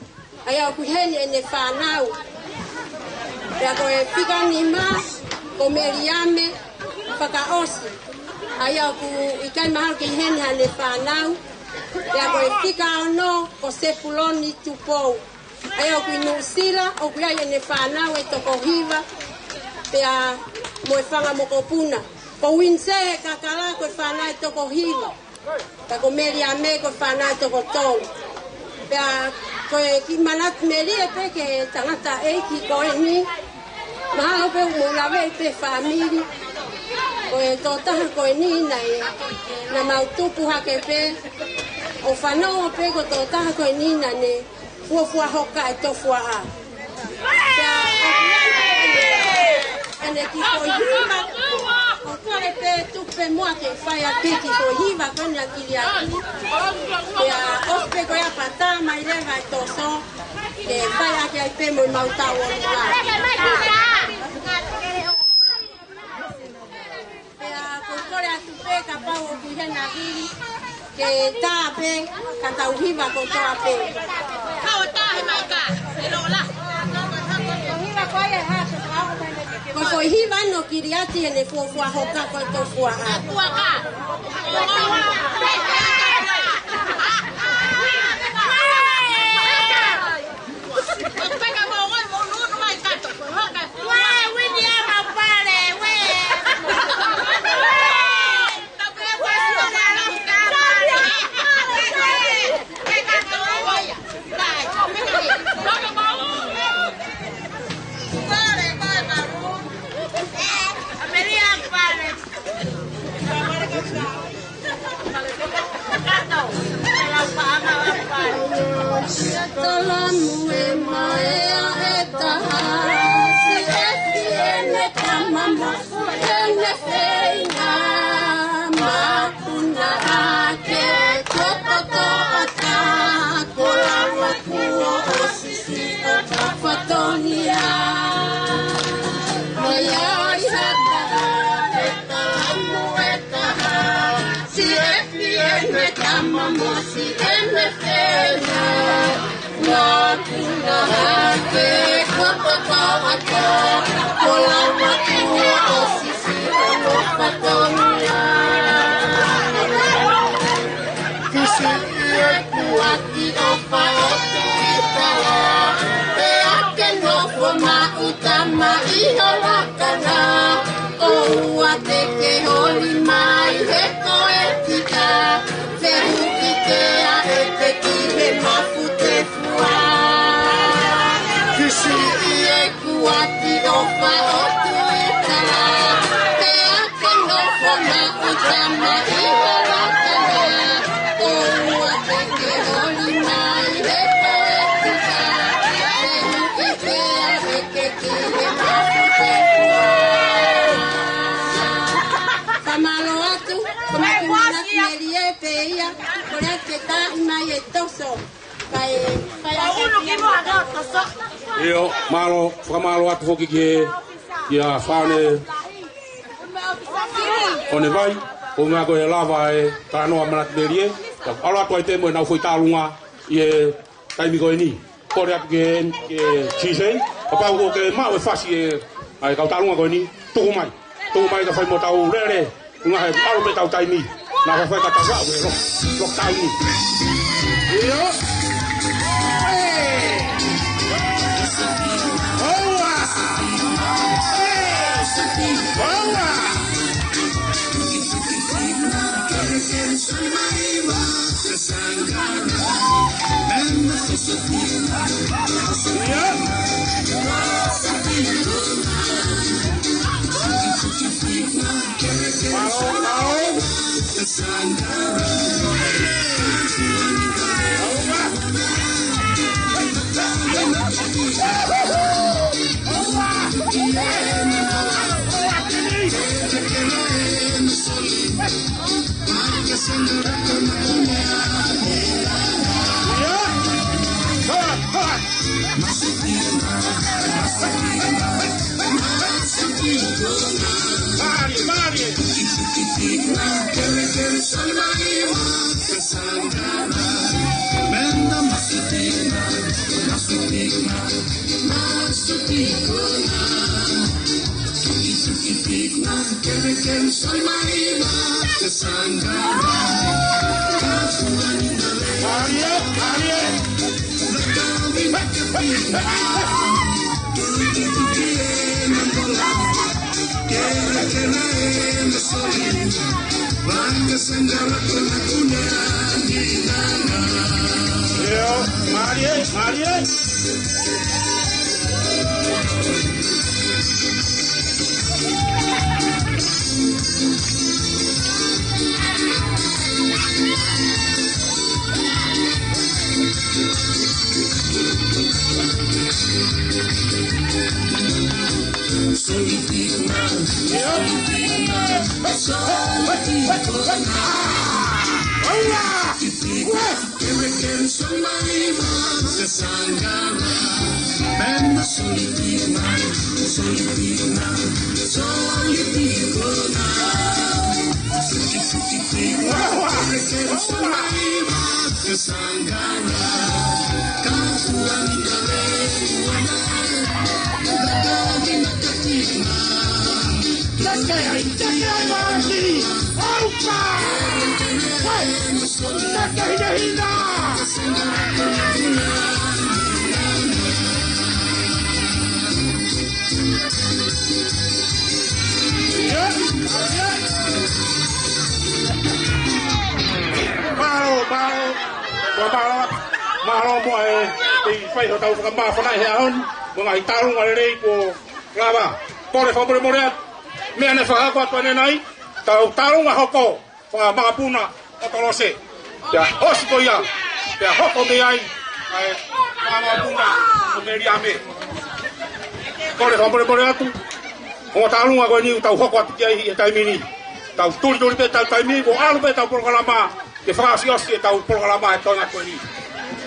ʻA ia ʻoku ʻi heni ʻene fānau. Pea ko e fika nima, ko Meliame Fakaʻosi. ʻA ia ʻoku ʻikai mahalo ke ʻi heni haʻane fānau. Pea ko e fika ono, ko Sepuloni Tupou. ʻA ia ʻoku ʻi Nuʻusila, ʻoku ʻi ai ʻene fānau ʻe toko hiva. Pea mo e fanga mokopuna. Ko Uinise Hekakala, ko e fānau ʻe toko hiva. Pea ko Meliame ko e fānau ʻe toko tolu. Pea ko e kiʻi manatu melie pē ki he tangataʻeiki ko eni. Mahalo pē ʻoku mou laveʻi pē fāmili. Ko e tokotaha ko eni naʻe, naʻa mau tupu hake pē. ʻO fanongo pē ko e tokotaha ko eni naʻa ne fuofua hoka e tofuaʻa. Pea ʻoku ʻi ai ʻene kiʻi foʻi hiva, ʻoku kole pē tuku pē muʻa ke fai ʻa e kiʻi foʻi hiva ko eni ʻa Kiliati. Pea ʻosi pē ko ia pea tā mai leva e toso, ke fai ʻaki ai pē mo ʻemau tauʻolunga. Pea ʻoku ou kole atu pē kapau ʻoku ʻi hena hili, ke tā pē, ka tau hiva kotoa pē. Ka o tā he mai ka, e lola. Ko e foʻi hiva ʻeni ʻo Kiliati ʻene fuofua hoka ko e tofuaʻa. Fuofua hoka. Talamu e maea e taha, si efi ʻene kama mo ʻene feinga, makuna ake ko kotoa ta, ko lava kuo ʻosi si o ka fatonia. Mai ai hata e talamu e taha, si efi ʻene kama mo si ʻene feinga. Makuna ake ko kotoa ta, ko lava kuo ʻosi si o ka fatonia. Kusi ʻi he kuati ʻo fai ʻo tuki tala. Pea ke nofo maʻu tama ʻi ho lakanga. ʻOua te ke holi mai he ko e kita. ʻIo, mālō, fakamālō atu foki ki he, kia Fane ʻOnevai, ʻo ngā ko e lava e talanoa Manatu Melie, ʻalu atu ai pē mo ʻenau foʻi tālunga ʻi he taimi ko eni. Kole atu ki he, ki he C C, kapau ʻoku ke maʻu e fasi e, ʻa e kau tālunga ko eni, tuku mai. Tuku mai ka fai mo tau lele, ngaahi ʻalu pē tau taimi. Naʻa faifai ka tau aʻu e lo, lo taimi. ʻIo. ʻOua. ʻOua. ʻIo, mālie, mālie. Mālō, mālō. Mālō, mālō muʻa e, ʻi he fai hotau fakamāfana he ʻaho ni, mo e ngaahi tālunga lelei kuo lava. Kole fakamolemole atu, meʻa naʻe fakahoko atu ʻanenai, tau tālunga hoko, fakamakapuna ʻo Tolose. Pea ʻosi ko ia, pea hoko mei ai, ʻa e fakamakapuna ʻo Meliame. Kole fakamolemole atu, ʻo tālunga ko eni ʻoku tau hoko atu ki ai he taimi ni. Tau tulituli pē tau taimi, ʻo ʻalu pē tau polokalama, ke fakaʻosiʻosi ʻetau polokalama he taʻu ko eni.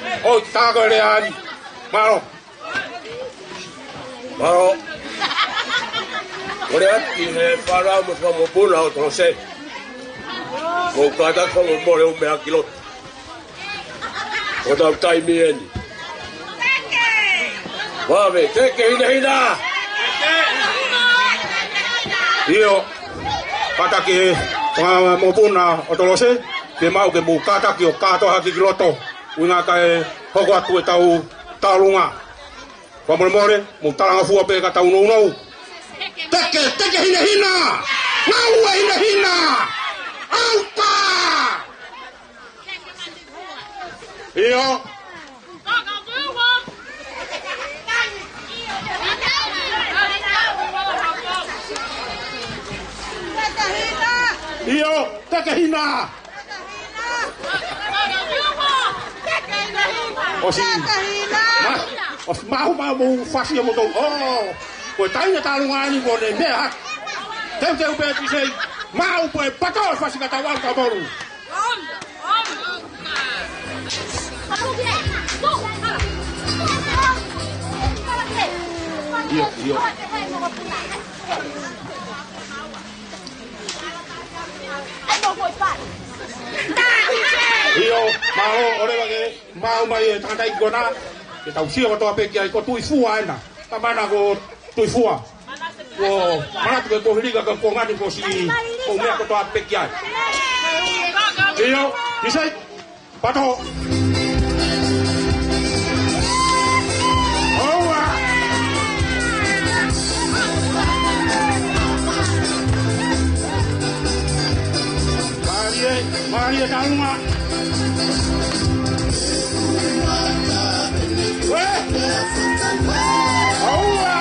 ʻOi, tā ko e lea ni. Mālō. Mālō. Kole atu ki he fānau mo e fanga mokopuna ʻo Tolose. Mou kātaki fakamolemole ʻo meʻa ki loto. Ko ʻetau taimi eni. Vave, teke hinehina. ʻIo. Kātaki e fanga mokopuna ʻo Tolose. Ke maʻu ke mou kātaki ʻo kātoa hake ki loto. ʻUhinga kae hoko atu ʻetau tālunga. Fakamolemole, mou talangofua pē ka tau nounou. Teke, teke hinehina! Ngāue hinehina! ʻAuka! ʻIo. ʻIo, teke hina! ʻOsi. Ma-, ʻosi maʻu, maʻu, mou fasi ʻa moutolu. ʻŌ, ko e taimi tālunga ni ko ʻene meʻa. Teuteu pē ʻa e tisei. Maʻu pē pato e fasi ka tau ʻalu ka molu. ʻIo, ʻio. ʻIo, mālō, ʻoleva ke maʻu mai e tangataʻeiki ko ena, ke tau sio kotoa pē ki ai, ko Tuʻifua ena. Tamana ko Tuʻifua. Ko Manatu ke ko Hilika ka ko Ngani ko si, ko meʻa kotoa pē ki ai. ʻIo, ʻi sai. Pato. ʻOua. Mālie, mālie Tauma. Ue. ʻOua.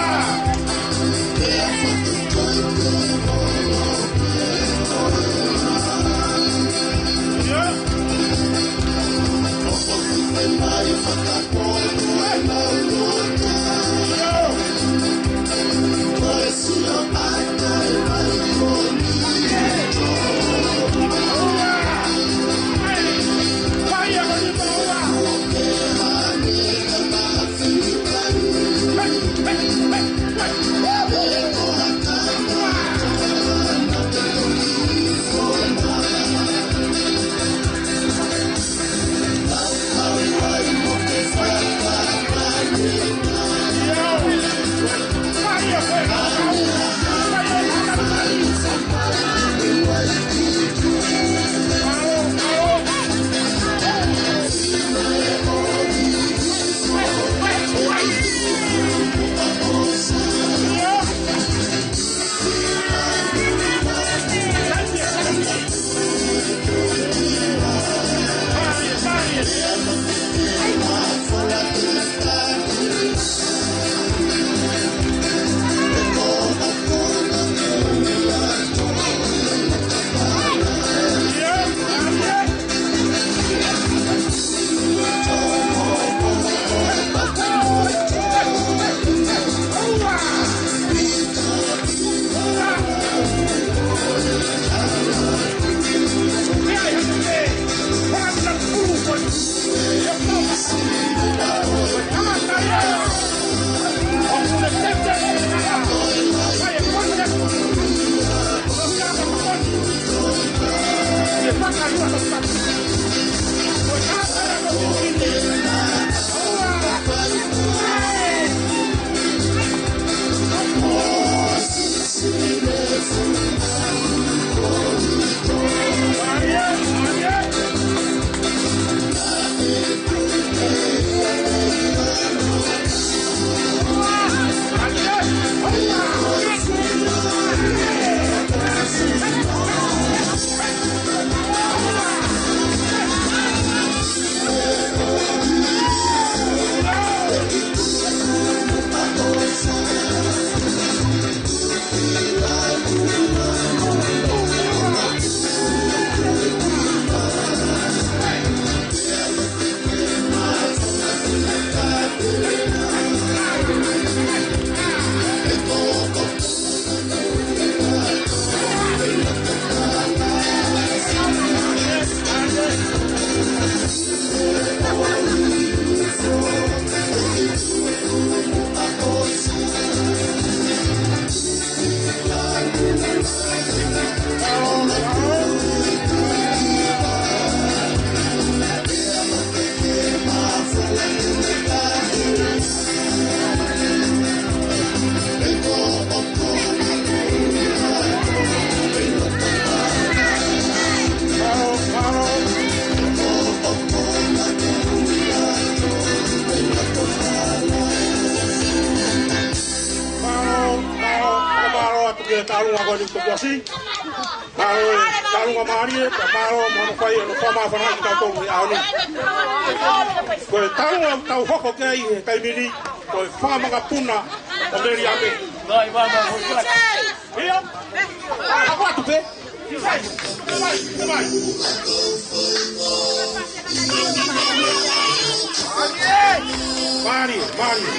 Mālō, mālō, mālō atu ki he taʻalunga ko eni kuo ʻosi. Mālō e taʻalunga mālie, pea mālō mo hono fai hono fakamāfana ʻi tautolu he ʻaho ni. Ko e taʻalunga ʻoku tau hoko ki ai he taimi ni, ko e fanga makapuna ʻo Meliame. ʻIo, ʻa, ʻa, atu pē. Mālie, mālie.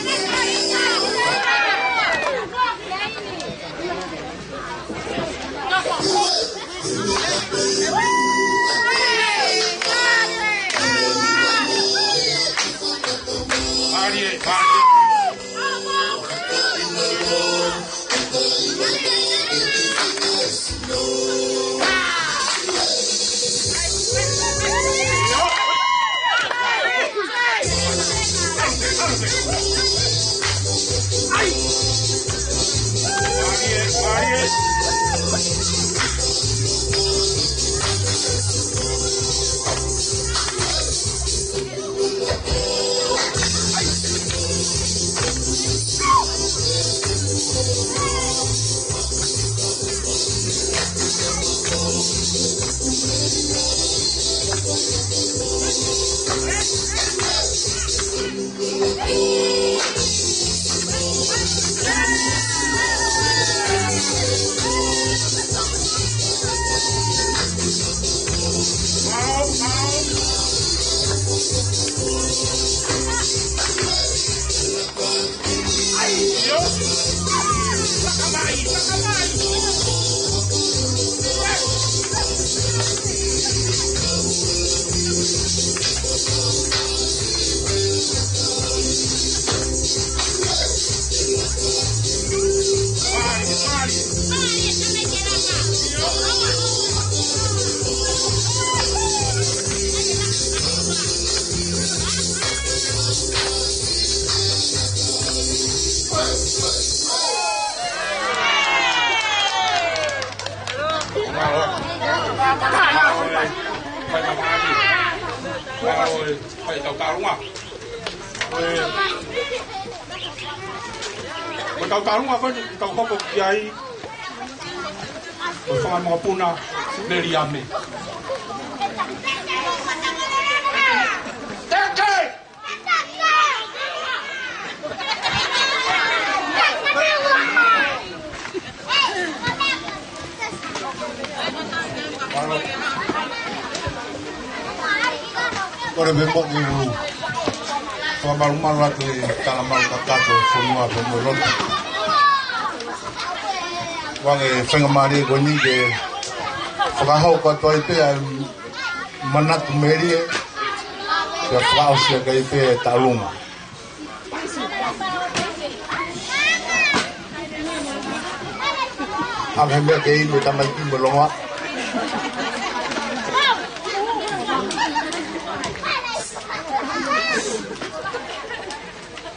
Fai tau tālunga. Ko e tau tālunga ko eni, tau hoko ki ai. Ko e fanga mokopuna Meliame. Teke! Kole pē moʻoni ʻeku fakamalumalu atu e tala malu kakato e fonua pea mo e lotu. Hangē ko e faingamālie ko eni ke fakahoko atu ai pē ʻa e manatu melie, pea fakaʻosi ʻaki ai pē e tālunga. ʻAve he meʻa ke inu e tamaiki mo e longoaʻa.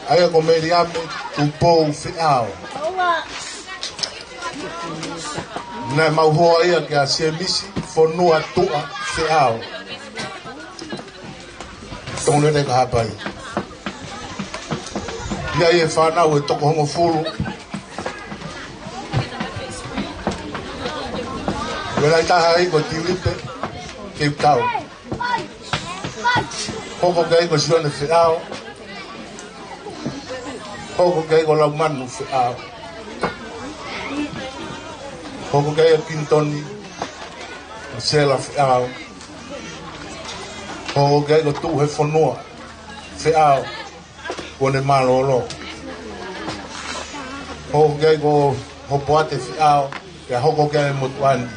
ʻA ia ko Meliame Tupou Feʻao. Naʻe maʻu hoa ia kia Semisi Fonuatuʻa Feʻao. Tongolele ka Haʻapai. ʻI ai e fānau ʻe toko hongofulu. Ko e lahi taha ai ko Tilipe Keutau. Hoko ki ai ko Sione Feʻao. Hoko ki ai ko Laumanu Feʻao. Hoko ki ai ko Kintoni Sela Feʻao. Hoko ki ai ko Tuʻuhefonua Feʻao, kuo ne mālōlō. Hoko ki ai ko Hopoate Feʻao, pea hoko ki ai e motuʻa ni.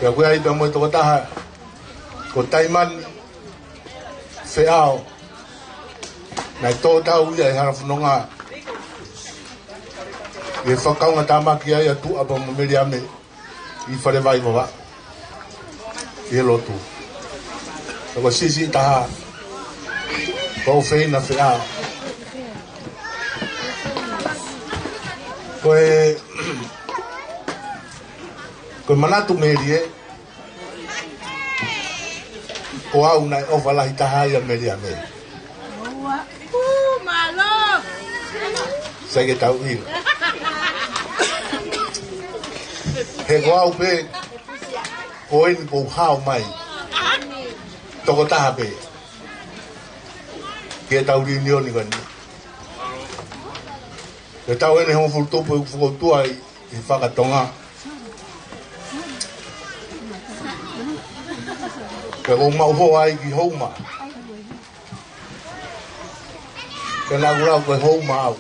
Pea ko ia ai pea mo e tokotaha ko Taimani Feʻao. Naʻe tō tau ia ʻi he hala fononga ʻi he fakakaungatāmaki ai ʻa Tuʻa pea mo Meliame ʻi Falevai Vavaʻu ʻi he lotu. Pea ko e siʻisiʻi taha ko ʻUfeina Feʻao. Ko e, ko e manatu melie, ko au naʻe ʻofa lahi taha ai ʻia Meliame. Sai ke tau ʻilo. He ko au pē, ko eni ʻoku ou hao mai. Tokotaha pē. Ke tau liunioni ko eni. Ke tau ʻeni hongofulu tupu ʻeku fokoutua ʻi he fakatonga. Pea ʻoku ou maʻu hoa ai ki Houma. Pea naʻa ku lau ko e Houma au.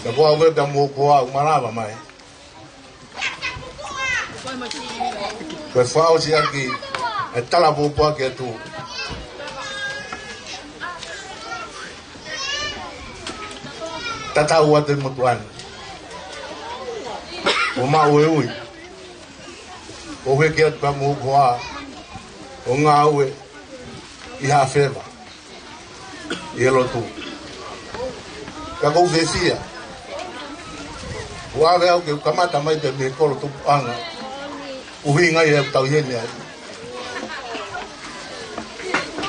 Pea ko au pē pea mo ko au malava mai. Ko e fakaʻosi ʻaki e tala pōpoaki atu. Tatau atu e motuʻa ni. ʻO maʻu e ui. ʻO heke atu pea mo ko au ʻo ngāue ʻi Haʻafeva ʻi he lotu. Ka ʻoku ou fiefia. ʻOku ʻave au ke u kamata mai pē mei he kolo tupuʻanga. ʻUhinga ia ʻoku tau ʻi heni ai.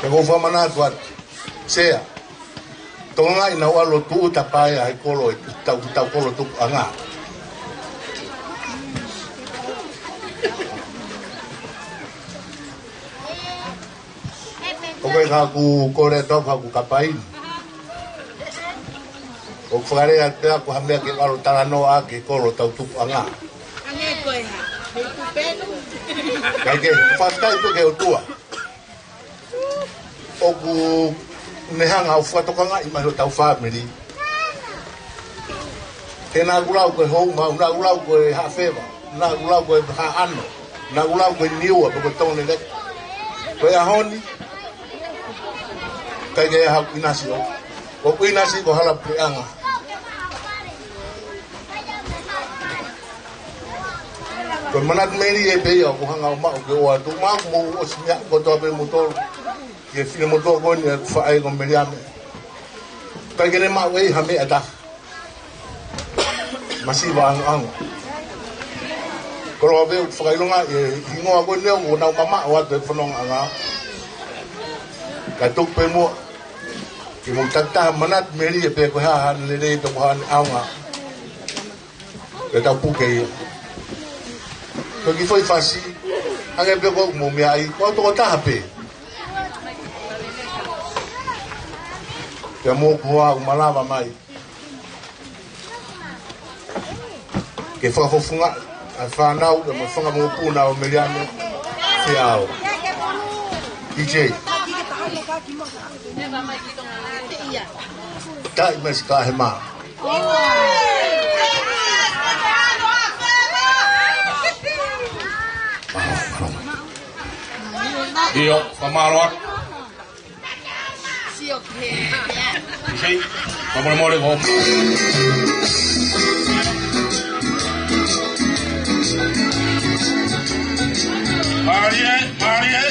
Ka ʻoku ou fakamanatu atu. Sea. Tokangaʻi naʻa u ʻalu ʻo tūʻuta pē ia he kolo ʻetau, ʻetau kolo tupuʻanga. ʻOku Ko e ka ku kole tau ka ku kapai ni. ʻOku fakalea pea ko ha meʻa ke ʻalu talanoa ki he kolo tau tupuʻanga. Kae ke fakatai pē ki he ʻOtua. ʻOku ne hanga ʻo fakatokangaʻi mai hotau fāmili. He naʻa ku lau ko e houma, naʻa ku lau ko e haʻafeva, naʻa ku lau ko e haʻano, naʻa ku lau ko e niua, pe ko e tone leka. Ko e ʻaho ni, ʻikai ke ʻi ai haku ʻinasi ʻo. Ko ʻeku ʻinasi ko e hala puleʻanga. Ko e manatu melie pē ia ʻoku hanga ʻo maʻu ke ʻoatu. Maʻu mo ʻosi meʻa kotoa pē motolu. Ki he finemotuʻa ko eni ʻa e faʻē ko Meliame. ʻIkai ke ne maʻu ʻe ia ha meʻa ʻe taha. Masiva angaʻanga. Koloa pē ʻoku fakaʻilonga ʻi he hingoa ko eni ʻoku nau mamaʻo atu he fonongaʻanga. Kae tuku pē muʻa. Ke mou takitaha manatu melie pē ko e hā haʻane lelei pe ko e hā haʻane ʻaonga. Ke tau puke ia. Ko e kiʻi foʻi fasi, hangē pē ko ʻeku meʻa ai, ko au tokotaha pē. Pea mo hoku hoa ʻoku malava mai ke fakafofongaʻi ʻa e fānau, pea mo e fanga mokopuna ʻo Meliame Feao. D J. Taʻi mai si ka he mā. ʻIo, fakamālō atu. Sio ki he. Isei, fakamolemole ko. Mālie, mālie.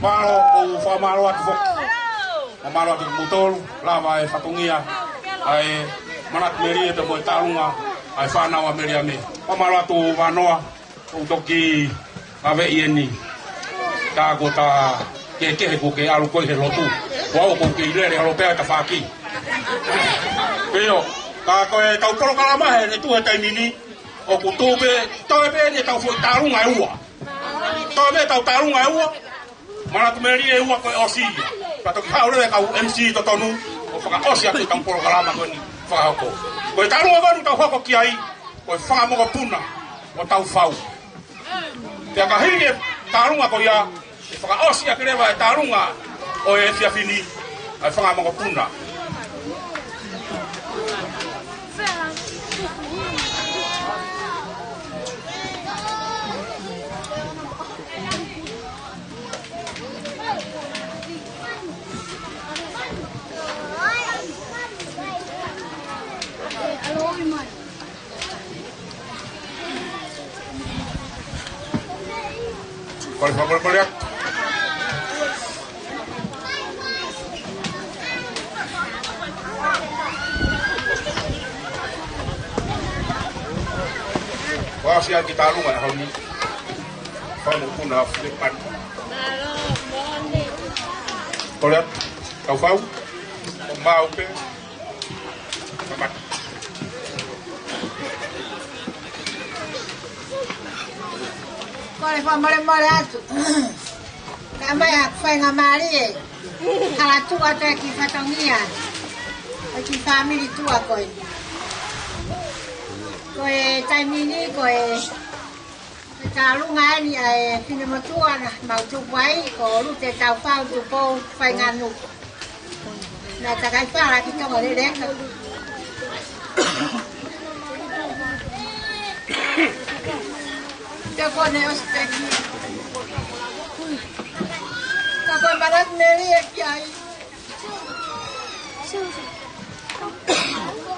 Mālō, ʻoku ou fakamālō atu foki. Fakamālō atu kimoutolu, lava e fatongia ʻa e manatu melie pea mo e tālunga ʻa e fānau ʻa Meliame. Fakamālō atu Vanoa, ʻoku toki ʻave ʻi heni. Tā ko tā kehekehe kuo ke ʻalu ko ē he lotu. Ko au ʻoku ou kei lele ʻalu pē ʻa e tafaʻaki. Pea ʻio, ka ko ʻetau polokalama he ʻene tuʻu he taimi ni, ʻoku tuʻu pē, toe pē ʻetau foʻi tālunga ʻe ua. Toe pē ʻetau tālunga ʻe ua. Manatu melie ʻe ua ko e ʻosi ia. Pea toki haʻu leva e kau M C totonu ʻo fakaʻosi atu ʻetau polokalama ko eni fakahoko. Ko e tālunga ko eni ʻoku tau hoko ki ai, ko e fanga mokopuna ʻo Taufau. Pea ka hili e tālunga ko ia, ʻe fakaʻosi ʻaki leva e tālunga ʻo e efiafi ni ʻa e fanga mokopuna. Kole fakamolemole atu. Fakaʻosi ʻaki e tālunga he ʻaho ni. Fanga mokopuna Filepani. Kole atu, Taufau, ʻo maʻu pē. Kole fakamolemole atu. Ka mai ʻa e faingamālie. Hala tuʻa atu e kiʻi fatongia. E kiʻi fāmili tuʻa ko ē. Ko e taimi ni, ko e Ko e tālunga eni ʻa e finemotuʻa naʻa mau tupu ai, ko Lute Taufau Tupou Fainganu. Naʻe takai fala ki Tonga Lele. Te kone ʻosi pē ki. Ka ko e manatu melie ki ai.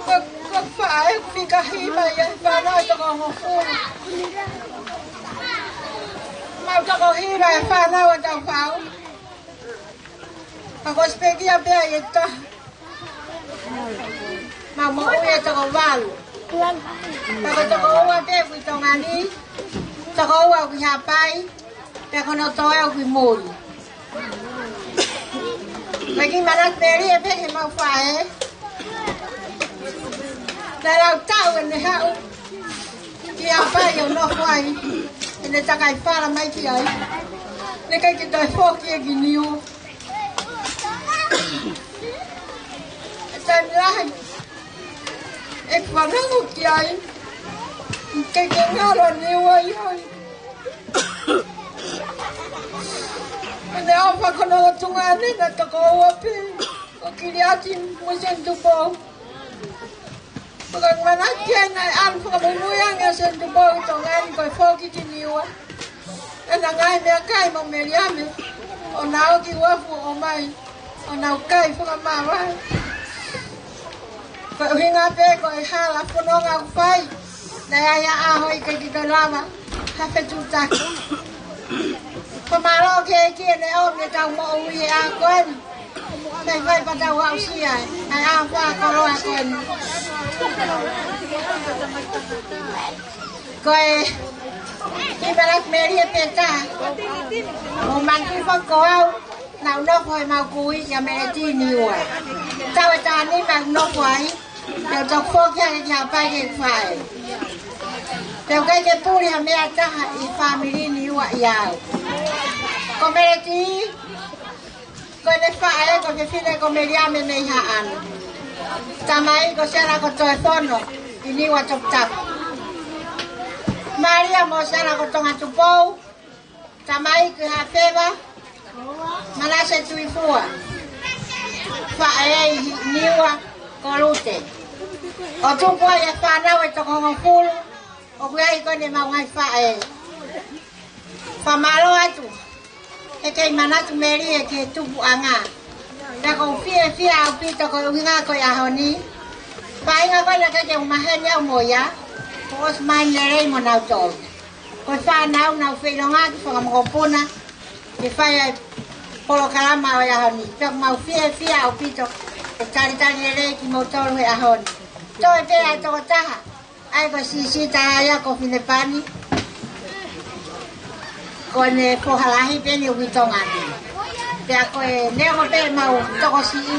Ko, ko e faʻē ʻoku fika hima ia he fānau ʻe toko hongofulu. Mau toko hima e fānau ʻa Taufau. Ka ko e ʻosi pē ki ai pē ʻe taha. Mau moʻui ʻe toko valu. Ka ko e toko ua pē ʻoku ʻi Tonga ni. Toko ua ʻoku ʻi Haʻapai. Pea ko hono toe ʻoku ʻi muli. Naʻe kiʻi manatu melie pē ke mau faʻē. Naʻe lau taʻu ʻene haʻu ki Haʻapai ʻo nofo ai. ʻEne takai fala mai ki ai. Naʻe ʻikai ke toe foki ia ki Niua. E taimi lahi ʻeku fanongo ki ai. ʻIkai ke ngalo Niua ia. ʻEne ʻofa ko hono ʻOtua ʻanenai toko ua pē. Ko Kiliati mo Seni Tupou. Ko e manatu ki ai naʻe ʻalu fakamuimui ange ʻa Seni Tupou ʻi Tonga ni ko e foki ki Niua. ʻEna ngaahi meʻakai mo Meliame. ʻO nau ō ki uafu ʻo ʻomai. ʻO nau kai fakamāvae. Ko e ʻuhinga pē ko e hala fononga ʻoku fai. Naʻe ʻi ai ʻa e ʻaho ʻikai ke toe lava ha fetuʻutaki. Ko e mālō ki he ʻEiki ʻene ʻomi ʻetau moʻui he ʻaho ko eni. Naʻe fai pea tau aʻusia ai ʻa e ʻaho fakakoloa ko eni. Ko e kiʻi manatu melie pē taha. ʻO manatu foki ko au. Naʻá ku nofo he mau kui ʻia Meleti ʻi Niua. Taʻu ʻe taha nima ʻeku nofo ai, pea u toki foki hake ki Haʻapai ki heʻeku faʻē. Pea u ʻikai ke puli ha meʻa ʻe taha ʻi he fāmili Niua ʻiate au. Ko Meleti, ko ʻene faʻē ko e fefine ko Meliame mei Haʻano. Tamai ko Sela ko Toefono ʻi Niua Toputapu. Malia mo Sela ko Tongatupou. Tamai ko Hafeva, Manase Tuifua. Faʻē ʻi Niua ko Lute. ʻO tupu ai e fānau ʻe toko hongofulu, ʻoku ʻi ai ko eni ʻemau ngaahi faʻē. Fakamālō atu, he kei manatu melie ki he tupuʻanga. Pea ʻoku ou fiefia ʻaupito ko e ʻuhinga ko e ʻaho ni. Faʻahinga ko ena ʻikai ke u maheni au mo ia, kuo ʻosi maheni lelei mo nautolu. Ko e fānau naʻa ku feʻiloaki fakamokopuna ke fai ai e polokalama ʻo e ʻaho ni. Pea ʻoku mau fiefia ʻaupito he talitali lelei kimoutolu he ʻaho ni. Toe pē ʻa e tokotaha, ʻa ia ko e sisitā ia ko Finepani. Ko ʻene foha lahi pē eni ʻoku ʻi Tonga ni. Pea ko e neongo pē ʻemau tokosiʻi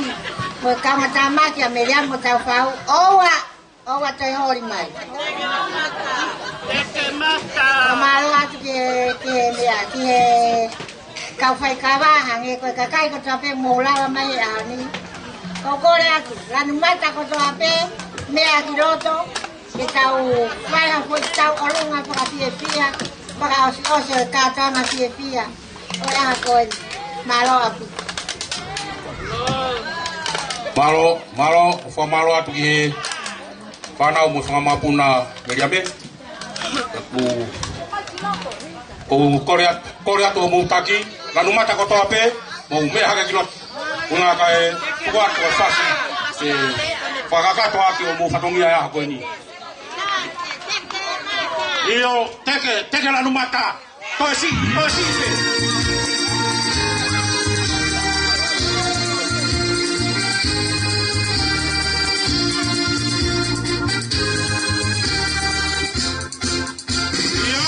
mo e kaungātāmaki ʻa Meliamu mo Taufau, ʻoua, ʻoua toe holi mai. Fakamālō atu ki he, ki he meʻa, ki he kau faikava, hangē ko e kakai kotoa pē mou lava mai he ʻaho ni. Ko e kole atu, lanu mata kotoa pē, meʻa ki loto, ke tau fai ha foʻi tauʻolunga fakafiefia, fakaʻosiʻosi ʻo e kātoanga fiefia ʻo e ʻaho ko eni. Mālō ʻaupito. Mālō, mālō, ʻoku fakamālō atu ki he fānau mo e fanga mapuna Meliame. ʻOku, ʻoku kole atu, kole atu ʻo mou taki, lanu mata kotoa pē, mou meʻa hake ki loto. ʻUhinga kae tuku atu ʻa e fasi, ke fakakakato ʻaki ʻo mou fatongia ʻa e ʻaho ko eni. ʻIo, teke, teke lanu mata. Toe siʻi, toe siʻi pē. ʻIo.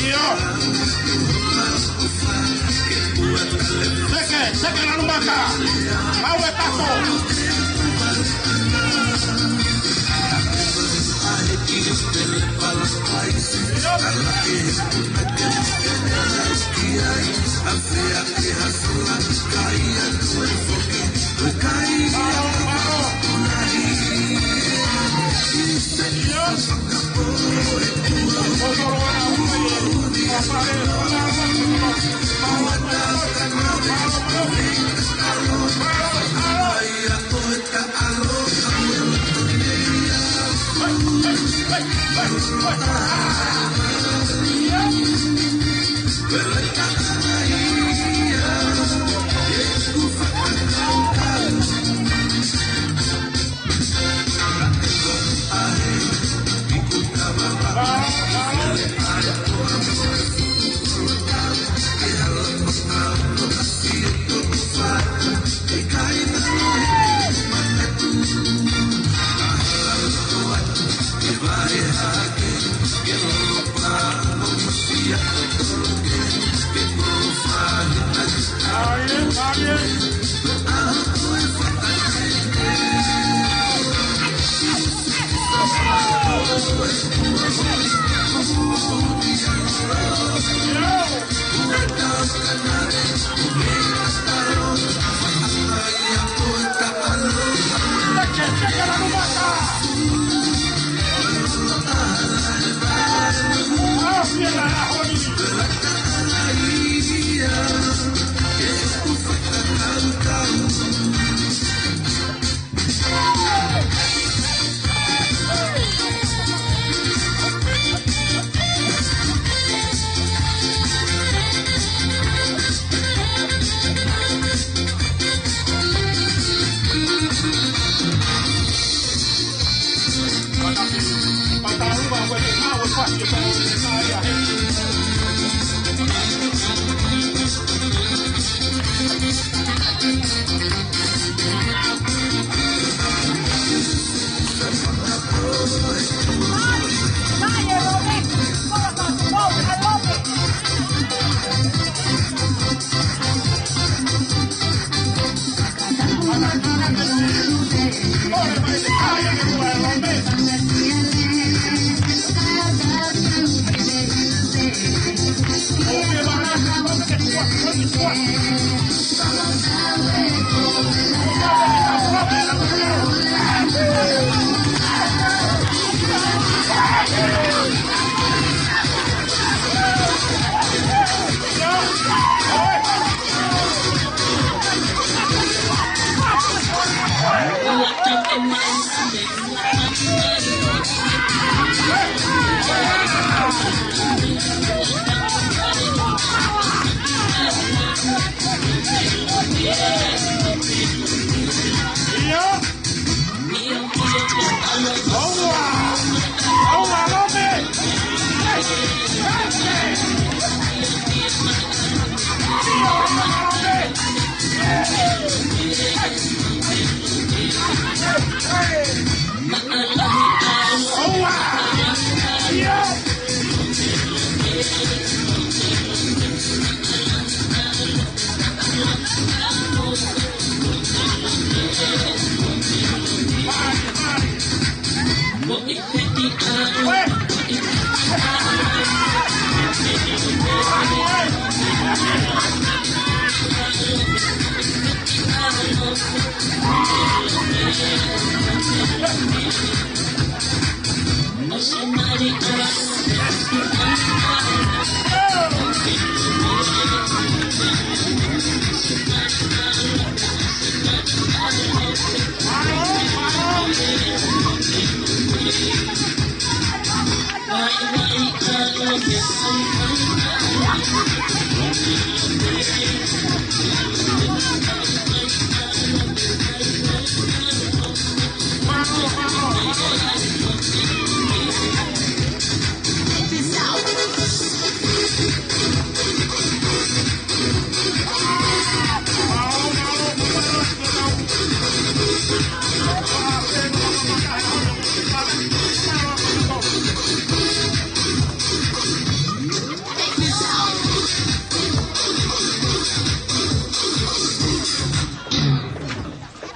ʻIo. Seke, seke lanu mata. Mau e pato.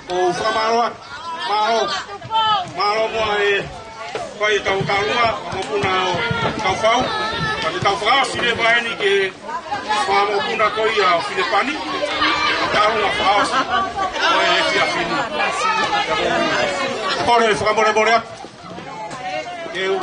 ʻOku fakamālō atu. Mālō. Mālō muʻa e fai ʻetau tālunga, mokopuna ʻo Taufau. Pea te tau fakaʻosi leva eni ki he fanga mokopuna ko ia ʻo Finepani. Tālunga fakaʻosi ʻo e efiafi ni. Kole fakamolemole atu. Ke u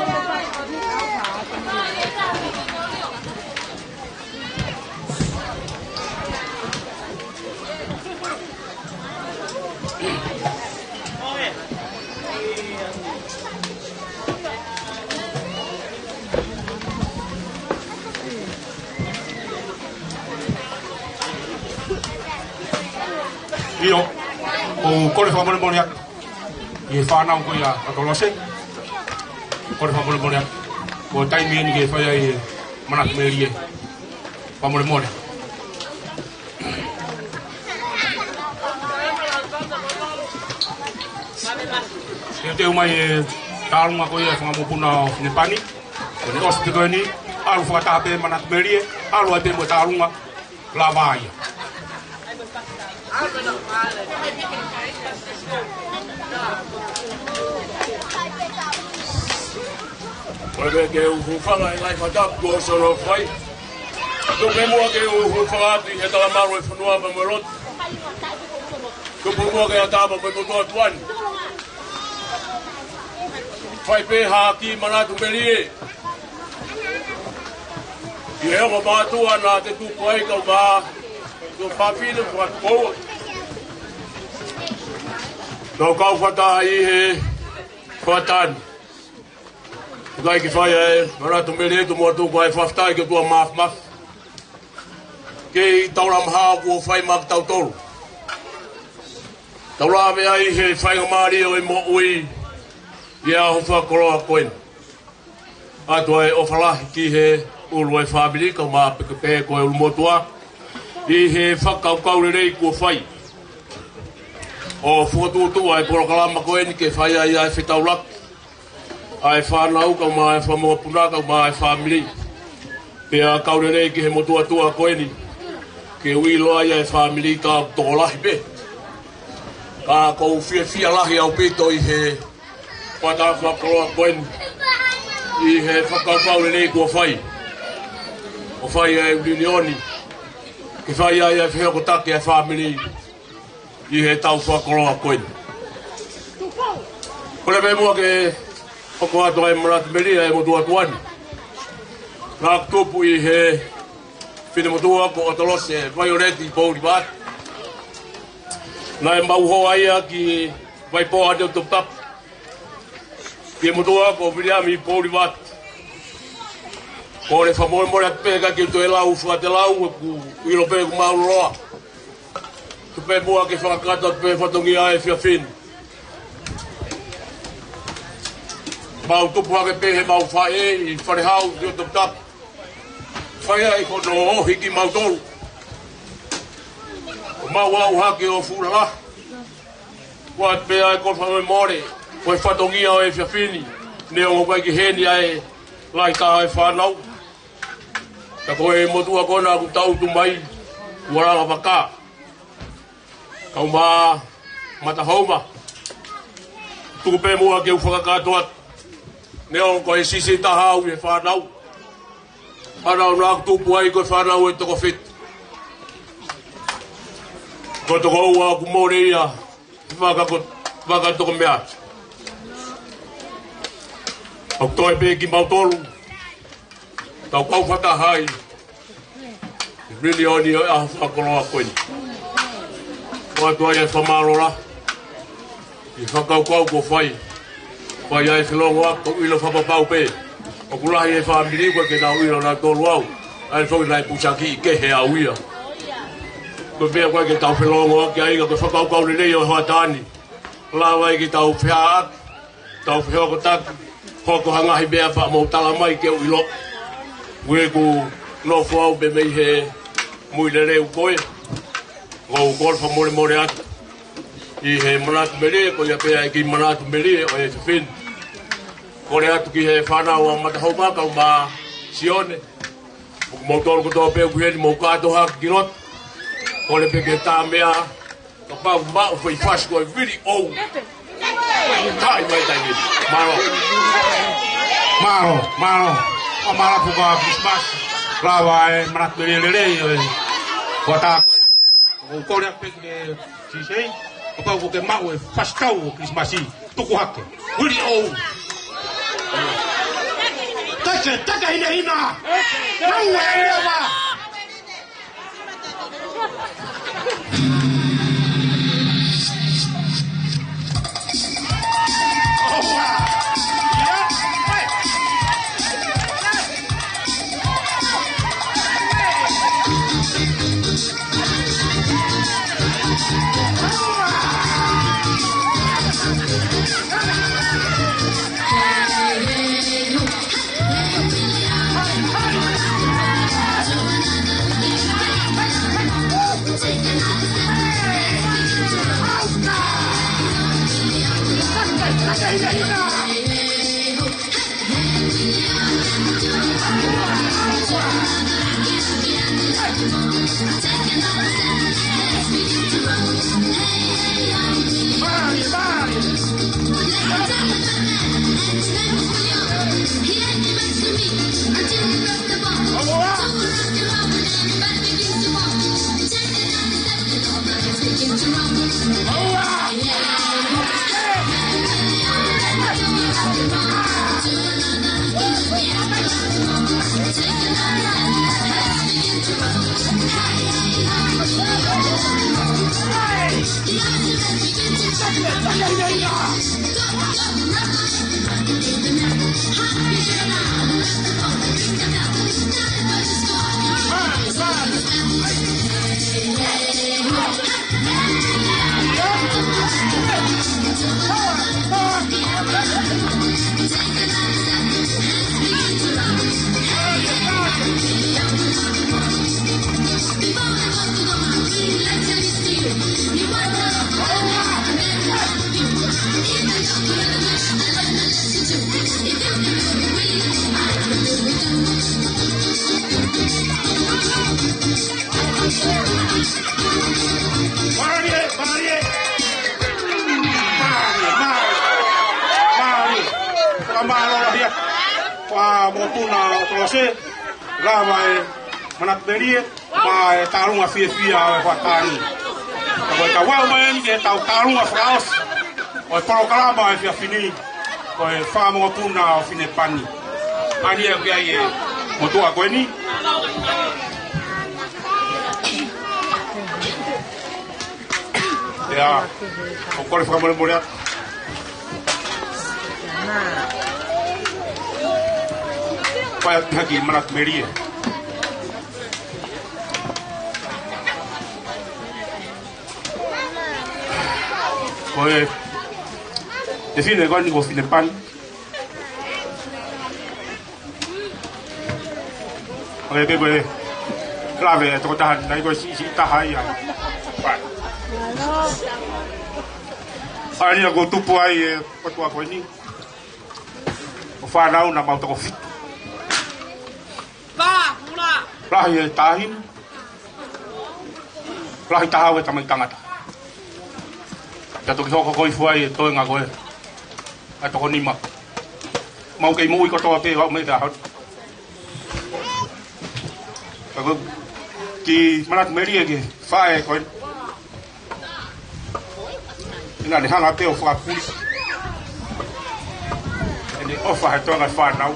ʻIo, ʻoku ou kole fakamolemole atu ʻi he fānau ko ia ʻa Tolose. Kole fakamolemole atu. Ko e taimi eni ke fai ai e manatu melie. Fakamolemole. Ke teu mai e tālunga ko ia e fanga mokopuna ʻo Finepani. Ko ʻene ʻosi pē ko eni, ʻalu fakataha pē manatu melie, ʻalu ai pē mo e tālunga, lava ia. Ko e ke u hūfanga ʻi he ngaahi fakatapu kuo ʻosi hono fai. Tuku pē muʻa ke u hūfanga atu ʻi he talamalu ʻo e fonua pea mo e lotu. Tuku pē muʻa ke ʻatā pea mo e motuʻa tuʻa ni. Fai pē ha kiʻi manatu melie. ʻI he ongo mātuʻa naʻa te tuku ai kau mā, tuʻa fafine, tuʻa koua. Tau kau fakataha ʻi he fakataha ni. ʻIkai ke fai ai e manatu melie, tuku muʻa tuku ai e fakafetaʻi ki he ʻOtua Māfimafi. Kei taulama hao kuo fai maʻa kitautolu. Tau lave ai he faingamālie ʻo e moʻui ʻi he ʻaho fakakoloa ko eni. ʻOatu ai e ʻofa lahi ki he ʻulu ʻo e fāmili, kae ʻumaʻā pē ko e ʻulumotuʻa, ʻi he fakakaukau lelei kuo fai ʻo fokotuʻutuʻu ʻa e polokalama ko eni ke fai ai ʻa e fetaulaki ʻa e fānau, kae ʻumaʻā e fanga mokopuna, kae ʻumaʻā e fāmili. Pea kau lelei ki he motuʻa tuʻa ko eni, ke ʻilo ai ʻa e fāmili ka tokolahi pē. Ka ʻoku ou fiefia lahi ʻaupito ʻi he fakataha fakakoloa ko eni, ʻi he fakakaukau lelei kuo fai ʻo fai ʻa e ʻiunioni, ke fai ai ʻa e fehokotaki ʻa e fāmili ʻi he taʻu fakakoloa ko eni. Kole pē muʻa ke hoko atu ai e manatu melie ʻa e motuʻa tuʻa ni. Naʻa ku tupu ʻi he finemotuʻa ko ʻOtolose Vaioleti Poulivaati. Naʻe mau hoa ia ki Vaipoa ʻi Toputapu, ki he motuʻa ko Viliami Poulivaati. Kole fakamolemole atu pē ka ke toe lau fakatelau, ʻoku ʻilo pē ʻoku mau loloa. Tuku pē muʻa ke fakakakato atu pē fatongia ʻo e efiafi ni. Mau tupu hake pē heʻemau faʻē ʻi Falehau ʻi Toputapu. Fai ai hono ohi kimautolu. Mau aʻu hake ʻo fuʻu lalahi. Kuo ʻoatu pē ʻa e kole fakamolemole, ko e fatongia ʻo e efiafi ni, neongo ʻoku ʻikai ke ʻi heni ʻa e lahi taha ʻo e fānau. Ka ko e motuʻa ko ena ʻoku tangutu mai, ʻoku langa vaka, kae ʻumaʻā mata houma. Tuku pē muʻa ke u fakakakato atu Neongo ko e siʻisiʻi taha au ʻi he fānau. Fānau naʻa ku tupu ai ko e fānau ʻe toko fitu. Ko e toko ua ʻoku mole ia, vaka ko, vaka toko meʻa. ʻOku toe pē kimautolu. Tau kau fakataha ai. Milioni ʻo e ʻaho fakakoloa ko eni. ʻOatu ai e fakamālō lahi ʻi he fakakaukau kuo fai. Fai ai e felōngoaki, ʻoku ʻilo fakapapau pē ʻoku lahi e fāmili ʻoku ʻikai ke nau ʻilo nautolu au. ʻA ia foki naʻe pusakiʻi kehe au ia. Ko e meʻa ʻoku ʻikai ke tau felōngoaki ai, ka ko e fakakaukau lelei ʻo e hoʻatā ni. Lava ai ke tau feʻaʻaki, tau fehokotaki, hoko ha ngaahi meʻa pea mou tala mai ke u ʻilo. Ue ku nofo au pē mei he mui lelei ʻo e koe. ʻOku ou kole fakamolemole atu ʻi he manatu melie, ko ia pē ʻa e kiʻi manatu melie ʻo e fefine. Kole atu ki he fānau ʻa Matahoumaka mo Sione. Moutolu kotoa pē ʻoku ʻi heni, mou kātoa hake ki loto. Kole pē ke tā meʻa. Kapau maʻu foʻi fasi ko e vili ʻou. Taʻi mai taʻi ni. Mālō. Mālō, mālō. ʻO mālō pē ko e Christmas. Lava e manatu lelei ʻo e hoʻatā ko eni. ʻOku ou kole atu pē ki he C C. Kapau ʻoku ke maʻu e fasi kau ʻo Christmas, tuku hake. Vili ʻou. Teke, teke hinehina. Nau e leva. Mālie, mālie. Mālie, mālie. Mālie. Fakamālō lahi atu. Fakamoʻoni ʻa Tolose. Lava e manatu melie. Mo e tālunga fiefia ʻo e hoʻatā ni. Ka ko e tau ʻalu mai eni ki heʻetau tālunga fakaʻosi ʻo e polokalama ʻo e efiafi ni. Ko e fakamoʻoni ʻa Finepani. ʻA ia ʻoku ʻi ai e motuʻa ko eni. ʻIo, ʻoku ou kole fakamolemole atu. Fai atu ha kiʻi manatu melie. Ko e, e fefine ko eni ko Finepani. ʻOku ʻikai ke u lave e tokotaha ni, ko e siʻisiʻi taha ia. ʻA ia ʻoku ou tupu ai e motuʻa ko eni. Ko e fānau naʻa mau toko fitu. Lahi e taʻahine. Lahi taha au e tamaiki tangata. Pea toki hoko ko ē ʻi fē ai e toenga ko ē ʻa e toko nima. Mau kei moʻui kotoa pē ʻo aʻu mai ki he ʻaho ni. Ka ko e kiʻi manatu melie ki he faʻē ko ē. Naʻá ne hanga pē ʻo fakapuli ʻene ʻofa he toenga e fānau.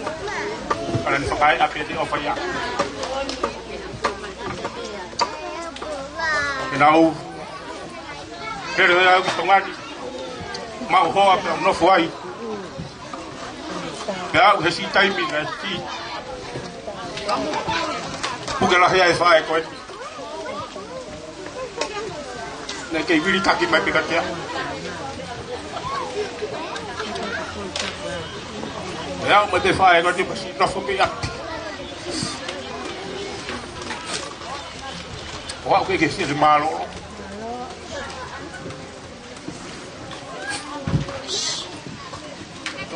Ka naʻá ne fakaeʻa pē ʻene ʻofa ia. Pea naʻá ku lele au ki Tonga ni, maʻu hoa pea u nofo ai. Pea aʻu he siʻi taimi naʻe siʻi puke lahi ai e faʻē ko ē, naʻe kei vilitaki mai pē kiate au. Pea aʻu mai pē e faʻē ko ē pea siʻi nofo pē ʻi ʻapi. ʻO aʻu ki he siʻi mālōlō.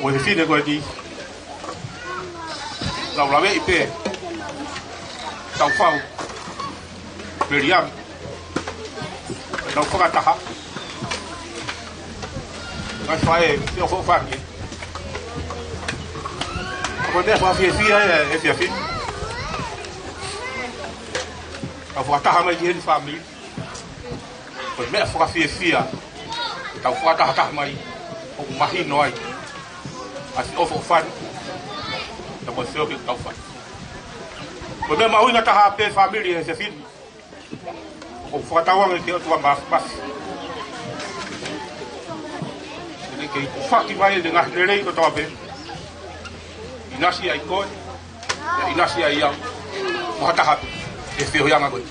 Ko e fefine ko eni, naʻá ku laveʻi pē Taufau, Meliam, naʻá ku fakataha. Ngaahi faʻē, fio fo fake. Ko e meʻa fakafiefia ʻa e efiafi ni. Tau fakataha mai ki heni fāmili. Ko e meʻa fakafiefia ke tau fakatahataha mai, ʻoku mahino ai ʻa e feʻofoʻofani, pea mo e feohi ʻoku tau fai. Ko e meʻa mahuʻinga taha pē fāmili he efiafi ni, ʻoku fakatauange ki he ʻOtua Māfimafi ke ne kei tufaki mai ʻene ngaahi lelei kotoa pē, ʻinasi ai koe, ʻinasi ai au, mo ha taha pē, he feohiʻanga ko ē.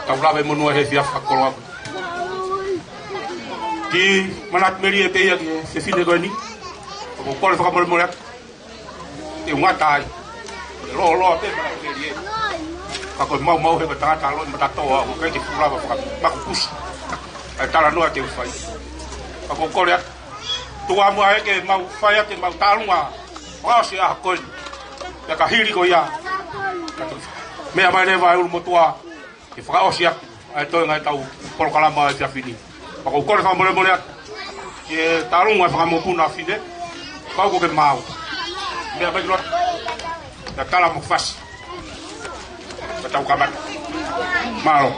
Tau lave monū he efiafi fakakoloa ko ē. Kiʻi manatu melie pē ia ki he fefine ko eni. ʻOku ou kole fakamolemole atu, te u ngata ai. Te u lōloa pē manatu melie. Ka ko e maumau he ko e tangata loʻi matatoa, ʻoku ʻikai ke fuʻu lava fakamakupusi ʻa e talanoa te u fai. Ka ʻoku ou kole atu, tuku muʻa ke mau fai atu ʻemau tālunga fakaʻosi ʻaho ko eni. Pea ka hili ko ia, ka tau meʻa mai leva e ʻulumotuʻa ke fakaʻosi atu ʻa e toenga ʻetau polokalama ʻo e efiafi ni. Ka ʻoku ou kole fakamolemole atu ki he tālunga e fanga mokopuna fefine, ka ʻoku ke maau. Meʻa mai ki loto, ka tala mo fasi. Ka tau kamata. Mālō.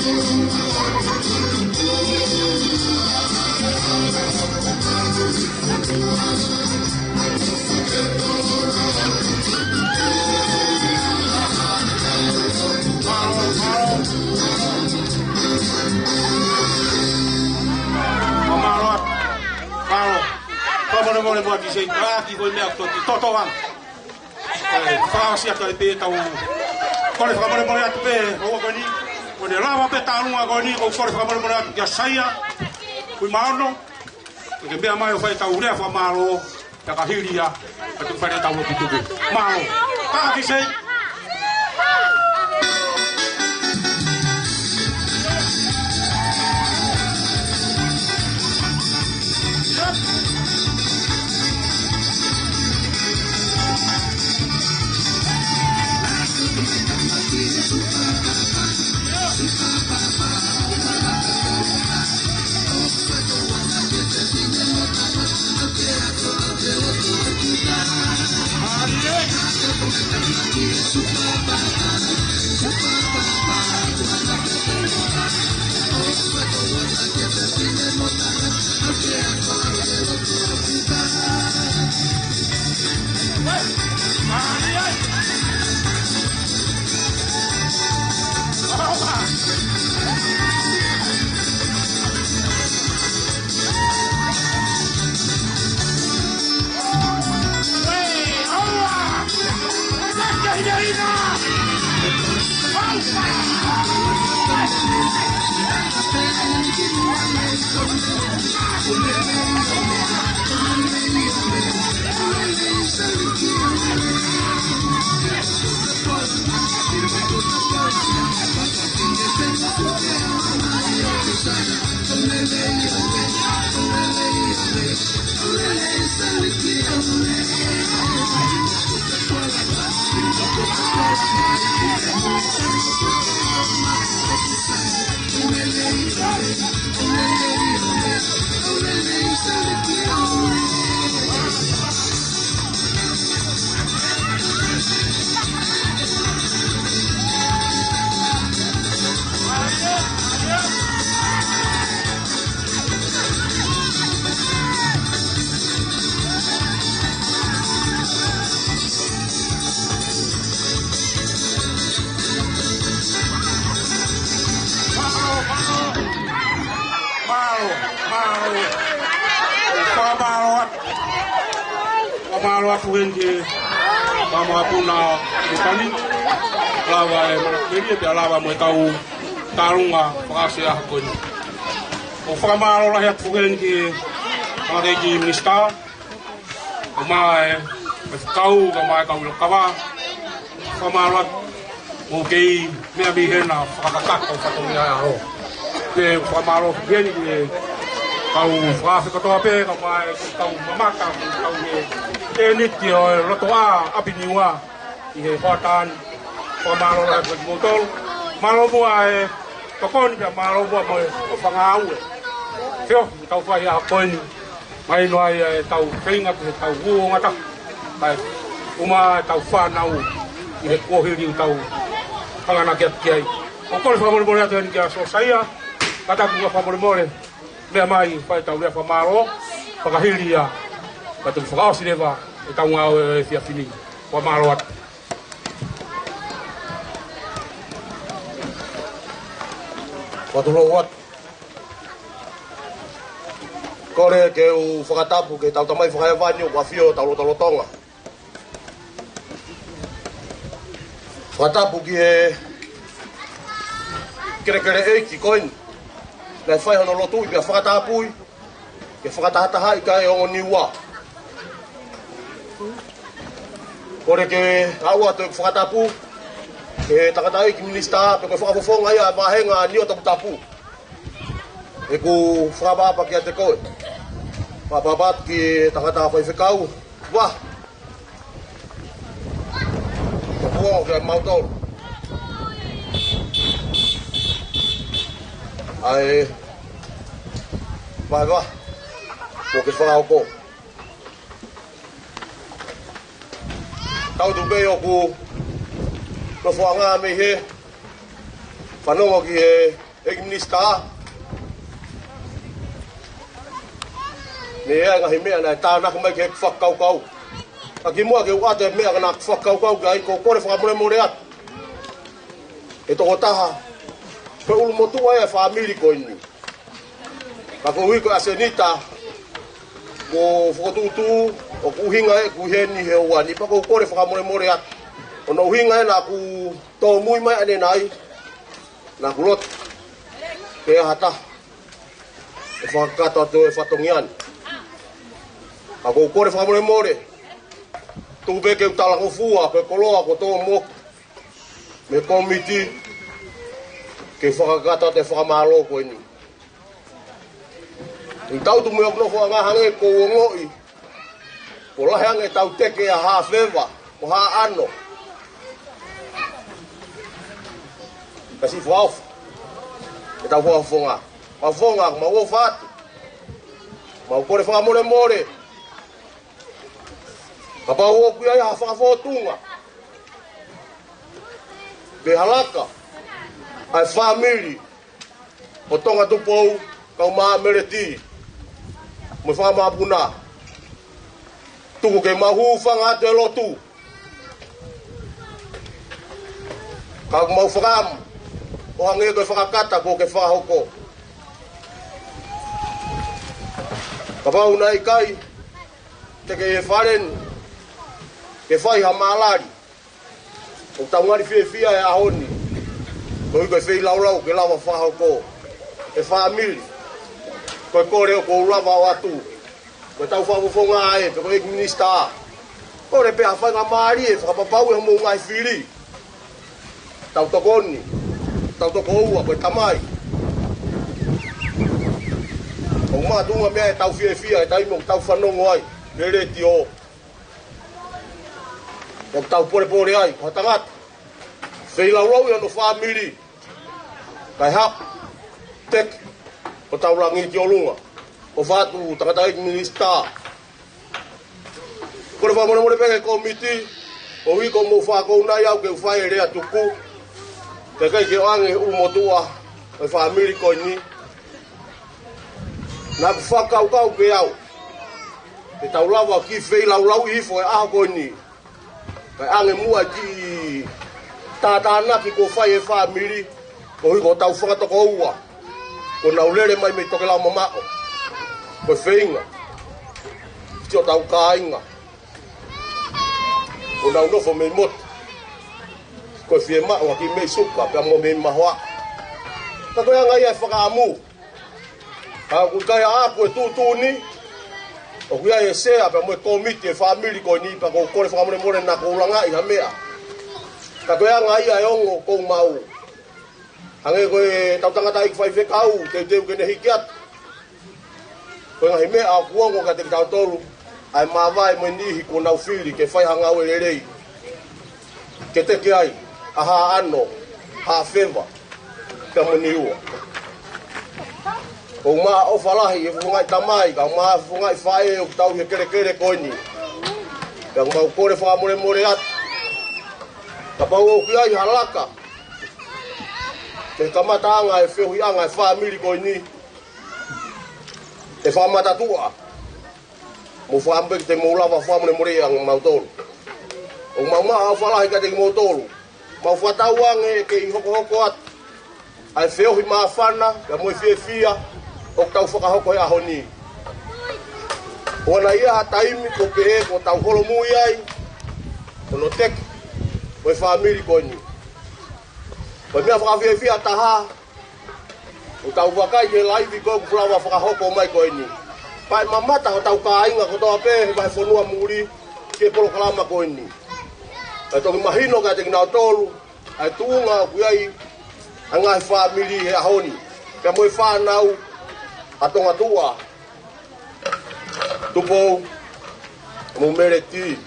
Mālō. Mālō. Fakamolemole muʻa ki Sei, ka ki ko e meʻa ko e toki toto ʻanga. ʻE, fakaʻosi atu ai pē ʻetau kole fakamolemole atu pē, ʻo ko eni, ko ʻene lava pē tālunga ko eni, ko e kole fakamolemole atu kia Saia Kuimaono, ke ke meʻa mai ʻo fai ʻetau lea fakamālō, pea ka hili ia, ka tuku fale ʻetau lotu tuku. Mālō. Ka ki Sei. Mālō, mālō. Fakamālō atu. Fakamālō atu heni ki he Māmā Puna ʻo Tani. Lava e mana kelie pea lava mo e kau tālunga fakaʻosi ʻaho ko eni. ʻOku fakamālō lahi atu heni ki he tangataʻeiki minisitā, kae ʻumaʻā e, e kau, kae ʻumaʻā e kau ʻilo kava. Fakamālō atu, ʻoku kei meʻa mei hena fakakakato fatongia e ʻaho. Pea fakamālō heni ki he kau fakaafe kotoa pē, kae ʻumaʻā e kau mamata, kau he tēniti ʻo e lotoʻā ʻapi Niua ʻi he hoʻatā ni. Fakamālō lahi atu kiate kimoutolu. Mālō muʻa e tokoni pea mālō muʻa mo e ʻofa ngāue. Feohi ʻetau fai ʻaho ko eni. Mahino ai ʻetau feinga ki heʻetau uouangataha. Kae ʻumaʻā ʻetau fānau ʻi he kuohili ʻoku tau hanganaki atu ki ai. ʻOku kole fakamolemole atu heni kia Siosaia, ka tapu muʻa fakamolemole. Meʻa mai, fai ʻetau lea fakamālō, fakahili ia, ka te u fakaʻosi leva ʻetau ngāue ʻo e efiafi ni. Fakamālō atu. Fakatulou atu. Kole ke u fakatapu ki heʻetau Tamai Fakahēvani ʻoku ʻafio ʻi hotau lotolotonga. Fakatapu ki he kelekele ʻeiki ko eni naʻe fai hono lotuʻi pea fakatapui, ke fakatahatahaʻi kae ongo Niua. Kole ke aʻu atu ʻeku fakatapu ki he tangataʻeiki minisitā, pea ko e fakafofonga ia ʻa e vāhenga Niua Toputapu. ʻEku fakaʻapaʻapa kiate koe. Fakaʻapaʻapa ki he tangata faifekau. Vā. Kuo kiate kimautolu ʻa e vā, vā. Kuo ke fakahoko. Tau tupe ʻoku nofoʻanga mei he fanongo ki he ʻEiki Minisitā, mei he ngaahi meʻa naʻe tānaki mai ki heʻeku fakakaukau. Ka kimuʻa ke u ʻoatu e meʻa naʻá ku fakakaukau ki ai, ʻoku ou kole fakamolemole atu he tokotaha, ko e ʻulumotuʻa ia e fāmili ko eni. Ka koeʻuhi ko e ʻasenita kuo fokotuʻutuʻu, ʻoku ʻuhinga ʻeku ʻi heni he ʻaho ni, pea ʻoku ou kole fakamolemole atu. Ko hono ʻuhinga ē naʻá ku tōmui mai ʻanenai, naʻá ku loto ke ʻi ai ha taha ʻe fakakakato atu e fatongia ni. Ka ʻoku ou kole fakamolemole, tuku pē ke u talangofua ko e koloa kuo tō moʻoku mei he kōmiti ke fakakakato atu e fakamālō ko eni. ʻI he tau tuʻu mai ʻo nofoʻanga hangē ko ʻeku ongoʻi, kuo lahi ange ʻetau teke ʻa Hafeva mo Haʻano. Ka siʻi fakaʻofa ʻetau fakafofonga. Fakafofonga, mau ʻofa atu, mau kole fakamolemole. Kapau ʻoku ʻi ai ha fakafōtunga pe ha laka ʻa e fāmili ʻo Tonga Tupou, kau Māmeleti mo e fakamāpuna, tuku ke mau hūfanga atu e lotu. Ka ʻoku mau fakaʻamu ʻo hangē ko e fakakata kuo ke fakahoko. Kapau naʻe ʻikai te ke ʻi he fale ni ke fai ha mālali, ʻoku tau ngali fiefia he ʻaho ni, koeʻuhi ko e feilaulau ke lava fakahoko. E fāmili, ko e kole ʻoku ou lava ʻo ʻoatu, ko ʻetau fakafofonga ē, pe ko e ʻEiki Minisitā, kole pē ha faingamālie ʻe fakapapauʻi hoʻomou ngaahi fili. Tau tokoni, tau tokoua, ko e tamai. ʻOku makatuʻunga meʻa ʻetau fiefia he taimi ʻoku tau fanongo ai he letiō, ʻoku tau polepole ai, ko ha tangata feilaulauʻi hono fāmili, kae haʻu teke hotau langi ki ʻolunga. ʻOfa atu tangataʻeiki Minisitā, kole fakamolemole pē ki he kōmiti, koeʻuhi ko hoʻomou fakakaukau nai au ke u fai e lea tuku, ke ʻikai ke ʻoange ʻulumotuʻa ʻo e fāmili ko eni. Naʻá ku fakakaukau pē au te tau lava ʻo kiʻi feilaulauʻi hifo e ʻaho ko eni, kae ʻange muʻa e kiʻi tātānaki kuo fai ʻe he fāmili, koeʻuhi ko hotau fanga tokoua kuo nau lele mai mei tokelau mamaʻo, ko e feinga ki hotau kāinga kuo nau nofo mei motu, ko e fiemaʻu ha kiʻi meʻi suka pea mo e meʻi mahoaʻa. Ka ko e anga ia e fakaʻamu. Ka ʻoku ʻikai ʻaʻaku e tuʻutuʻuni, ʻoku ʻi ai e sea pea mo e kōmiti e fāmili ko eni, pea ʻoku ou kole fakamolemole naʻá ku langaʻi ha meʻa. Ka ko e anga ia e ongo ʻoku ou maʻu. Hangē ko ʻetau tangataʻeiki faifekau, teuteu ke ne hiki atu. Ko e ngaahi meʻa ʻoku ongo kiate kitautolu, ʻa e māvae mo e niʻihi kuo nau fili ke fai ha ngāue lelei ke teke ai ʻa Haʻano, Hafeva, pea mo Niua. ʻOku ou maʻu ʻofa lahi he fofongaʻi tamai, kae ʻumaʻā e fofongaʻi faʻē ʻoku tau ʻi he kelekele ko eni. Pea ʻoku mau kole fakamolemole atu, kapau ʻoku ʻi ai ha laka mei he kamataʻanga e feohiʻanga e fāmili ko eni, ʻe fakamatatuʻa, mou fakaʻamu pē ke te mou lava fakamolemoleʻi ʻa kimautolu. ʻOku mau maʻu ʻofa lahi kiate kimoutolu. Mau fakatauange ke ʻi hokohoko atu ʻa e feohi māfana pea mo e fiefia ʻoku tau fakahoko he ʻaho ni. ʻOua naʻa ʻi ai ha taimi kuo pehē kuo tau holomui ai hono teke ʻo e fāmili ko eni. Ko e meʻa fakafiefia taha, ʻoku tau vakai ki he laivi ko ē ʻoku lava fakahoko mai ko eni. Pea ʻe mamata hotau kāinga kotoa pē he vahefonua muli ki he polokalama ko eni. Kae toki mahino kiate kinautolu ʻa e tuʻunga ʻoku ʻi ai ʻa e ngaahi fāmili he ʻaho ni, pea mo e fānau ʻa Tongatuʻa, Tupou mo Meleti.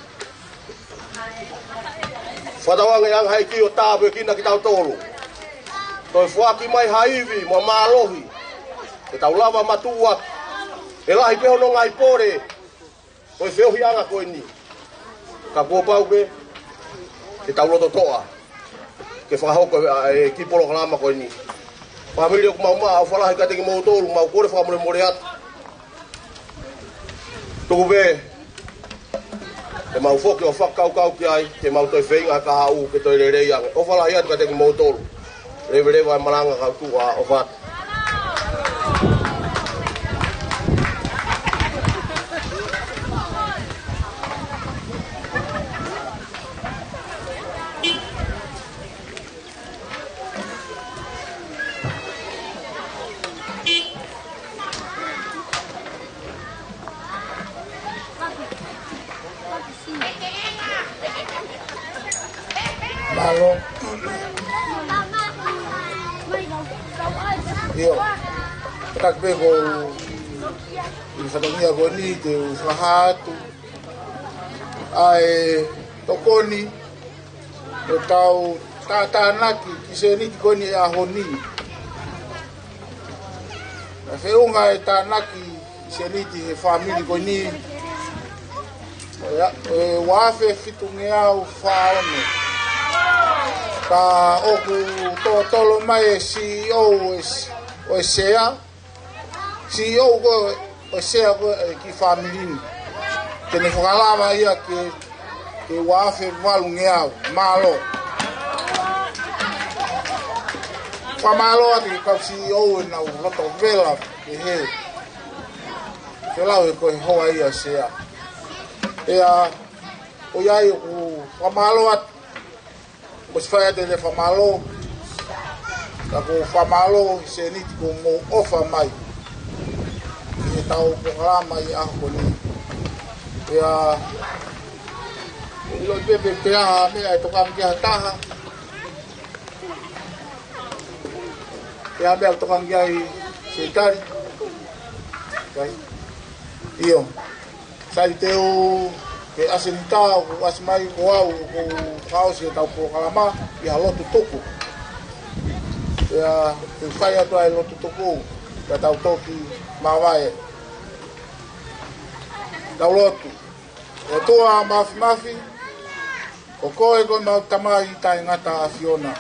Fakatauange ʻe ʻi ai ha ʻEiki ʻo tāpuekina kitautolu. Toe foaki mai ha ivi mo e mālohi ke tau lava matuʻuaki. ʻE lahi pē hono ngaahi pole ʻo e feohiʻanga ko eni, ka kuo pau pē ke tau loto toʻa ke fakahoko ʻa e kiʻi polokalama ko eni. Fāmili ʻoku mau maʻa, ʻofa lahi kiate kimoutolu, mau kole fakamolemole atu. Tuku pē ke mau foki ʻo fakakaukau ki ai, ke mau toe feinga kahaʻu ke toe lelei ange. ʻOfa lahi atu kiate kimoutolu. Leveleva e malanga kau tuʻa ʻo fat. Mālō. ʻIo. Kātaki pē ko e fatongia ko eni te u fakahā atu ʻa e tokoni ʻo ʻetau tātānaki ki he sēniti ko eni he ʻaho ni. Naʻe feʻunga e tānaki sēniti he fāmili ko eni ʻe, ʻe ua afe fitungeau fā ono. Ka ʻoku tōtolo mai e CEO ʻo e, ʻo e sea, CEO ko ē, ʻo e sea ko ē ki he fāmili ni. Te ne fakalava ia ke, ke ua afe valungeau. Mālō. Fakamālō atu ki he kau CEO ʻenau loto vela, ʻe he, ke lau ʻe koe hoa ia sea. Pea ʻoku ʻi ai ʻoku fakamālō atu. Mou fai atu e fakamālō. Ka ko e fakamālō he sēniti kuo mou ʻofa mai ki heʻetau polokalama ʻi he ʻaho ko eni. Pea ʻiloʻi pē pe ko e hā ha meʻa ʻe tokanga ki ai ha taha. Pe ko e hā ha meʻa ʻe tokanga ki ai Seitani. Kai. ʻIo. Sai te u, ke ʻasi ʻeni ʻa e tau, ʻoku ʻasi mai ko au, ʻoku ou fakaʻosi ʻetau polokalama ʻi ha lotu tuku. Pea te u fai atu ʻa e lotu tuku, pea tau toki māvae. Tau lotu. ʻOtua Māfimafi, ko koe ko homau Tamai taʻengata ʻAfiona.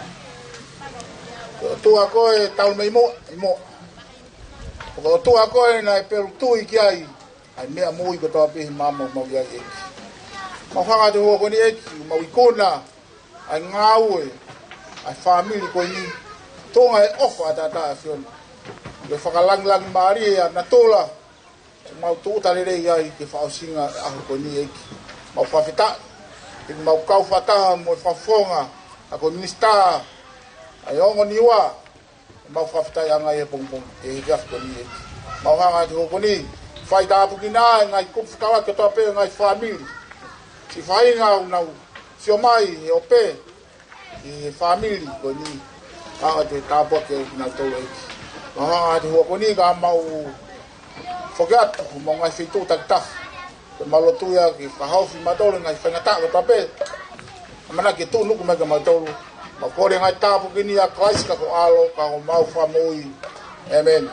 Ko e ʻOtua ko e talu mei muʻa, ʻi muʻa. Ko e ʻOtua ko ē naʻe pelu tui ki ai ʻa e meʻa moʻui kotoa pē he māmani ʻoku mau ʻi ai, ʻEiki. Mau hanga atu he houa ko eni, ʻEiki, mau ikuna ʻa e ngāue ʻa e fāmili ko eni, tuʻunga he ʻofa ʻataʻatā ʻa e ʻAfiona. Ke fakalāngilangi mālie ʻa natula ʻoku mau tūʻuta lelei ai ki he fakaʻosinga ʻo e ʻaho ko eni, ʻEiki. Mau fakafetaʻi, ʻEiki, mau kau fakataha mo e fakafofonga ʻa e Minisitā ʻa e Ongo Niua, mau fakafetaʻi ange ʻi he pongipongi, ʻi he efiafi ko eni, ʻEiki. Mau hanga atu he houa ko eni, fai tāpuekina e ngaahi kupu fekauʻaki kotoa pē, ngaahi fāmili. Siʻi faʻahinga ʻoku nau sio mai he ope, ʻi he fāmili ko eni, ʻoatu e tāpuaki kiate kinautolu, ʻEiki. Mau hanga atu he houa ko eni ka mau foki atu, homau ngaahi feituʻu takitaha. Ke mau lotua ke fakahaofi kimautolu he ngaahi faingataʻa kotoa pē. ʻAmanaki ke tuʻunuku mai kimautolu. Mau kole e ngaahi tāpuaki ni ʻia Kalaisi ko ho ʻAlo, ko homau Fakamoʻui. ʻĒmeni.